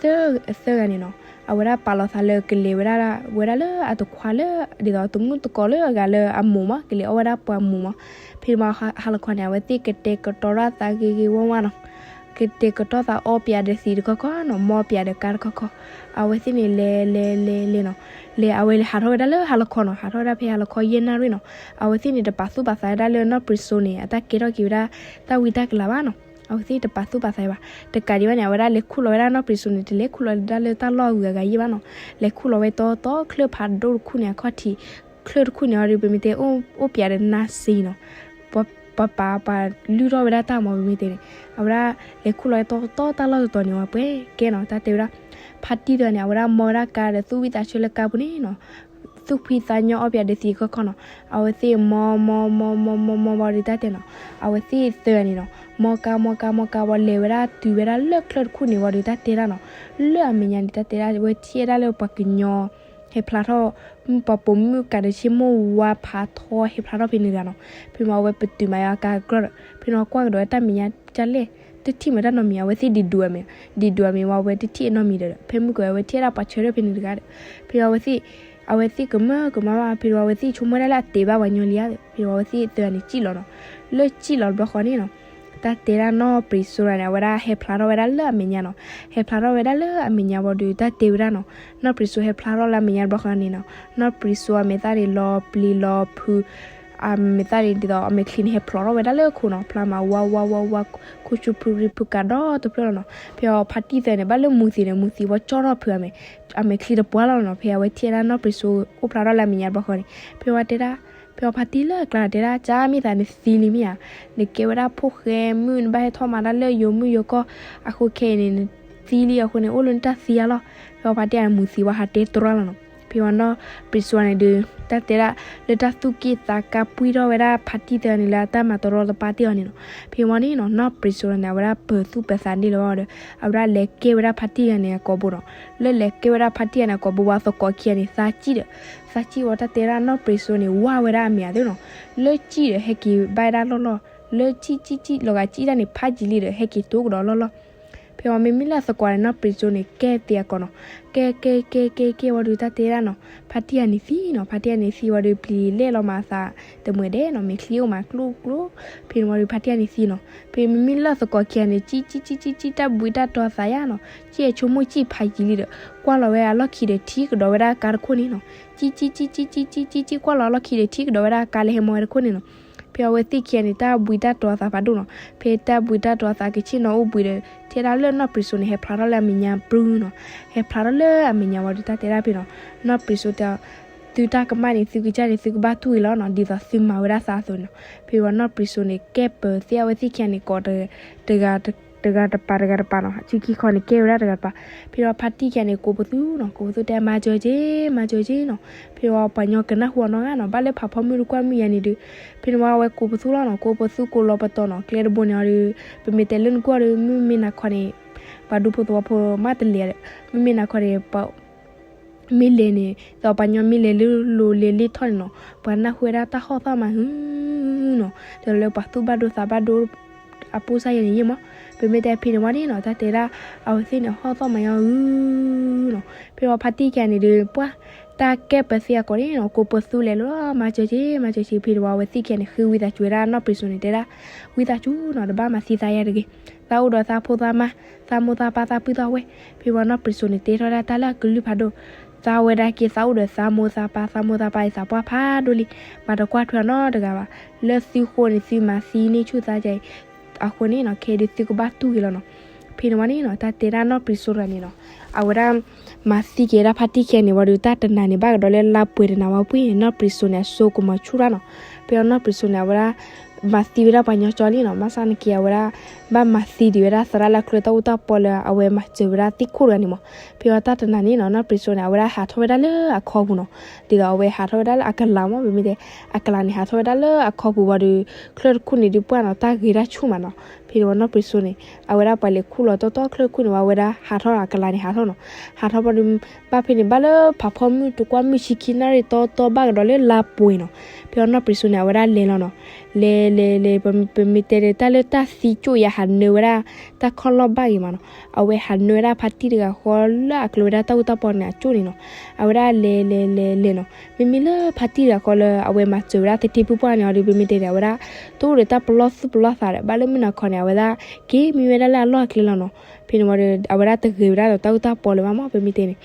သၢဂၤန့ၣ်နီၤ အဝဲဒၣ်ပာ်လီၤသးလၢကလဲၤဝဲဒၣ် ဝဲဒၣ်လၢအတခွါလၢ ဒ်သိးတမုၣ်တကိးလၢအဂၤလၢအမိၢ်မး ကလဲၤအီၣ်ဝဲဒၣ်ပှၤမိၢ်မး. ဖဲန့ၣ်ဝံၤဟါလီၤခီန့ၣ် အဝဲသ့ၣ်ကတဲာ်ကတီၤဒၣ်သးဂ့ၤဂ့ၤဝါဝါနီၤ ကတဲာ်ကတီၤသးအီပၠးဒီးသံးတခီခီနီၤ မီပၠးဒီးကါတခီခီ အဝဲသ့ၣ်န့ၣ် လဲၤလဲၤလဲၤလဲၤနီၤ လဲၤအဝဲလဲၤဟးထီၣ်ဝဲဒၣ်လၢဟါလီၤခီနီၤ ဟးထီၣ်ဝဲဒၣ်ဖဲဟါလီၤခီယဲၢ်နၣ်ရံၣ်နီၤ အဝဲသ့ၣ်န့ၣ် တပာ်သူၣ်ပာ်သးဝဲဒၣ်လၢနီၢ်ပြံးစိန့ၣ် အတၢ်ကဲထီၣ်က့ၤဝဲဒၣ် တၢ်ဝံတၢ်ကလၤဘၣ်နီၤ အဝဲသ့ၣ်တပာ်သူၣ်ပာ်သးဘၣ် တကးဒံးဘၣ်န့ၣ် အဝဲဒၣ်လဲၤခူၣ်လီၤဝဲဒၣ်နီၢ်ပြံးစိန့ၣ် တလဲၤခူၣ်လီၤဒၣ်လၢတၢ်လီၢ်အဂုၤအဂၤယဲၢ်ဘၣ်နီၤ လဲၤခူၣ်လီၤဝဲတီတီချၢၣ်ဖးဒိၣ်တခူၣ်န့ၣ်အခီၣ်ထံး ချၢၣ်တခူၣ်န့ၣ်အီၤဒီး ပမ့ၢ်တဲအိၣ်ပၠးဒီးနါစ့နီၤ ပှၤပာ်ပှၤလုၢ်ထီၣ်ဝဲဒၣ်တၢ်မၤ ပမ့ၢ်တဲန့ၣ် အဝဲဒၣ်လဲၤခူၣ်လီၤဝဲတီတီတၢ်လီၢ်တတီၤန့ၣ်ဝံၤပှဲၤ ကဲနီၤ တၢ်တဲဝဲဒၣ် ဖါတံၢ်တဂၤန့ၣ် အဝဲဒၣ်မီဝဲဒၣ်ကါဒီးသူၣ်ဝံၣ်သးဆၢလၢကါပူၤန့ၣ်နီၤ သူၣ်ဖှံသးညီအီပၠးဒီးသံးတခီခီနီၤ အဝဲသ့ၣ်မီမီမီမီမီမီဝံၤဒီးတၢ်တဲနီၤ အဝဲသ့ၣ်သၢဂၤန့ၣ်နီၤ မီကါမီကါမီကါဝံၤ လဲၤဝဲဒၣ်တုၤဝဲဒၣ်လၢချၢၣ်တခူၣ်န့ၣ်ဝံၤဒီးတၢ်တဲဒၣ်နီၤ လၢအမဲာ်ညါန့ၣ် တၢ်တဲဒၣ်ဝဲထံၣ်ဝဲဒၣ်လၢပှၤကညီ ဟဲဖျါထီၣ် ပှၤပိာ်မုၣ်ကးဒီးဆ့မိၢ်ဝါဖးထီဟဲဖျါထီၣ်ဖဲန့ၣ်တဂၤနီၤ ဖဲမ့ၢ်အဝဲပတုာ်မၤယါကါကြၢးဒီး ဖဲန့ၣ်ကွၢ်ကဒီးဝဲတၢ်မဲာ်ညါကလဲၣ် တထံၣ်မတၢ်နီတမံၤ အဝဲသ့ၣ်ဒံးဒိးအမဲာ် ဒံးဒိးအမဲာ်ဝံၤ အဝဲတထံၣ်အနီတမံၤဒီး ဖဲမုၢ်ကဝဲထံၣ်ဝဲဒၣ်ပှၤဆၢထၢၣ်ဖဲန့ၣ်တဂၤဒီး ဖဲအဝဲသ့ၣ် အဝဲသ့ၣ်ကမၢကမၣ်ဘၣ် ဖဲအဝဲသ့ၣ်ဆိကမိၣ်ဝဲဒၣ်လၢအတဲဘၣ်ပှၤညီလံဧါ ဖဲအဝဲသ့ၣ်သၢဂၤန့ၣ်စံၣ်လီၤနီၤ လၢစံၣ်လီၤတဘျီဃီန့ၣ်နီၤ တၢ်တဲဒၣ်နီၢ်ပြံးစိန့ၣ် အဝဲဒၣ်ဟဲဖျါထီၣ်ဝဲဒၣ်လၢအမဲာ်ညါနီၤ ဟဲဖျါထီၣ်ဝဲဒၣ်လၢအမဲာ်ညါဝံၤဒီး တၢ်တဲဝဲဒၣ်နီၤ နီၢ်ပြံးစိဟဲဖျါထီၣ်လၢအမဲာ်ညါတဘျီဃီန့ၣ်နီၤ နီၢ်ပြံးစိအမဲာ်သၣ်န့ၣ်လီၤပျံၤလီၤဖုး အမဲာ်သၣ်န့ၣ်ဒ်သိးအမဲာ်ချံန့ၣ် ဟဲဖျိးထီၣ်ဝဲဒၣ်လၢခိနီၤ ဖျါမးဝါဝါဝါဝါ ခိၣ်ဆူဖုရံဖုကးဒီတဖျၢၣ်လီၤနီၤ ဖဲအီၤဖါတံၢ်သၢဂၤန့ၣ် ဘၣ်လၢမူၤသံးန့ၣ် မူၤသံးဝံၤကၠီထီၣ်ဖုးအမဲာ် အမဲာ်ချံတပှၢ်လီၤနီၤ ဖဲအဝဲထံၣ်ဝဲဒၣ်နီၢ်ပြံးစိအိၣ်ဖျါထီၣ်လၢအမဲာ်ညါတဘျီဃီန့ၣ် ဖဲအဝဲတဲဒၣ် ဖဲအီၤဖါတံၢ်လၢအကျါတဲဒၣ် ကၠါမ့ၢ်သးနသံလံမ့ၢ်ဧါ နကဲဝဲဒၣ်ဖိၣ်ဃဲမုၣ် နဘၣ်ဟဲထီၣ်မၤတၢ်လၢယိၤမုၣ်ယိၤကီၢ် အဃိခဲအံၤန့ၣ် နသံလံအဃိန့ၣ် အိၣ်လၢနတၢ်သံအလီၢ် ဖဲအီၤဖါတံၢ်အမူၤသံးဝံၤဟးတဲတြီလီၤနီၤ ဖဲအဝဲနီၢ်ပြံးစိန့ၣ်ဒုး တၢ်တဲဒၣ် လၢတၢ်သူၣ်က့ၣ်သးကါပှံၢ်ထီၣ်ဝဲဒၣ်ဖါတံၢ်သၢဂၤန့ၣ် လၢအတၢ်မၤတရီတပါတ့ၢ်အီၤန့ၣ်နီၤ ဖဲဝံၤန့ၣ်နီၤ နီၢ်ပြံးစိန့ၣ် အဝဲဒၣ်ပၢၤသူၣ်ပၢၤသးန့ၣ်လၢၤဘၣ်ဒီး အဝဲဒၣ်လဲၤကဲဝဲဒၣ်ဖါတံၢ်ဂၤန့ၣ်အကိာ်ဘိနီၤ လၢလဲၤကဲဝဲဒၣ်ဖါတံၢ်ဂၤန့ၣ်အကိာ်ဘိဝံၤသကိးခံဂၤန့ၣ် သးကံၣ်ဒီး သးကံၣ်ဝံၤတၢ်တဲဒၣ်နီၢ်ပြံးစိန့ၣ် ဝါဝဲဒၣ်အမဲာ်အသးနီၤ လၢကံၣ်ဒီးဟဲက့ၤဘၣ်ဝဲဒၣ်လီၢ်လီၢ် လၢကံၣ်ကံၣ်ကံၣ်ကံၣ် လီၤဂာ်ကံၣ်တၢ်န့ၣ် ဖးယံာ်လံဒီး ဟဲက့ၤတိကဒီးလီၢ်လီၢ် ဖဲဝံၤမ့မ့ၢ်လၢအသကိးန့ၣ် နီၢ်ပြံးစိန့ၣ် ကဲသံးအကိာ်နီၤ ကဲကဲကဲကဲကဲဝံၤဒီးတၢ်တဲဒၣ်နီၤ ဖါတံၢ်ဂၤန့ၣ်သံနီၤ ဖါတံၢ်ဂၤန့ၣ်သံဝံၤဒီးပျံၤလဲၣ်လီၤမးအသး တမှဲၤဒဲးနီၤ မဲာ်ချံအိၣ်မးကျိကျိ ဖဲန့ၣ်ဝံၤဒီးဖါတံၢ်ဂၤန့ၣ်သံနီၤ ဖဲမ့မ့ၢ်လၢအသကိးခံဂၤန့ၣ် ကံၣ်ကံၣ်ကံၣ်ကံၣ်ကံၣ် တၢ်ဘှံးတၢ်တီၤသးယါနီၤ ကံၣ်အဆိကမိၣ်ကံၣ်ဖးယံာ်လံဒီး ကွၢ်လီၤဝဲအလီၢ်ခံဒီးထံကဒီးဝဲဒၣ်ကါတခိၣ်န့ၣ်နီၤ ကံၣ်ကံၣ်ကံၣ်ကံၣ်ကံၣ်ကံၣ်ကံၣ် ကွၢ်လီၤအလီၢ်ခံဒီးထံကဒီးဝဲဒၣ်ကါလၢဟဲမီဝဲတခိၣ်န့ၣ်နီၤ ဖဲအဝဲသ့ၣ်ခံဂၤန့ၣ် တၢ်ဘှံးတၢ်တီၤအသးဖးဒိၣ်နီၤ ဖဲတၢ်ဘှံးတၢ်တီၤအသးကဆ့ၣ်နီၤအိၣ်ဘှံးဒီး ထဲဒၣ်လၢနီၢ်ပြံးစိန့ၣ် ဟဲဖျါထီၣ်လၢအမဲာ်ညါပြူၤနီၤ ဟဲဖျါထီၣ်လၢအမဲာ်ညါဝံၤဒီးတၢ်တဲဒၣ်ဖဲနီၤ နီၢ်ပြံးစိတဲ သုတၢ်ကမၣ်န့ၣ် သုကစၢ်န့ၣ် သုကဘၣ်တူၢ်အံၤလီၤနီၤ ဒ်သိးသုမၤဝဲဒၣ်သးအသိးနီၤ ဖဲဝံၤနီၢ်ပြံးစိန့ၣ် ကဲပၢၤသ့ၣ်အဝဲသ့ၣ်ခံဂၤန့ၣ် ကိး တဂၤတပၤတဂၤတပၤနီၤ အစုခံခီန့ၣ် ကဲဝဲဒၣ်တဂၤတပၤ ဖဲဝံၤဖါတံၢ်ခံဂၤန့ၣ် ကိးပသူနီၤ ကိးပသူတဲ မၤစၢၤက့ၤ မၤစၢၤက့ၤနီၤ ဖဲဝံၤပှၤညီကနၢ်ဟူအီၤနီတဂၤနီၤ ဘၣ်လၢဖးဖီမုၣ်တကွၢ်မုၣ်ယါန့ၣ်ဒုး ဖဲန့ၣ်ဝံၤအဝဲကိးပသူလီၤနီၤ ကိးပသူကိးလီၤပတီၢ်နီၤ ကျဲတဘိန့ၣ်အီၤဒီး ပမ့ၢ်တဲလၢနကွၢ်ဒီး မုၢ်မ့ၢ်နၤခီန့ၣ် ပှၤဒူဖိသဝီဖိမးတလဲၤဒီး မုၢ်မ့ၢ်နၤခီန့ၣ် ပ မ့ၢ်လဲၤန့ၣ် ဒီးပှၤညီမ့ၢ်လဲၤလၢလိၤလဲၤလ့ၣ်ထီၣ်န့ၣ်နီၤ ပှၤနၢ်ဟူဝဲဒၣ်တၢ်ဟီၣ်သီၣ်မးဟုနီၤ ဒီးလၢပှၤသူၣ်ဘၣ်ဒိသးဘၣ်ဒိ အပိၢ်စၢ်ယဲန့ၣ်ယ့ၢ်မး ပမ့ၢ်တဲဖဲန့ၣ်ဝံၤန့ၣ်နီၤ တၢ်တဲဒၣ် အဝဲသ့ၣ်န့ၣ် ဟီၣ်သီၣ်မးယါဟုနီၤ ဖဲဝံၤဖါတံၢ်ခံဂၤန့ၣ်ဒီး ပှၤ တၢ်ကဲပၢၤသ့ၣ်အကိာ်န့ၣ်နီၤ ကိးပသူလဲၤလီၤ မၤစၢၤက့ၤ မၤစၢၤက့ၤ ဖဲန့ၣ်ဝံၤအဝဲသ့ၣ်ခံဂၤန့ၣ် ဃ့ဝံသးစူၤဝဲဒၣ်နီၢ်ပြံးစိန့ၣ် တဲဒၣ် ဝံသးစူၤနီၤ တဘၣ်မၤသံသးယါတဂ့ၤ သးအိၣ်ဒီးသးဖိသးမါ သးမိၢ်သးပၢ်သးပုၢ်သးဝဲၢ် ဖဲဝံၤနီၢ်ပြံးစိန့ၣ် တဲထီၣ်ဒၣ်တၢ်လၢအကလုၢ်ဖးဒိၣ် သးဝဲဒၣ်က့ၤသးအိၣ်ဒီးသးမိၢ်သးပၢ်, သးမိၢ်သးပၢ်အံၤသးပှၢ်ဖးဒိၣ်လံ, မၤတကွၢ်ထွဲအီၤနီတဂၤဘၣ်. လၢသုဃိန့ၣ် သုမၤသံန့ၢ်ဆူၣ်သးကဲအံၤ, အဃိန့ၣ်နီၤ ခဲအံၤဒုးသုကဘၣ်တူၢ်က့ၤလီၤနီၤ. ဖဲန့ၣ်ဝံၤန့ၣ်နီၤ တၢ်တဲဒၣ်နီၢ်ပြံစိတဂၤန့ၣ်နီၤ, အဝဲဒၣ် မၤသံက့ၤဝဲဒၣ်ဖါတံၢ်ခဲန့ၣ်ဝံၤဒီး တၢ်တနၤန့ၣ် ဘၣ်ကဒီးလၢလါပှဲၤတနၤဝံၤပှ့ၢ် နီၢ်ပြံစိန့ၣ် အစိကမီၤဆူၣ်တၢ်နီၤ. ဖဲအီၤနီၢ်ပြံစိန့ၣ် အဝဲဒၣ် မၤသံဝဲဒၣ်ပှၤညီကၠီလံနီၤ, ဘၣ်ဆၣ်နာ်က့ အဝဲဒၣ် ဘၣ်မၤသံဒံးဝဲဒၣ်သရၣ်လၢအချၢတၢ်အိၣ်တၢ်ပီလၢအဝဲမၤစၢၤဝဲဒၣ်သ့ၣ်ခိၣ်တဂၤန့ၣ်မး. ဖဲအီၤတၢ်တနၤန့ၣ်နီၤ နီၢ်ပြံစိန့ၣ် အဝဲဒၣ်ဟးထီၣ်ဝဲဒၣ်လၢအခီပူၤနီၤ, ဒ်သိးအဝဲဟးထီၣ်ဝဲဒၣ်လၢအကလၤမး ပမ့ၢ်တဲ အကလၤန့ၣ် ဟးထီၣ်ဝဲဒၣ်လၢအခီပူၤဝံၤဒီး ချၢၣ်တခိၣ်န့ၣ်ဒုးပှၢ်နီၤ တၢ်ဂ့ၤတၢ်ဆူၣ်မးနီၤ. ဖဲန့ၣ်ဝံၤနီၢ်ပြံစိန့ၣ် အဝဲဒၣ်ပှၤလဲၤခူၣ်လီၤတီတီချၢၣ်တခိၣ်န့ၣ်ဝံၤ အဝဲဒၣ်ဟးထီၣ်အကလၤန့ၣ်ဟးထီၣ်နီၤ. ဟးထီၣ်ဝံၤဒီး ဘၣ်ဖဲန့ၣ် ဘၣ်လၢဖးဖီမုၢ်တကွၢ်မုၢ်ဆံခံနၣ်ရံၣ်တီတီဘၣ်ကဒီးလၢလါပှဲၤနီၤ. ဖဲအီၤနီၢ်ပြံစိန့ၣ် အဝဲဒၣ်လဲၤလီၤနီၤ. လဲၤလဲၤလဲၤ ပမ့ၢ်တဲန့ၣ် တၢ်လၢတၢ်သံကၠိၣ်အံၤ အဟးနၢဝဲဒၣ် တၢ်ခီၣ်လီၢ်ဘၣ်ဂ့ၤမးနီၤ. အဝဲဟးနၢဝဲဒၣ်ဖါတံၢ်တဂၤဃီလၢအကျိၤဝဲဒၣ်တၢ်အိၣ်တၢ်ပီန့ၣ်အကၠိၣ်န့ၣ်နီၤ. အဝဲဒၣ်လဲၤလဲၤလဲၤလဲၤနီၤ. မ့မ့ၢ်လၢဖါတံၢ်တဂၤဃီလၢအဝဲမၤစၢၤဝဲဒၣ်သထ့ဖုပှၢ်န့ၣ်အီၤဒီး ပမ့ၢ်တဲန့ၣ် အဝဲဒၣ် တအိၣ်ဒီးတၢ်ပလီၢ်သူၣ်ပလီၢ်သးဒီး ဘၣ်လၢမုၢ်နၤခီန့ၣ် အဝဲဒၣ်က့ၤမံဝဲဒၣ်လၢအလီၢ်အကျဲလီၤနီၤ. ဖဲန့ၣ်ဝံၤဒီး အဝဲဒၣ်တဂ့ၤဝဲဒၣ်ဒီးတၢ်အိၣ်တၢ်ပီလၢၤဘၣ်မး ပမ့ၢ်တဲန့ၣ်.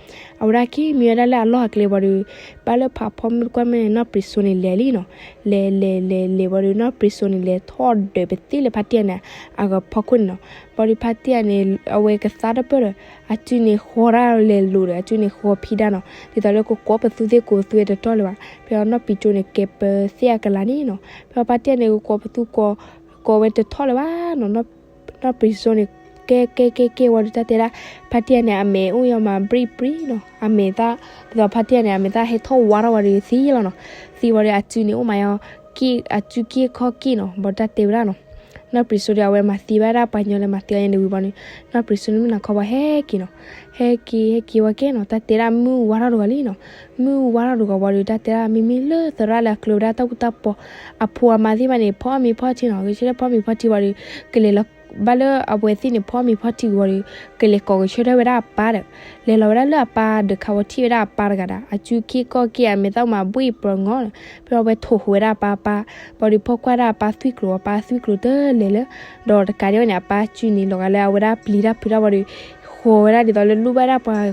အဝဲဒၣ်က့ၤမံဝဲဒၣ်လၢအလီၢ်အကျဲဝံၤဒီး ဘၣ်လၢဖးဖီမုၢ်တကွၢ်မုၢ်န့ၣ် နီၢ်ပြံစိန့ၣ်လဲၤလံနီၤ. လဲၤလဲၤလဲၤလဲၤဝံၤဒီး နီၢ်ပြံစိန့ၣ် လဲၤထီၣ်ဒၢးပသ့ၣ်လၢဖါတံၢ်န့ၣ် အကဖီခိၣ်န့ၣ်နီၤ. ဘၣ်ဒီးဖါတံၢ်န့ၣ် အဝဲကသါတပၢၢ်ဒီး အစုန့ၣ်ဃီၤဒၣ်လဲၤလိၤဒီး အစုန့ၣ်ဃီၤဖံးဒၣ်နီၤ. ဒ်သိးလၢကကိးပသူသ့ၣ်ကိးပသူဝဲတထီၣ်လၢၤဘၣ်. ဖဲအီၤနီၢ်ပြံစိန့ၣ် ကဲပသ့ၣ်အကလၤန့ၣ်နီၤ. ဖဲအီၤဖါတံၢ်န့ၣ် ကကိးပသူကိး ကိးဝဲတထီၣ်လၢၤဘၣ်နီၤ. နီၢ်ပြံစိန့ၣ် ကဲကဲကဲကဲဝံၤဒီး တၢ်တဲဒၣ် ဖါတံၢ်န့ၣ် အမဲာ်အိၣ်ယီၤမး ဘြံၣ်ဘြံၣ်နီၤ. အမဲာ်သၣ် ဒ်သိးဖါတံၢ်န့ၣ် အမဲာ်သၣ်ဟဲထီၣ်ဝါထီၣ်ဝံၤဒီးသံလီၤနီၤ. သံဝံၤဒီး အစုန့ၣ်အိၣ်မးယီၤ အစုက့ၢ်ခီၣ်က့ၢ်နီၤ. ဘၣ်ဒီးတၢ်တဲဝဲဒၣ်နီၤ နီၢ်ပြံစိဒီး အဝဲမၤသံဘၣ်ဒၣ်ပှၤညီလၢမၤသံအီၤန့ၣ်ဝံၤဘၣ်န့ၣ် နီၢ်ပြံစိန့ၣ် မုၢ်နၤခီဝံၤဟဲက့ၤနီၤ. ဟဲက့ၤ ဟဲက့ၤဝဲကဲနီၤ. တၢ်တဲဒၣ်မုၢ်ဝါထီၣ်တဂီၤလံနီၤ. မုၢ်ဝါထီၣ်တဂီၤဝံၤဒီး တၢ်တဲဒၣ် မ့မ့ၢ်လၢသရၣ်လၢအကျိၤဝဲဒၣ်တၢ်အိၣ်တၢ်ပီ အဖိအမါသ့ၣ်တဖၣ်န့ၣ် ဖီအီၣ်မ့ၤဖီထံနီၤ. ဂဲၤဆၢထၢၣ်ဖီအီၣ်မ့ၤဖီထံဝံၤဒီး ကလဲၤလီၤ ဘၣ်လၢအဝဲသ့ၣ်န့ၣ် ဖီအီၣ်မ့ၤဖီထံဝံၤဒီး ကလဲၤကိးဂဲၤဆၢထၢၣ်ဝဲဒၣ်အပၢ်ဒီး လဲၤလီၤဝဲဒၣ်လၢအပၢ်ဒီး ခးဝဲထံၣ်ဝဲဒၣ်အပၢ်တဂၤဒီး အစုက့ၢ်ခီၣ်က့ၢ် အမဲာ်သၣ်မးဘှံးပှၤငီၤဒီး ဖဲအဝဲထိၣ်ဃီၤဝဲဒၣ်အပၢ်ပၢ် ဘၣ်ဒီးဖီၣ်ကွၢ်ဒၣ်အပၢ်သွံၣ်ကျိၤ အပၢ်သွံၣ်ကျိၤတလဲၤလၢ ဒီးတကးဒံးဝဲန့ၣ် အပၢ်စုန့ၣ် လီၤဂာ်လၢအဝဲဒၣ်ပျံၤတၢ်ဖုးတၢ်ဝံၤဒီး ဃီၤဝဲဒၣ်ဒ်သိးလၢလိၣ်ဘၣ်ဒၣ်ပှၤ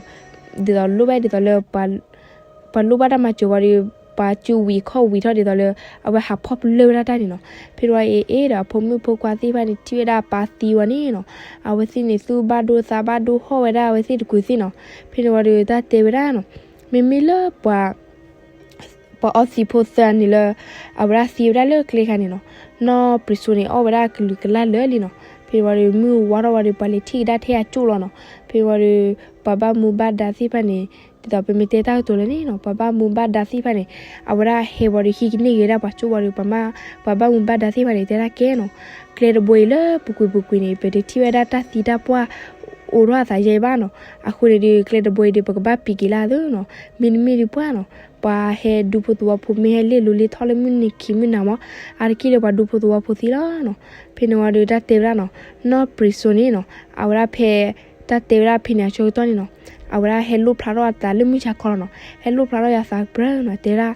ဒ်သိးလိၣ်ဘၣ်ဒ်သိးလၢ ပှၤလိၣ်ဘၣ်တၢ်မၤစၢၤဝံၤဒီး ပှၤစုဝံၤခီၣ်ဝံၤထီၣ်ဒ်သိးလၢ အဝဲဟးဖီၣ်ပလၢၢ်ဝဲဒၣ်တၢ်န့ၣ်နီၤ. ဖဲန့ၣ်ဝံၤအ့ၣ်အ့ၣ်ဒီး အဖိမုၣ်ဖိခွါသ့ၣ်တဖၣ်န့ၣ် ထံၣ်ဝဲဒၣ်အပၢ်သံဝံၤန့ၣ်နီၤ, အဝဲသ့ၣ်န့ၣ် သူၣ်ဘၣ်ဒိသးဘၣ်ဒိဟီၣ်ဝဲဒၣ်အဝဲသ့ၣ်တကုာ်သ့ၣ်နီၤ. ဖဲန့ၣ်ဝံၤဒီး တၢ်တဲဝဲဒၣ်နီၤ, မ့မ့ၢ်လၢပှၤ ပှၤအီသံးဖိသၢန့ၣ်လၢ အဝဲဒၣ်သံဝဲဒၣ်လၢကျဲခါန့ၣ်နီၤ, နီၢ်ပြံစိန့ၣ် အီၣ်ဝဲဒၣ်ကလုာ်ကလၢ်လၢာ်လံနီၤ. ဖဲန့ၣ်ဝံၤဒီး မုၢ်ဝါထီၣ်ဝံၤဒီး ပှၤလဲၤထံၣ်ကဒါထဲအကၠိၣ်လီၤနီၤ. ဖဲန့ၣ်ဝံၤဒီး ပှၤဘၣ်မူဘၣ်ဒါသ့ၣ်တဖၣ်န့ၣ် ဒ်သိးပမ့ၢ်တဲတၢ်ကတိၤလၢန့ၣ်နီၤ, ပှၤဘၣ်မူဘၣ်ဒါသ့ၣ်တဖၣ်န့ၣ် အဝဲဒၣ်ဟဲဝံၤဒီး ဟံးကန့ၢ်ဂ့ၤဝဲဒၣ်ပှၤကၠိဝံၤဒီး ပှၤမ့ၢ် ပှၤဘၣ်မူဘၣ်ဒါသ့ၣ်တဖၣ်န့ၣ် တဲဒၣ်ကဲနီၤ, ကျဲတဘိအံၤလၢပူၤကွံာ်ပူၤကွံာ်န့ၣ် ပတထံၣ်ဝဲဒၣ်တၢ်သံတၢ်ပှၢ် အိးထီၣ်အသးယဲအံၤဘၣ်နီၤ. အဃိန့ၣ်ဒီး ကျဲတဘိအံၤဒီး ပကဘၣ်ပံးက့ၤလၢအသိးနီၤ. မ့တမ့ၢ်ဒုးပှၢ်နီၤ, ပှၤဟဲဒူဖိသဝီဖိ မ့ၢ်ဟဲလ့ၣ်လိၤလ့ၣ်ထီၣ်လၢမုၢ်နံၤခံမုၢ်နၤမး အါတက့ၢ်ဒီး ပှၤဒူဖိသဝီဖိသံလီၤနီၤ. ဖဲန့ၣ်ဝံၤဒီး တၢ်တဲဝဲဒၣ်နီၤ, နီၢ်ပြံစိန့ၣ်နီၤ, အဝဲဒၣ်ဖဲ တၢ်တဲဝဲဒၣ်ဖဲန့ၣ်အဆၢကတီၢ်န့ၣ်နီၤ, အဝဲဒၣ်ဟဲလိၣ်ဖျါထီၣ်အသးလၢမုၢ်ဆါခီလီၤနီၤ. ဟဲလိၣ်ဖျါထီၣ်ယသးပြၢနီၤ, တဲဒၣ်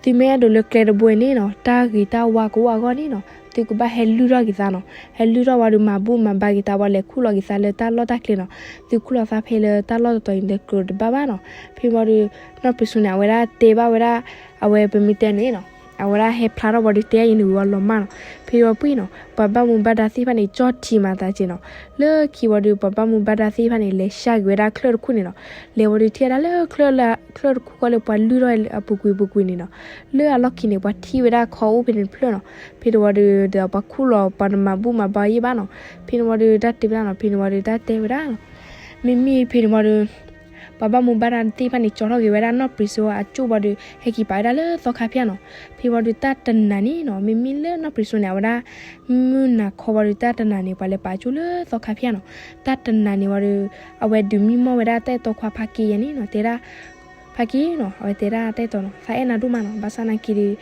သုမ့ၢ်အဲၣ်ဒိးလၢကျဲတဘိအံၤန့ၣ်နီၤ, တၢ်ဂ့ၤတၢ်ဝါကအိၣ်အဂီၢ်န့ၣ်နီၤ, သုကဘၣ်ဟဲလုၢ်ထီၣ်က့ၤသးနီၤ. ဟဲလုၢ်ထီၣ်ဝံၤဒီး မၤဘူၣ်မၤဘါက့ၤသးဝံၤ လဲၤခူၣ်လီၤက့ၤသးလၢတၢ်လီၢ်တၢ်ကျဲနီၤ. သုခူၣ်လီၤသးဖဲလၢတၢ်လီၢ်တတီၤအံၤ တကြၢးတဘၣ်ဘၣ်နီၤ. ဖဲဝံၤဒီး နီၢ်ပြံစိန့ၣ် အဝဲဒၣ်တဲဘၣ်ဝဲဒၣ် အဝဲပမ့ၢ်တဲန့ၣ်နီၤ, အဝဲဒၣ်ဟဲဖျါထီၣ်ဝံၤဒီး တဲအံၤန့ၣ်ဝံၤလီၤမၢ်နီၤ. ဖဲဝံၤပှ့ၤနီၤ, ပှၤဘၣ်မူဘၣ်ဒါသ့ၣ်တဖၣ်န့ၣ် ကၠီၣ်ထံမၤသးက့ၤနီၤ. လၢခံဝံၤဒီး ပှၤဘၣ်မူဘၣ်ဒါသ့ၣ်တဖၣ်န့ၣ် လဲၤဆှၢက့ၤဝဲဒၣ်ချၢၣ်တခိၣ်န့ၣ်နီၤ. လဲၤဝံၤဒီး ထံၣ်ဝဲဒၣ်လၢ ချၢၣ်တခိၣ်ဃီလၢပှၤလုၢ်ထီၣ်အပူၤကွံာ်ပူၤကွံာ်န့ၣ်နီၤ, လၢအလီၢ်ခံန့ၣ် ပှၤထံၣ်ဝဲဒၣ်ခီအိၣ်ဖဲန့ၣ်တဖျၢၣ်နီၤ. ဖဲန့ၣ်ဝံၤဒီး ဒီးပှၤခူၣ်လီၤ ပှၤတမၤဘူၣ်မၤဘါယဲၢ်ဘၣ်နီၤ. ဖဲန့ၣ်ဝံၤဒီး တၢ်တဲဝဲဒၣ်နီၤ, ဖဲန့ၣ်ဝံၤဒီး တၢ်တဲဝဲဒၣ်နီၤ, မ့မ့ၢ်ဖဲန့ၣ်ဝံၤဒီး ပှၤဘၣ်မူဘၣ်ဒါသ့ၣ်တဖၣ်န့ၣ် ကၠီထီၣ်က့ၤဝဲဒၣ်နီၢ်ပြံစိအကၠိၣ်ဝံၤဒီး ဟဲက့ၤပာ်ဝဲဒၣ်လၢသီခါဖၠၣ်နီၤ. ဖဲဝံၤဒီး တၢ်တနၤန့ၣ်နီၤ, မ့မ့ၢ်လၢနီၢ်ပြံစိန့ၣ် အဝဲဒၣ် မုၢ်နၤခီဝံၤဒီး တၢ်တနၤန့ၣ် ပှၤလဲၤပာ်ကၠိၣ်လၢသီခါဖၠၣ်နီၤ. တၢ်တနၤန့ၣ်ဝံၤဒီး အဝဲဒုးမံမီၢ်ဝဲဒၣ်တၢ်အဲၣ်တီခွါဖါက့ယဲန့ၣ်နီၤ, တဲဒၣ် ဖါက့နီၤ, အဝဲတဲဒၣ်တၢ်အဲၣ်တီနီၤ, သးအဲၣ်နၤဒိၣ်မးနီၤ, ဘၣ်ဆၣ်နာ်က့ဒီး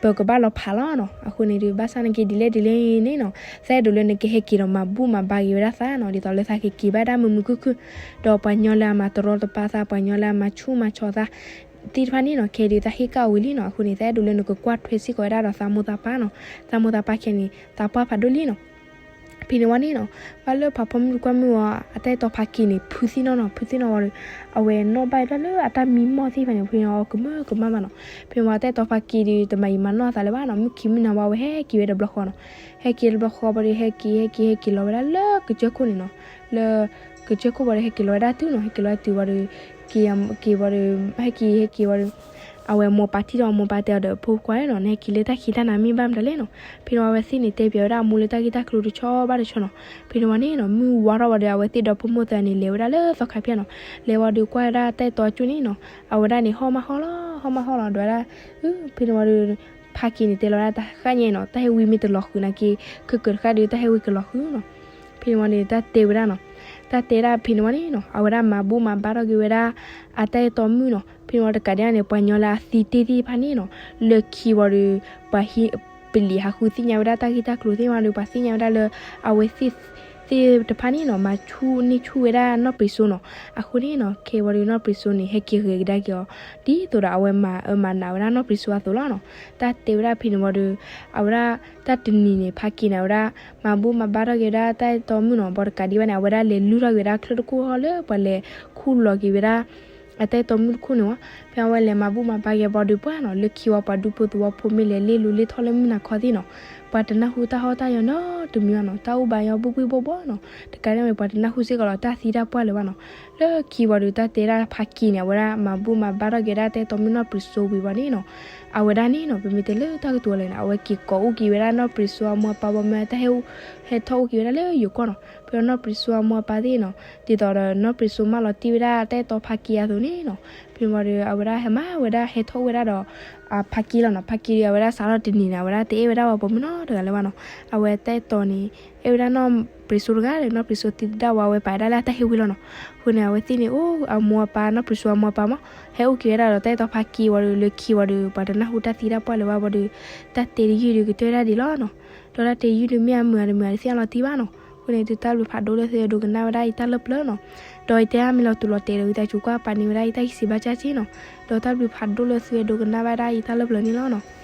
ပကဘၣ်လီၤဖးလီၤနီၤ. အဃိန့ၣ်ဒီး ဘၣ်ဆၣ်နာ်က့ဒ်လဲၣ်ဒ်လဲၣ်န့ၣ်နီၤ, သးအဲၣ်ဒိးလၢနကဟဲက့ၤဒီးမၤဘူၣ်မၤဘါက့ၤဝဲဒၣ်သးနီၤ, ဒ်သိးလၢသးကက့ၤဘၣ်ဒၣ်မုာ်မုာ်ခုၣ်ခုၣ်, ဒီးပှၤညီလၢအမၤတရီတပါသး, ပှၤညီလၢအမၤဆူၣ်မၤဆီးသး သ့ၣ်တဖၣ်န့ၣ်နီၤ, ခဲအံၤဒီးသးဟ့ၣ်ကၣ်အီၤဝံၤလံနီၤ. အဃိန့ၣ် သးအဲၣ်ဒိးလၢနကကွၢ်ထွဲစ့ၢ်ကီးဝဲဒၣ်ဒီးသးမိၢ်သးပၢ်နီၤ, သးမိၢ်သးပၢ်ခဲန့ၣ် သးပှၢ်ဖးဒိၣ်လံနီၤ. ဖဲ ဖဲန့ၣ်ဝံၤန့ၣ်နီၤ, ဘၣ်လၢဖးဖီမုၣ်တကွၢ်မုၣ်အီၤ အတၢ်အဲၣ်တီဖါက့န့ၣ် ဖုးသ့ၣ်နီၣ်နီၤ, ဖုးသ့ၣ်နီၣ်ဝံၤဒီး အဝဲနီၣ်ဘၣ်ဝဲဒၣ်လၢအတၢ်မံမီၢ်သ့ၣ်တဖၣ်န့ၣ် ဖဲန့ၣ်အီၤကမၢကမၣ်မးနီၤ. ဖဲန့ၣ်ဝံၤအတၢ်အဲၣ်တီဖါက့ဒီး တမၤအံၤမၤနီၣ်အသးလၢၤဘၣ်နီၤ, မုၢ်ခံမုၢ်နၤဝံၤအဝဲဟဲက့ၤဝဲတဘျီဃီနီၤ. ဟဲက့ၤတဘျီဃီဝံၤဒီး ဟဲက့ၤ ဟဲက့ၤ ဟဲက့ၤလီၤဝဲဒၣ်လၢကစၢၢ်ခိၣ်န့ၣ်နီၤ, လၢကစၢၢ်ခိၣ်ဝံၤဒီး ဟဲက့ၤလီၤဝဲဒၣ်တုၤနီၤ, ဟဲက့ၤလီၤဝဲဒၣ်တုၤဝံၤဒီး က့ၤ က့ၤဝံၤဒီး ဟဲက့ၤ ဟဲက့ၤဝံၤဒီး အဝဲမိၢ်ပၢ်ထံၣ်ဒီးမိၢ်ပၢ်တဲအီၤဒီး ဖိခွါနီၤ, နဟဲက့ၤလၢတၢ်ခံးတၢ်နၤမ့ၢ်ဘၣ်မတၤလဲၣ်နီၤ. ဖဲန့ၣ်ဝံၤအဝဲသ့ၣ်န့ၣ် တဲပၠးဝဲဒၣ်အမိၢ်လၢတၢ်ဂ့ၢ်တၢ်ကျိၤတဆီဘၣ်တဆီနီၤ. ဖဲန့ၣ်ဝံၤန့ၣ်နီၤ မုၢ်ဝါထီၣ်ဝံၤဒီး အဝဲသ့ၣ်ဒီဖိမိၢ်သၢဂၤန့ၣ် လဲၤဝဲဒၣ်လၢသီခါဖၠၣ်နီၤ. လဲၤဝံၤဒီးကွၢ်ဝဲဒၣ်တၢ်အဲၣ်တီအကၠိၣ်န့ၣ်နီၤ, အဝဲဒၣ်န့ၣ် ဟီၣ်မးဟီၣ်လီၤ ဟီၣ်မးဟီၣ်လီၤ ဒီးဝဲဒၣ်, ဖဲန့ၣ်ဝံၤဒီး ဖါက့န့ၣ် တဲလီၤဝဲဒၣ်တၢ်ဃၣ်ညါနီၤ, တၢ်ဟဲဝံမ့ၢ်တလီၤဃုာ်နာ်က့ ခဲကၢၤတဃၣ်ဒီး တၢ်ဟဲဝံကလီၤဃုာ်နီၤ. ဖဲန့ၣ်ဝံၤန့ၣ် တၢ်တဲဝဲဒၣ်နီၤ, တၢ်တဲဒၣ်ဖဲန့ၣ်ဝံၤန့ၣ်နီၤ အဝဲဒၣ်မၤဘူၣ်မၤဘါထီၣ်က့ၤဝဲဒၣ် အတၢ်အဲၣ်တီမုၣ်နီၤ. ဖဲန့ၣ်ဝံၤတကးဒံးန့ၣ် ပှၤညီလၢအသံတ့ၢ်သ့ၣ်တဖၣ်န့ၣ်နီၤ, လၢခံဝံၤဒီး ပှၤဟံး ပလံၤဟးဃုသ့ၣ်ညါဝဲဒၣ်တၢ်ဂ့ၢ်တၢ်ကျိၤသ့ၣ်တဖၣ်ဒီး ပှၤသ့ၣ်ညါဝဲဒၣ်လၢ အဝဲသ့ၣ် သ့ၣ်တဖၣ်န့ၣ်နီၤ မၤဆူၣ်န့ၢ်ဆူၣ်ဝဲဒၣ်နီၢ်ပရံၤစိနီၤ. အဃိန့ၣ်နီၤ ခဲဝံၤဒီးနီၢ်ပရံၤစိန့ၣ် ဟဲက့ၤဂဲၤကဒါက့ၤအီၤ ဒ်သိးဒီးအဝဲမၤအၢမၤနးဝဲဒၣ်နီၢ်ပရံၤစိအသိးလီၤနီၤ. တၢ်တဲဝဲဒၣ်ဖဲန့ၣ်ဝံၤဒီး အဝဲဒၣ် တၢ်တနံၤန့ၣ် ဖါက့န့ၣ် အဝဲဒၣ် မၤဘူၣ်မၤဘါထီၣ်က့ၤဝဲဒၣ်တၢ်အဲၣ်တီမုၣ်နီၤ, ဘၣ်တကးဒံးဘၣ်န့ၣ် အဝဲဒၣ်လဲၤလုၢ်ထီၣ်က့ၤဝဲဒၣ်အတၢ်အဲၣ်တီမုၣ်တခိၣ်လီၤ. ဖဲန့ၣ်ဝံၤအဝဲလဲၤမၤဘူၣ်မၤဘါက့ၤဘၣ်ဒီးပှၢ်နီၤ, လၢခံဝံၤပှၤဒူဖိသဝီဖိမ့ၢ်လဲၤလ့လိၤလ့ထီၣ်လၢမုၢ်နၤခီသ့ၣ်နီၤ, ပှၤတနၢ်ဟူတၢ်ဟီၣ်တၢ်ယၢၤနီတမံၤဘၣ်နီၤ, တၢ်အိၣ်ဘၣ်ယီၤဘှ့ၣ်ဘှ့ၣ်ဘှီၣ်ဘှီၣ်နီၤ, တကးဒံးဘၣ်န့ၣ် ပှၤတနၢ်ဟူစ့ၢ်ကီးလီၤ တၢ်သံတၢ်ပှၢ်လၢၤဘၣ်နီၤ. လၢခံဝံၤဒီးတၢ်တဲဒၣ်ဖါက့န့ၣ် အဝဲဒၣ်မၤဘူၣ်မၤဘါထီၣ်က့ၤဝဲဒၣ်တၢ်အဲၣ်တီမုၣ်နီၢ်ပရံၤစိဝံၤဘၣ်န့ၣ်နီၤ, အဝဲဒၣ်န့ၣ်နီၤ ပမ့ၢ်တဲလၢတၢ်ကတိၤလဲၣ်န့ၣ် အဝဲက့ၤကိးအိၣ်က့ၤဝဲဒၣ်နီၢ်ပရံၤစိအမိၢ်အပၢ်ဘၣ်မၢ တၢ်ဟဲ ဟဲထီၣ်အိၣ်က့ၤဝဲဒၣ်လၢယိၤကီၢ်နီၤ. ဖဲဒီးနီၢ်ပရံၤစိအမိၢ်အပၢ်သ့ၣ်နီၤ, ဒ်သိးဒီးနီၢ်ပရံၤစိမၢလီၤတံၢ်ဝဲဒၣ်တၢ်အဲၣ်တီဖါက့အသိးန့ၣ်နီၤ, ဖဲန့ၣ်ဝံၤဒီး အဝဲဒၣ်ဟဲမၤဝဲဒၣ်ဟဲထီၣ်အိၣ်ဝဲဒၣ်ဒီး ဖါက့လီၤနီၤ. ဖါက့ဒီးအဝဲဒၣ်စးထီၣ်တနံၤန့ၣ် အဝဲဒၣ်တအဲၣ်ဝဲဒၣ်ပှၤပိာ်မုၣ်နီတဂၤလၢၤဘၣ်နီၤ. အဝဲတၢ်အဲၣ်တီန့ၣ် အဲၣ်ဝဲဒၣ်နီၢ်ပရံၤစိတဂၤဒီး နီၢ်ပရံၤစိသံသဒၣ်ဝံၤ အဝဲပာ်ဝဲဒၣ်လၢအတၢ်ဟ့ၣ်ဝံလီၤနီၤ. အဃိန့ၣ် အဝဲသ့ၣ်န့ၣ် အိၣ်အမိၢ်အပၢ် နီၢ်ပရံၤစိအမိၢ်အပၢ်မး ဟဲအိၣ်က့ၤဝဲဒၣ်ဒီးတၢ်အဲၣ်တီဖါက့ဝံၤဒီး လၢခံဝံၤဒီး ပှၤတနၢ်ဟူတၢ်သံတၢ်ပှၢ်လၢၤဘၣ်ဘၣ်ဒီး တၢ်တဲတယုၢ်ဒီးကတၢၢ်ဒၣ်ဒံးလီၤနီၤ. ဒီးတၢ်တဲယုၢ်ဒီးမ့ၢ်အမုာ်အတမုာ်တသ့ၣ်ညါလီၤတံၢ်ဘၣ်နီၤ. အဃိန့ၣ် တၢ်ဘျုးဖးဒိၣ်လၢသုအဲၣ်ဒိးကနၣ်ဝဲဒၣ်ယတၢ်လၢပျၢၤနီၤ. ဒီးယတဲအါမးလီၤတူာ်လီၤတဲာ်ဒီး ဝံသးစူၤကွၢ်ပာ်န့ၢ်ဝဲဒၣ်ယတၢ်ဂ့ၢ်စံးဘၣ်ကၢ်က့နီၤ. ဒီးတၢ်ဘျုးဖးဒိၣ်လၢသုအဲၣ်ဒိးကနၣ်ဘၣ်ဒၣ်ယတၢ်လၢပျၢၤန့ၣ်လီၤနီၤ.